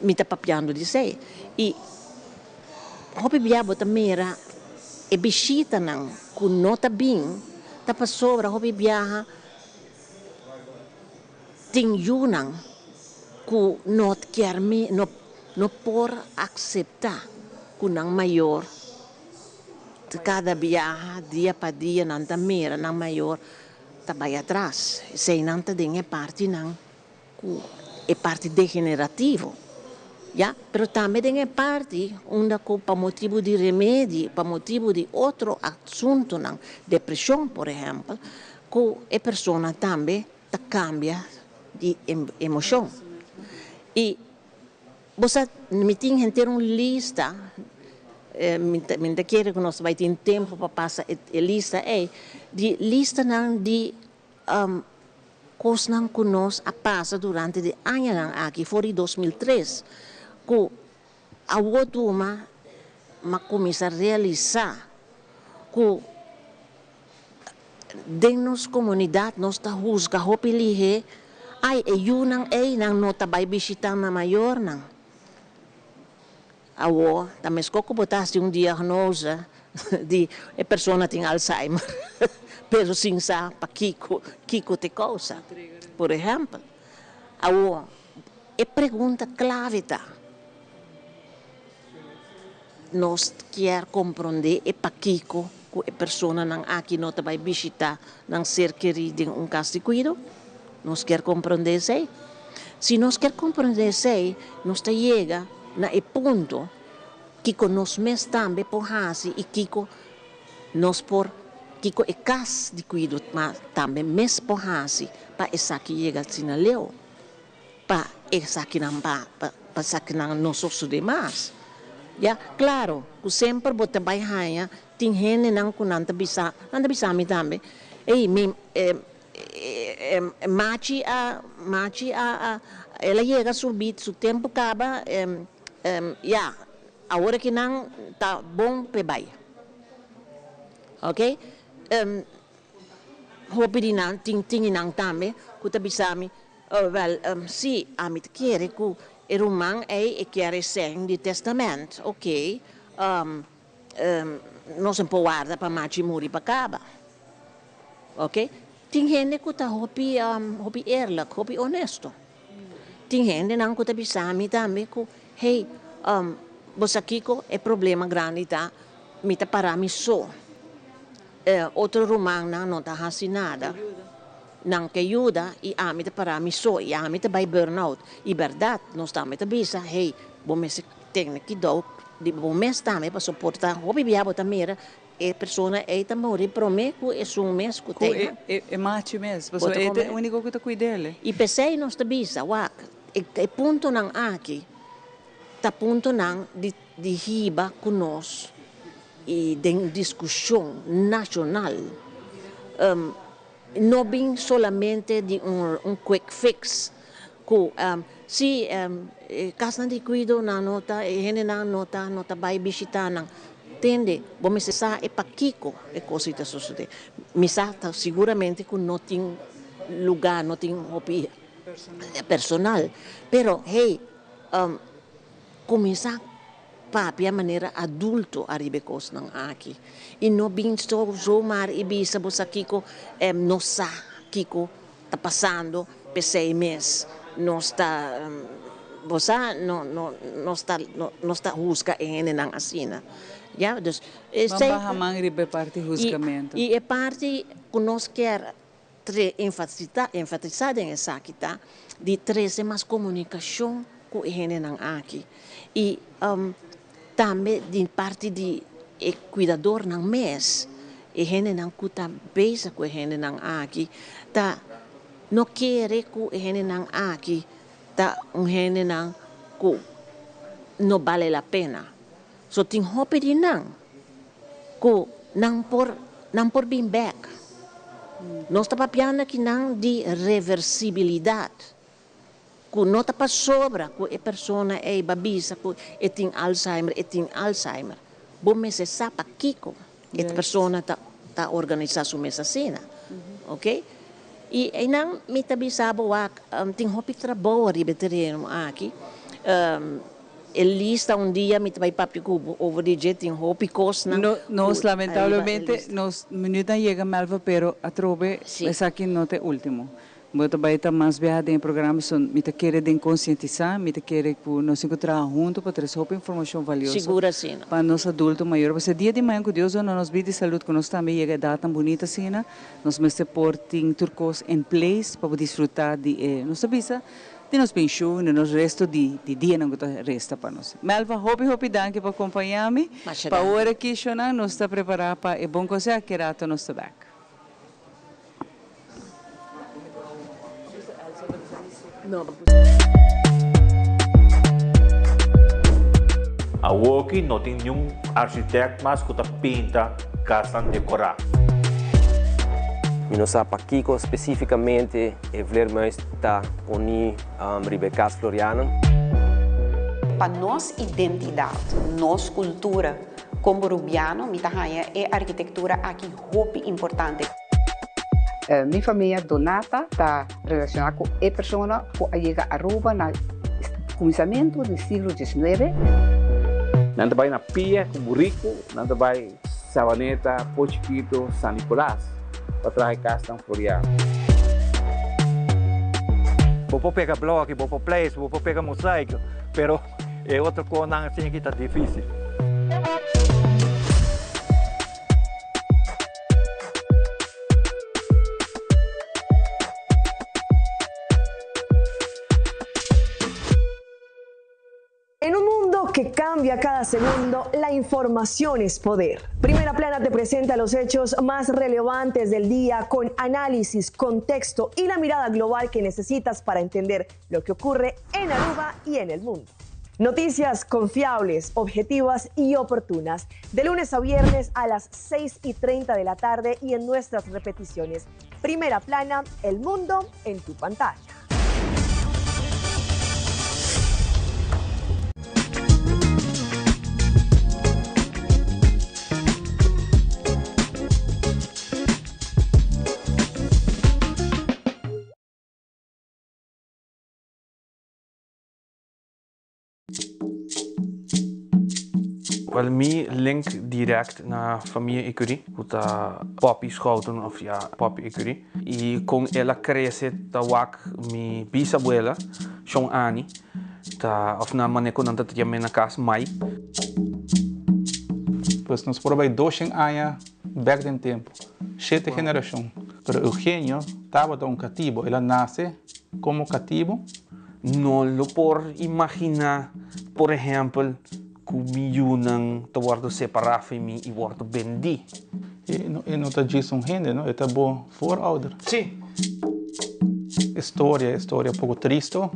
Mi ta papiando di esei. I hopi bia bo ta mira e bishitanan ku no ta bin ta pasobra hopi biaha tin yunan ku no kier mi no no por akseptá ku nan mayor kada biaha dia pa dia nan ta mira nan mayor ta bai atras. Eseinan ta den e partinan ku e parti degenerativo, ya, pero tambe den e parti unda ku pa motibu di remedi, pa motibu di otro asuntunan, depreshon por ehèmpel, ku e persona tambe ta kambia di emoshon. I bo sa, mi tin henter un lista, mi ta mi ta kere ku nos ta bai tin tempu pa pasa e lista ei, di listanan di Kosnan ku nos a pasa durante di añanan aki for di 2003 ku awor tuma m'a kuminsá realisá ku den nos komunidat nos ta husga hopi lihé, ai e yunan ei nan no ta bai bishitá nan mayornan. Awor ta meskos ku bo ta hasi un diagnose di e persona tin Alzheimer, pero sin sa pakiko, kiko ta e kousa, por ehèmpel. Awor, e pregunta klave ta, nos kier komprondé e pakiko ku e personanan aki no ta bai bishitá nan ser kerí den un kas di kuido? Nos kier komprondé esei? Si nos kier komprondé esei, nos ta yega na e punto kiko nos mes tambe por hasi i kiko nos por, kiko e kas di kuido tambe mes por hasi pa esaki yega asina leu, pa esakinan pa pa esakinan no sosodé mas. Ya, klaro ku semper bo ta bai haña tin hendenan ku nan ta bisa, nan ta bisa mi tambe, ey mi Machi a Machi a a el a yega su bit su tempu kaba ya awor aki nan ta bon p'e bai ok hopi di nan tin tin di nan tambe ku ta bisa mi wèl si ami ta kere ku e ruman ei e kier e sèn di tèstamènt ok nos no por warda pa Machi muri pa kaba. Ok, tin hende ku ta hopi hopi eerlijk, hopi honesto. Tin hendenan ku ta bisa mi tambe ku, hey, bo sa kiko e problema grandi ta, mi ta para mi so. Otro rumannan no ta hasi nada, nan ke yuda i ami ta para mi so i ami ta bai burnout. I bèrdat nos tambe ta bisa, hey, bo mester tene kidou di bo mes tambe pasobra por ta hopi bia bo ta mira e persona ei ta muri promé ku esun mes ku Ku e e machi mes, pasobra e ta e úniko ku ta kuid'el. I p'esei nos ta bisa, wak, e puntonan aki ta puntonan di di hiba ku nos i den diskushon nashonal no bin solamente di un quick fix ku si e kasnan di kuido nan no ta e hendenan no ta no ta bai bishita nan tende bo mester sa e pakiko e kos ei ta sosode mi sa ta siguramente ku no tin luga no tin hopi personal pero hey Kuminsá papia manera adulto ariba e kosnan aki i no bin zomaar i bisa bo sa kiko no sa kiko ta pasando p'esei mes nos ta bo sa no no nos ta nos ta husga e hendenan asina ya dus Ban baha man riba e parti husgamentu. I e parti ku nos kier Tre enfatisá den esaki ta di trese mas komunikashon ku e hendenan aki i tambe di parti di e kuidadornan mes, e hendenan ku ta bezig ku e hendenan aki ta no kere ku e hendenan aki ta un hendenan ku no bale la pena. So tin hopi di nan ku nan por nan por bin bek. Nos ta papiando akinan di reversibilidat, ku no ta pasobra ku e persona ei ba bisa ku e tin Alzheimer, e tin Alzheimer. Bo mester sa pakiko e persona ta ta organisá su mes asina, oke. I einan mi ta bisa bo wak tin hopi trabou ariba e tereno aki. E lista un dia mi ta bai papia ku bo over di dje tin hopi kosnan No, nos lamentablemente nos minuutnan yega Melva pero atrobe esaki no ta e ultimo. Bo ta bai ta mas biaha den e programa so mi ta kere den konsientisá, mi ta kere ku nos tin ku traha huntu pa trese hopi informashon valioso Sigur asina. pa nos adulto mayor. Pasobra dia di mañan ku Dios duna nos bida i salud ku nos tambe yega edatnan bunita asina, nos mester por tin tur kos en place pa bo disfrutá di e nos ta bisa di nos penshun, di nos resto di di dianan ku ta resta pa nos. Melva, hopi hopi danki pa kompañá mi. Masha Pa danki. ora aki shownan nos ta prepará pa e bon konseho, aki rato nos ta bèk. Awoki no tin niun architect mas ku ta pinta kasnan dekorá. Mi no sa pakiko spesífikamente e vleermuis ta poni riba e kas Floriana. Pa nos identidat, nos kultura komo Rubiano mi ta haña e arkitektura aki hopi importante. Mi famia Donata ta relaciona cu e persona cu a yega Aruba na cuminsamento di siglo diesnuebe. Nan ta bai na pia ku buriku, nan ta bai Sabaneta, Po Chikito, San Nicolas pa traha e kasnan floreá. Bo por pega bloki, bo por pleis, bo por pega mosaiko, pero e otro konan asin aki ta difisil. En un mundo que cambia cada segundo, la información es poder. Primera Plana te presenta los hechos más relevantes del día con análisis, contexto y la mirada global que necesitas para entender lo que ocurre en Aruba y en el mundo. Noticias confiables, objetivas y oportunas. De lunes a viernes a las 6 y 30 de la tarde y en nuestras repeticiones. Primera plana, el mundo en tu pantalla. Wel mi link direct na famia Ecury ku ta Poppy Schouten of ya Poppy Ecury i kon el a krese ta wak mi bisabuela Shon Annie ta of na mane ku nan ta yam'é na kas Mai. Pues nos por a bai doshen aña. bek den tempu, shete generashon. Pero Eugenio tabata un katibu, el a nase komo katibu. No lo por imaginá, por ehèmpel, ku mi yunan ta wòrdu separá for mi i wòrdu bendí. E no ta djis un hende, no, e ta bo voorouder. Sí. E storia, e storia poko tristo,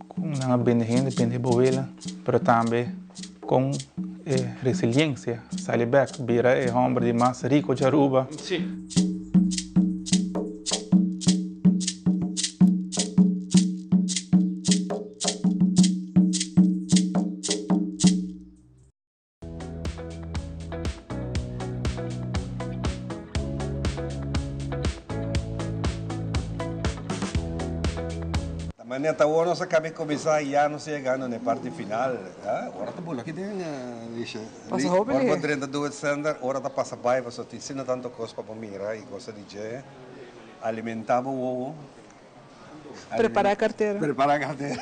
kon nan a bende hende, bende bo wela, pero tambe kon e resiliencia sali bek, bira e homber di mas rico di Aruba. Sí. Manera ta awor nos a caba di cuminsa y ya nos a yegando na e parti final. Ora ta bula aki den, Lisha. Pasa hopi Ora bo drenta Do It Center, ora ta pasa bay pasobra tin asina tanto cos pa bo mira y gosa di dje. Alimenta bo wowo. Prepará kartera. Prepará kartera.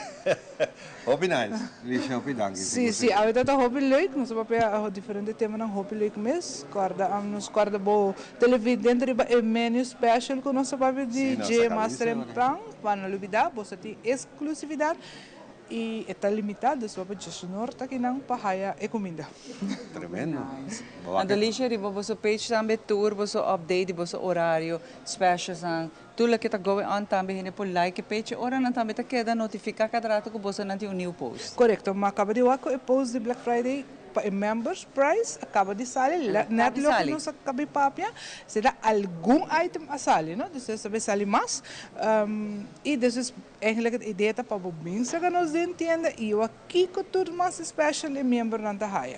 Hopi nice. Lisha, hopi danki. Sí, sí, awe ta ta hopi leuk. Nos a papia diferente temanan hopi leuk mes. Kòrda, nos kòrda bo televidente riba e menu special ku nos a papia di dje mas trempran. Pa no lubidá, boso tin eksklusividat i e ta limitá, dus bo djes nor ta kinan pa haya e kuminda. Tremendo. Anto Lisha, riba boso page tambe tur boso update di boso orario, specialsnan. Tur loke ta going on tambe hende por like e page ora nan tambe ta keda notifica cada rato cu boso nan tin un new post. Corecto, ma caba di wak cu e post di Black Friday pa e members price a caba di sali, net loke nos a caba di papia, si ta algun item a sali no, dus esta bes sali mas, y despues eigenlijk het idee ta pa bo bin saca nos den tienda y wak Kiko tur mas special e miembronan ta haya?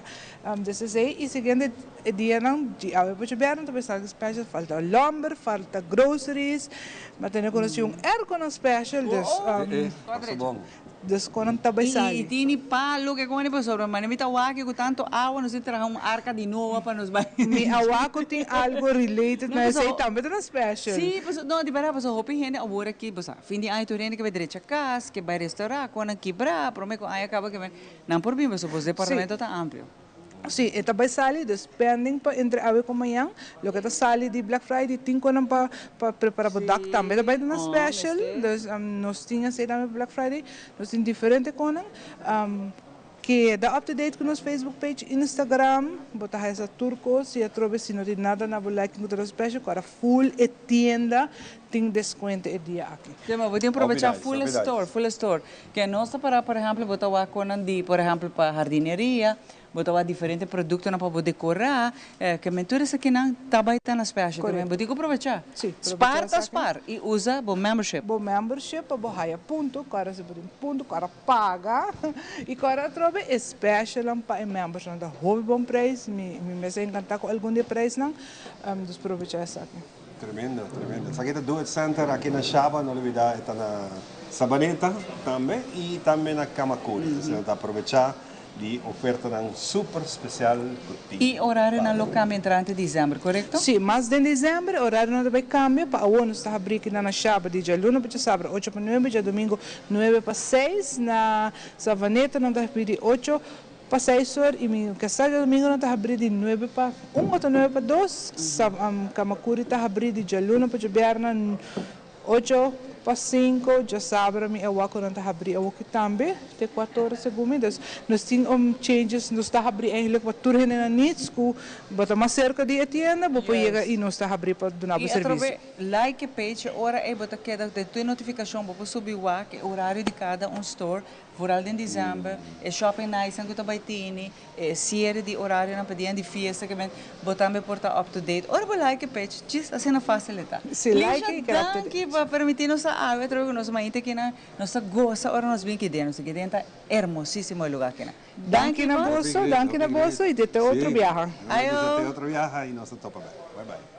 Des esey y siguiente e dianan di awe pa djobièrnè ta bay salga special, falta lumber, falta groceries, ma tene cu nos tin un airconan special, dus dus con nan ta bay sali. Y tini palo ke con pasobra mane mi ta wak cu tanto awa nos tin traha un arca di Noa pa nos bay. Mi a wak cu tin algo related na esey tambe ta na special. Si, pasobra no di berdad pasobra hopi hende awor aki bo sa. Fin di aña tur hende ke bai drecha kas, ke bai restaurá, kon nan kibrá, promé ku aña kaba ke bai, nan por bin pasobra bos departamento ta amplio. Sí, e ta bai sali, dus pending pa entre awe ku mañan, loke ta sali di Black Friday tin kon nan pa pa prepara bo dak tambe ta bai ta na special, dus nos tin esei tambe pa Black Friday, nos tin diferente konnan. Keda up to date ku nos Facebook page, Instagram, bo ta haya sa tur kos y atrobe si no tin nada na bo liking ku ta lo special ku ora full e tienda tin descuento e dia aki. Sí, ma bo tin probecha full e store, full e store. Ke nos ta para por ehempel bo ta wak konan di por ehempel pa hardineria, bo ta wak diferente productonan pa bo decora, ke men tur esakinan ta bay ta na special, ke men bo tin ku probecha. Sí, Spar ta spar y usa bo membership. Bo membership pa bo haya punto, ku ora si bo tin punto, ku ora Paga y cu ora atrobe e specialnan pa e membersnan ta hopi bon prijs, mi mi mes a encanta cu algun di e prijsnan, dus probecha esaki. Tremendo, tremendo. Esaki ta Do It Center aki na Shaba, no olbida e ta na Sabaneta tambe y tambe na Camacuri. Asina nan ta aprobecha di ofertanan super special cu tin. Y orarionan lo cambia entrante december, corecto? Sí, mas den december e orarionan ta bay cambia, pa awor nos ta habri aki na na Shaba di djaluna pa djasabra ocho pa nuebe, djadomingo Nuebe pa seis na Savaneta nan ta habrí di ocho pa seis or y mi kasa djadomingo nan ta habrí di nuebe pa un ota nuebe pa dos. Camacuri ta habrí di djaluna pa djabièrnè ocho pa cinco, djasabra mi a wak ku nan ta habrí awoki tambe te kuater ora segun mi. Dus nos tin changes, nos ta habrí eigenlijk pa tur hende na needs ku bo ta mas serka di e tienda bo por yega y nos ta habrí pa duna bo Y servicio. atrobe Like e page e ora ei bo ta keda den tur e notifikashon bo por subi wak e orario di kada un store, vooral den december, e shopping nights nan ku ta bai tini, e siere di orarionan pa dianan di fiesta ke men bo tambe por ta up to date. Ora bo like e page djis asina facil e ta. Si like Lisha e keda up to date. danki pa permiti nos a awe atrobe ku nos mainta kinan nos ta gosa ora nos bin kiden nos kiden ta hermosisimo e lugar kinan. Danki Danki na pa. boso, danki na boso y te otro biaha. Ayo. Te otro biaha y nos ta topa bek. Bye bye.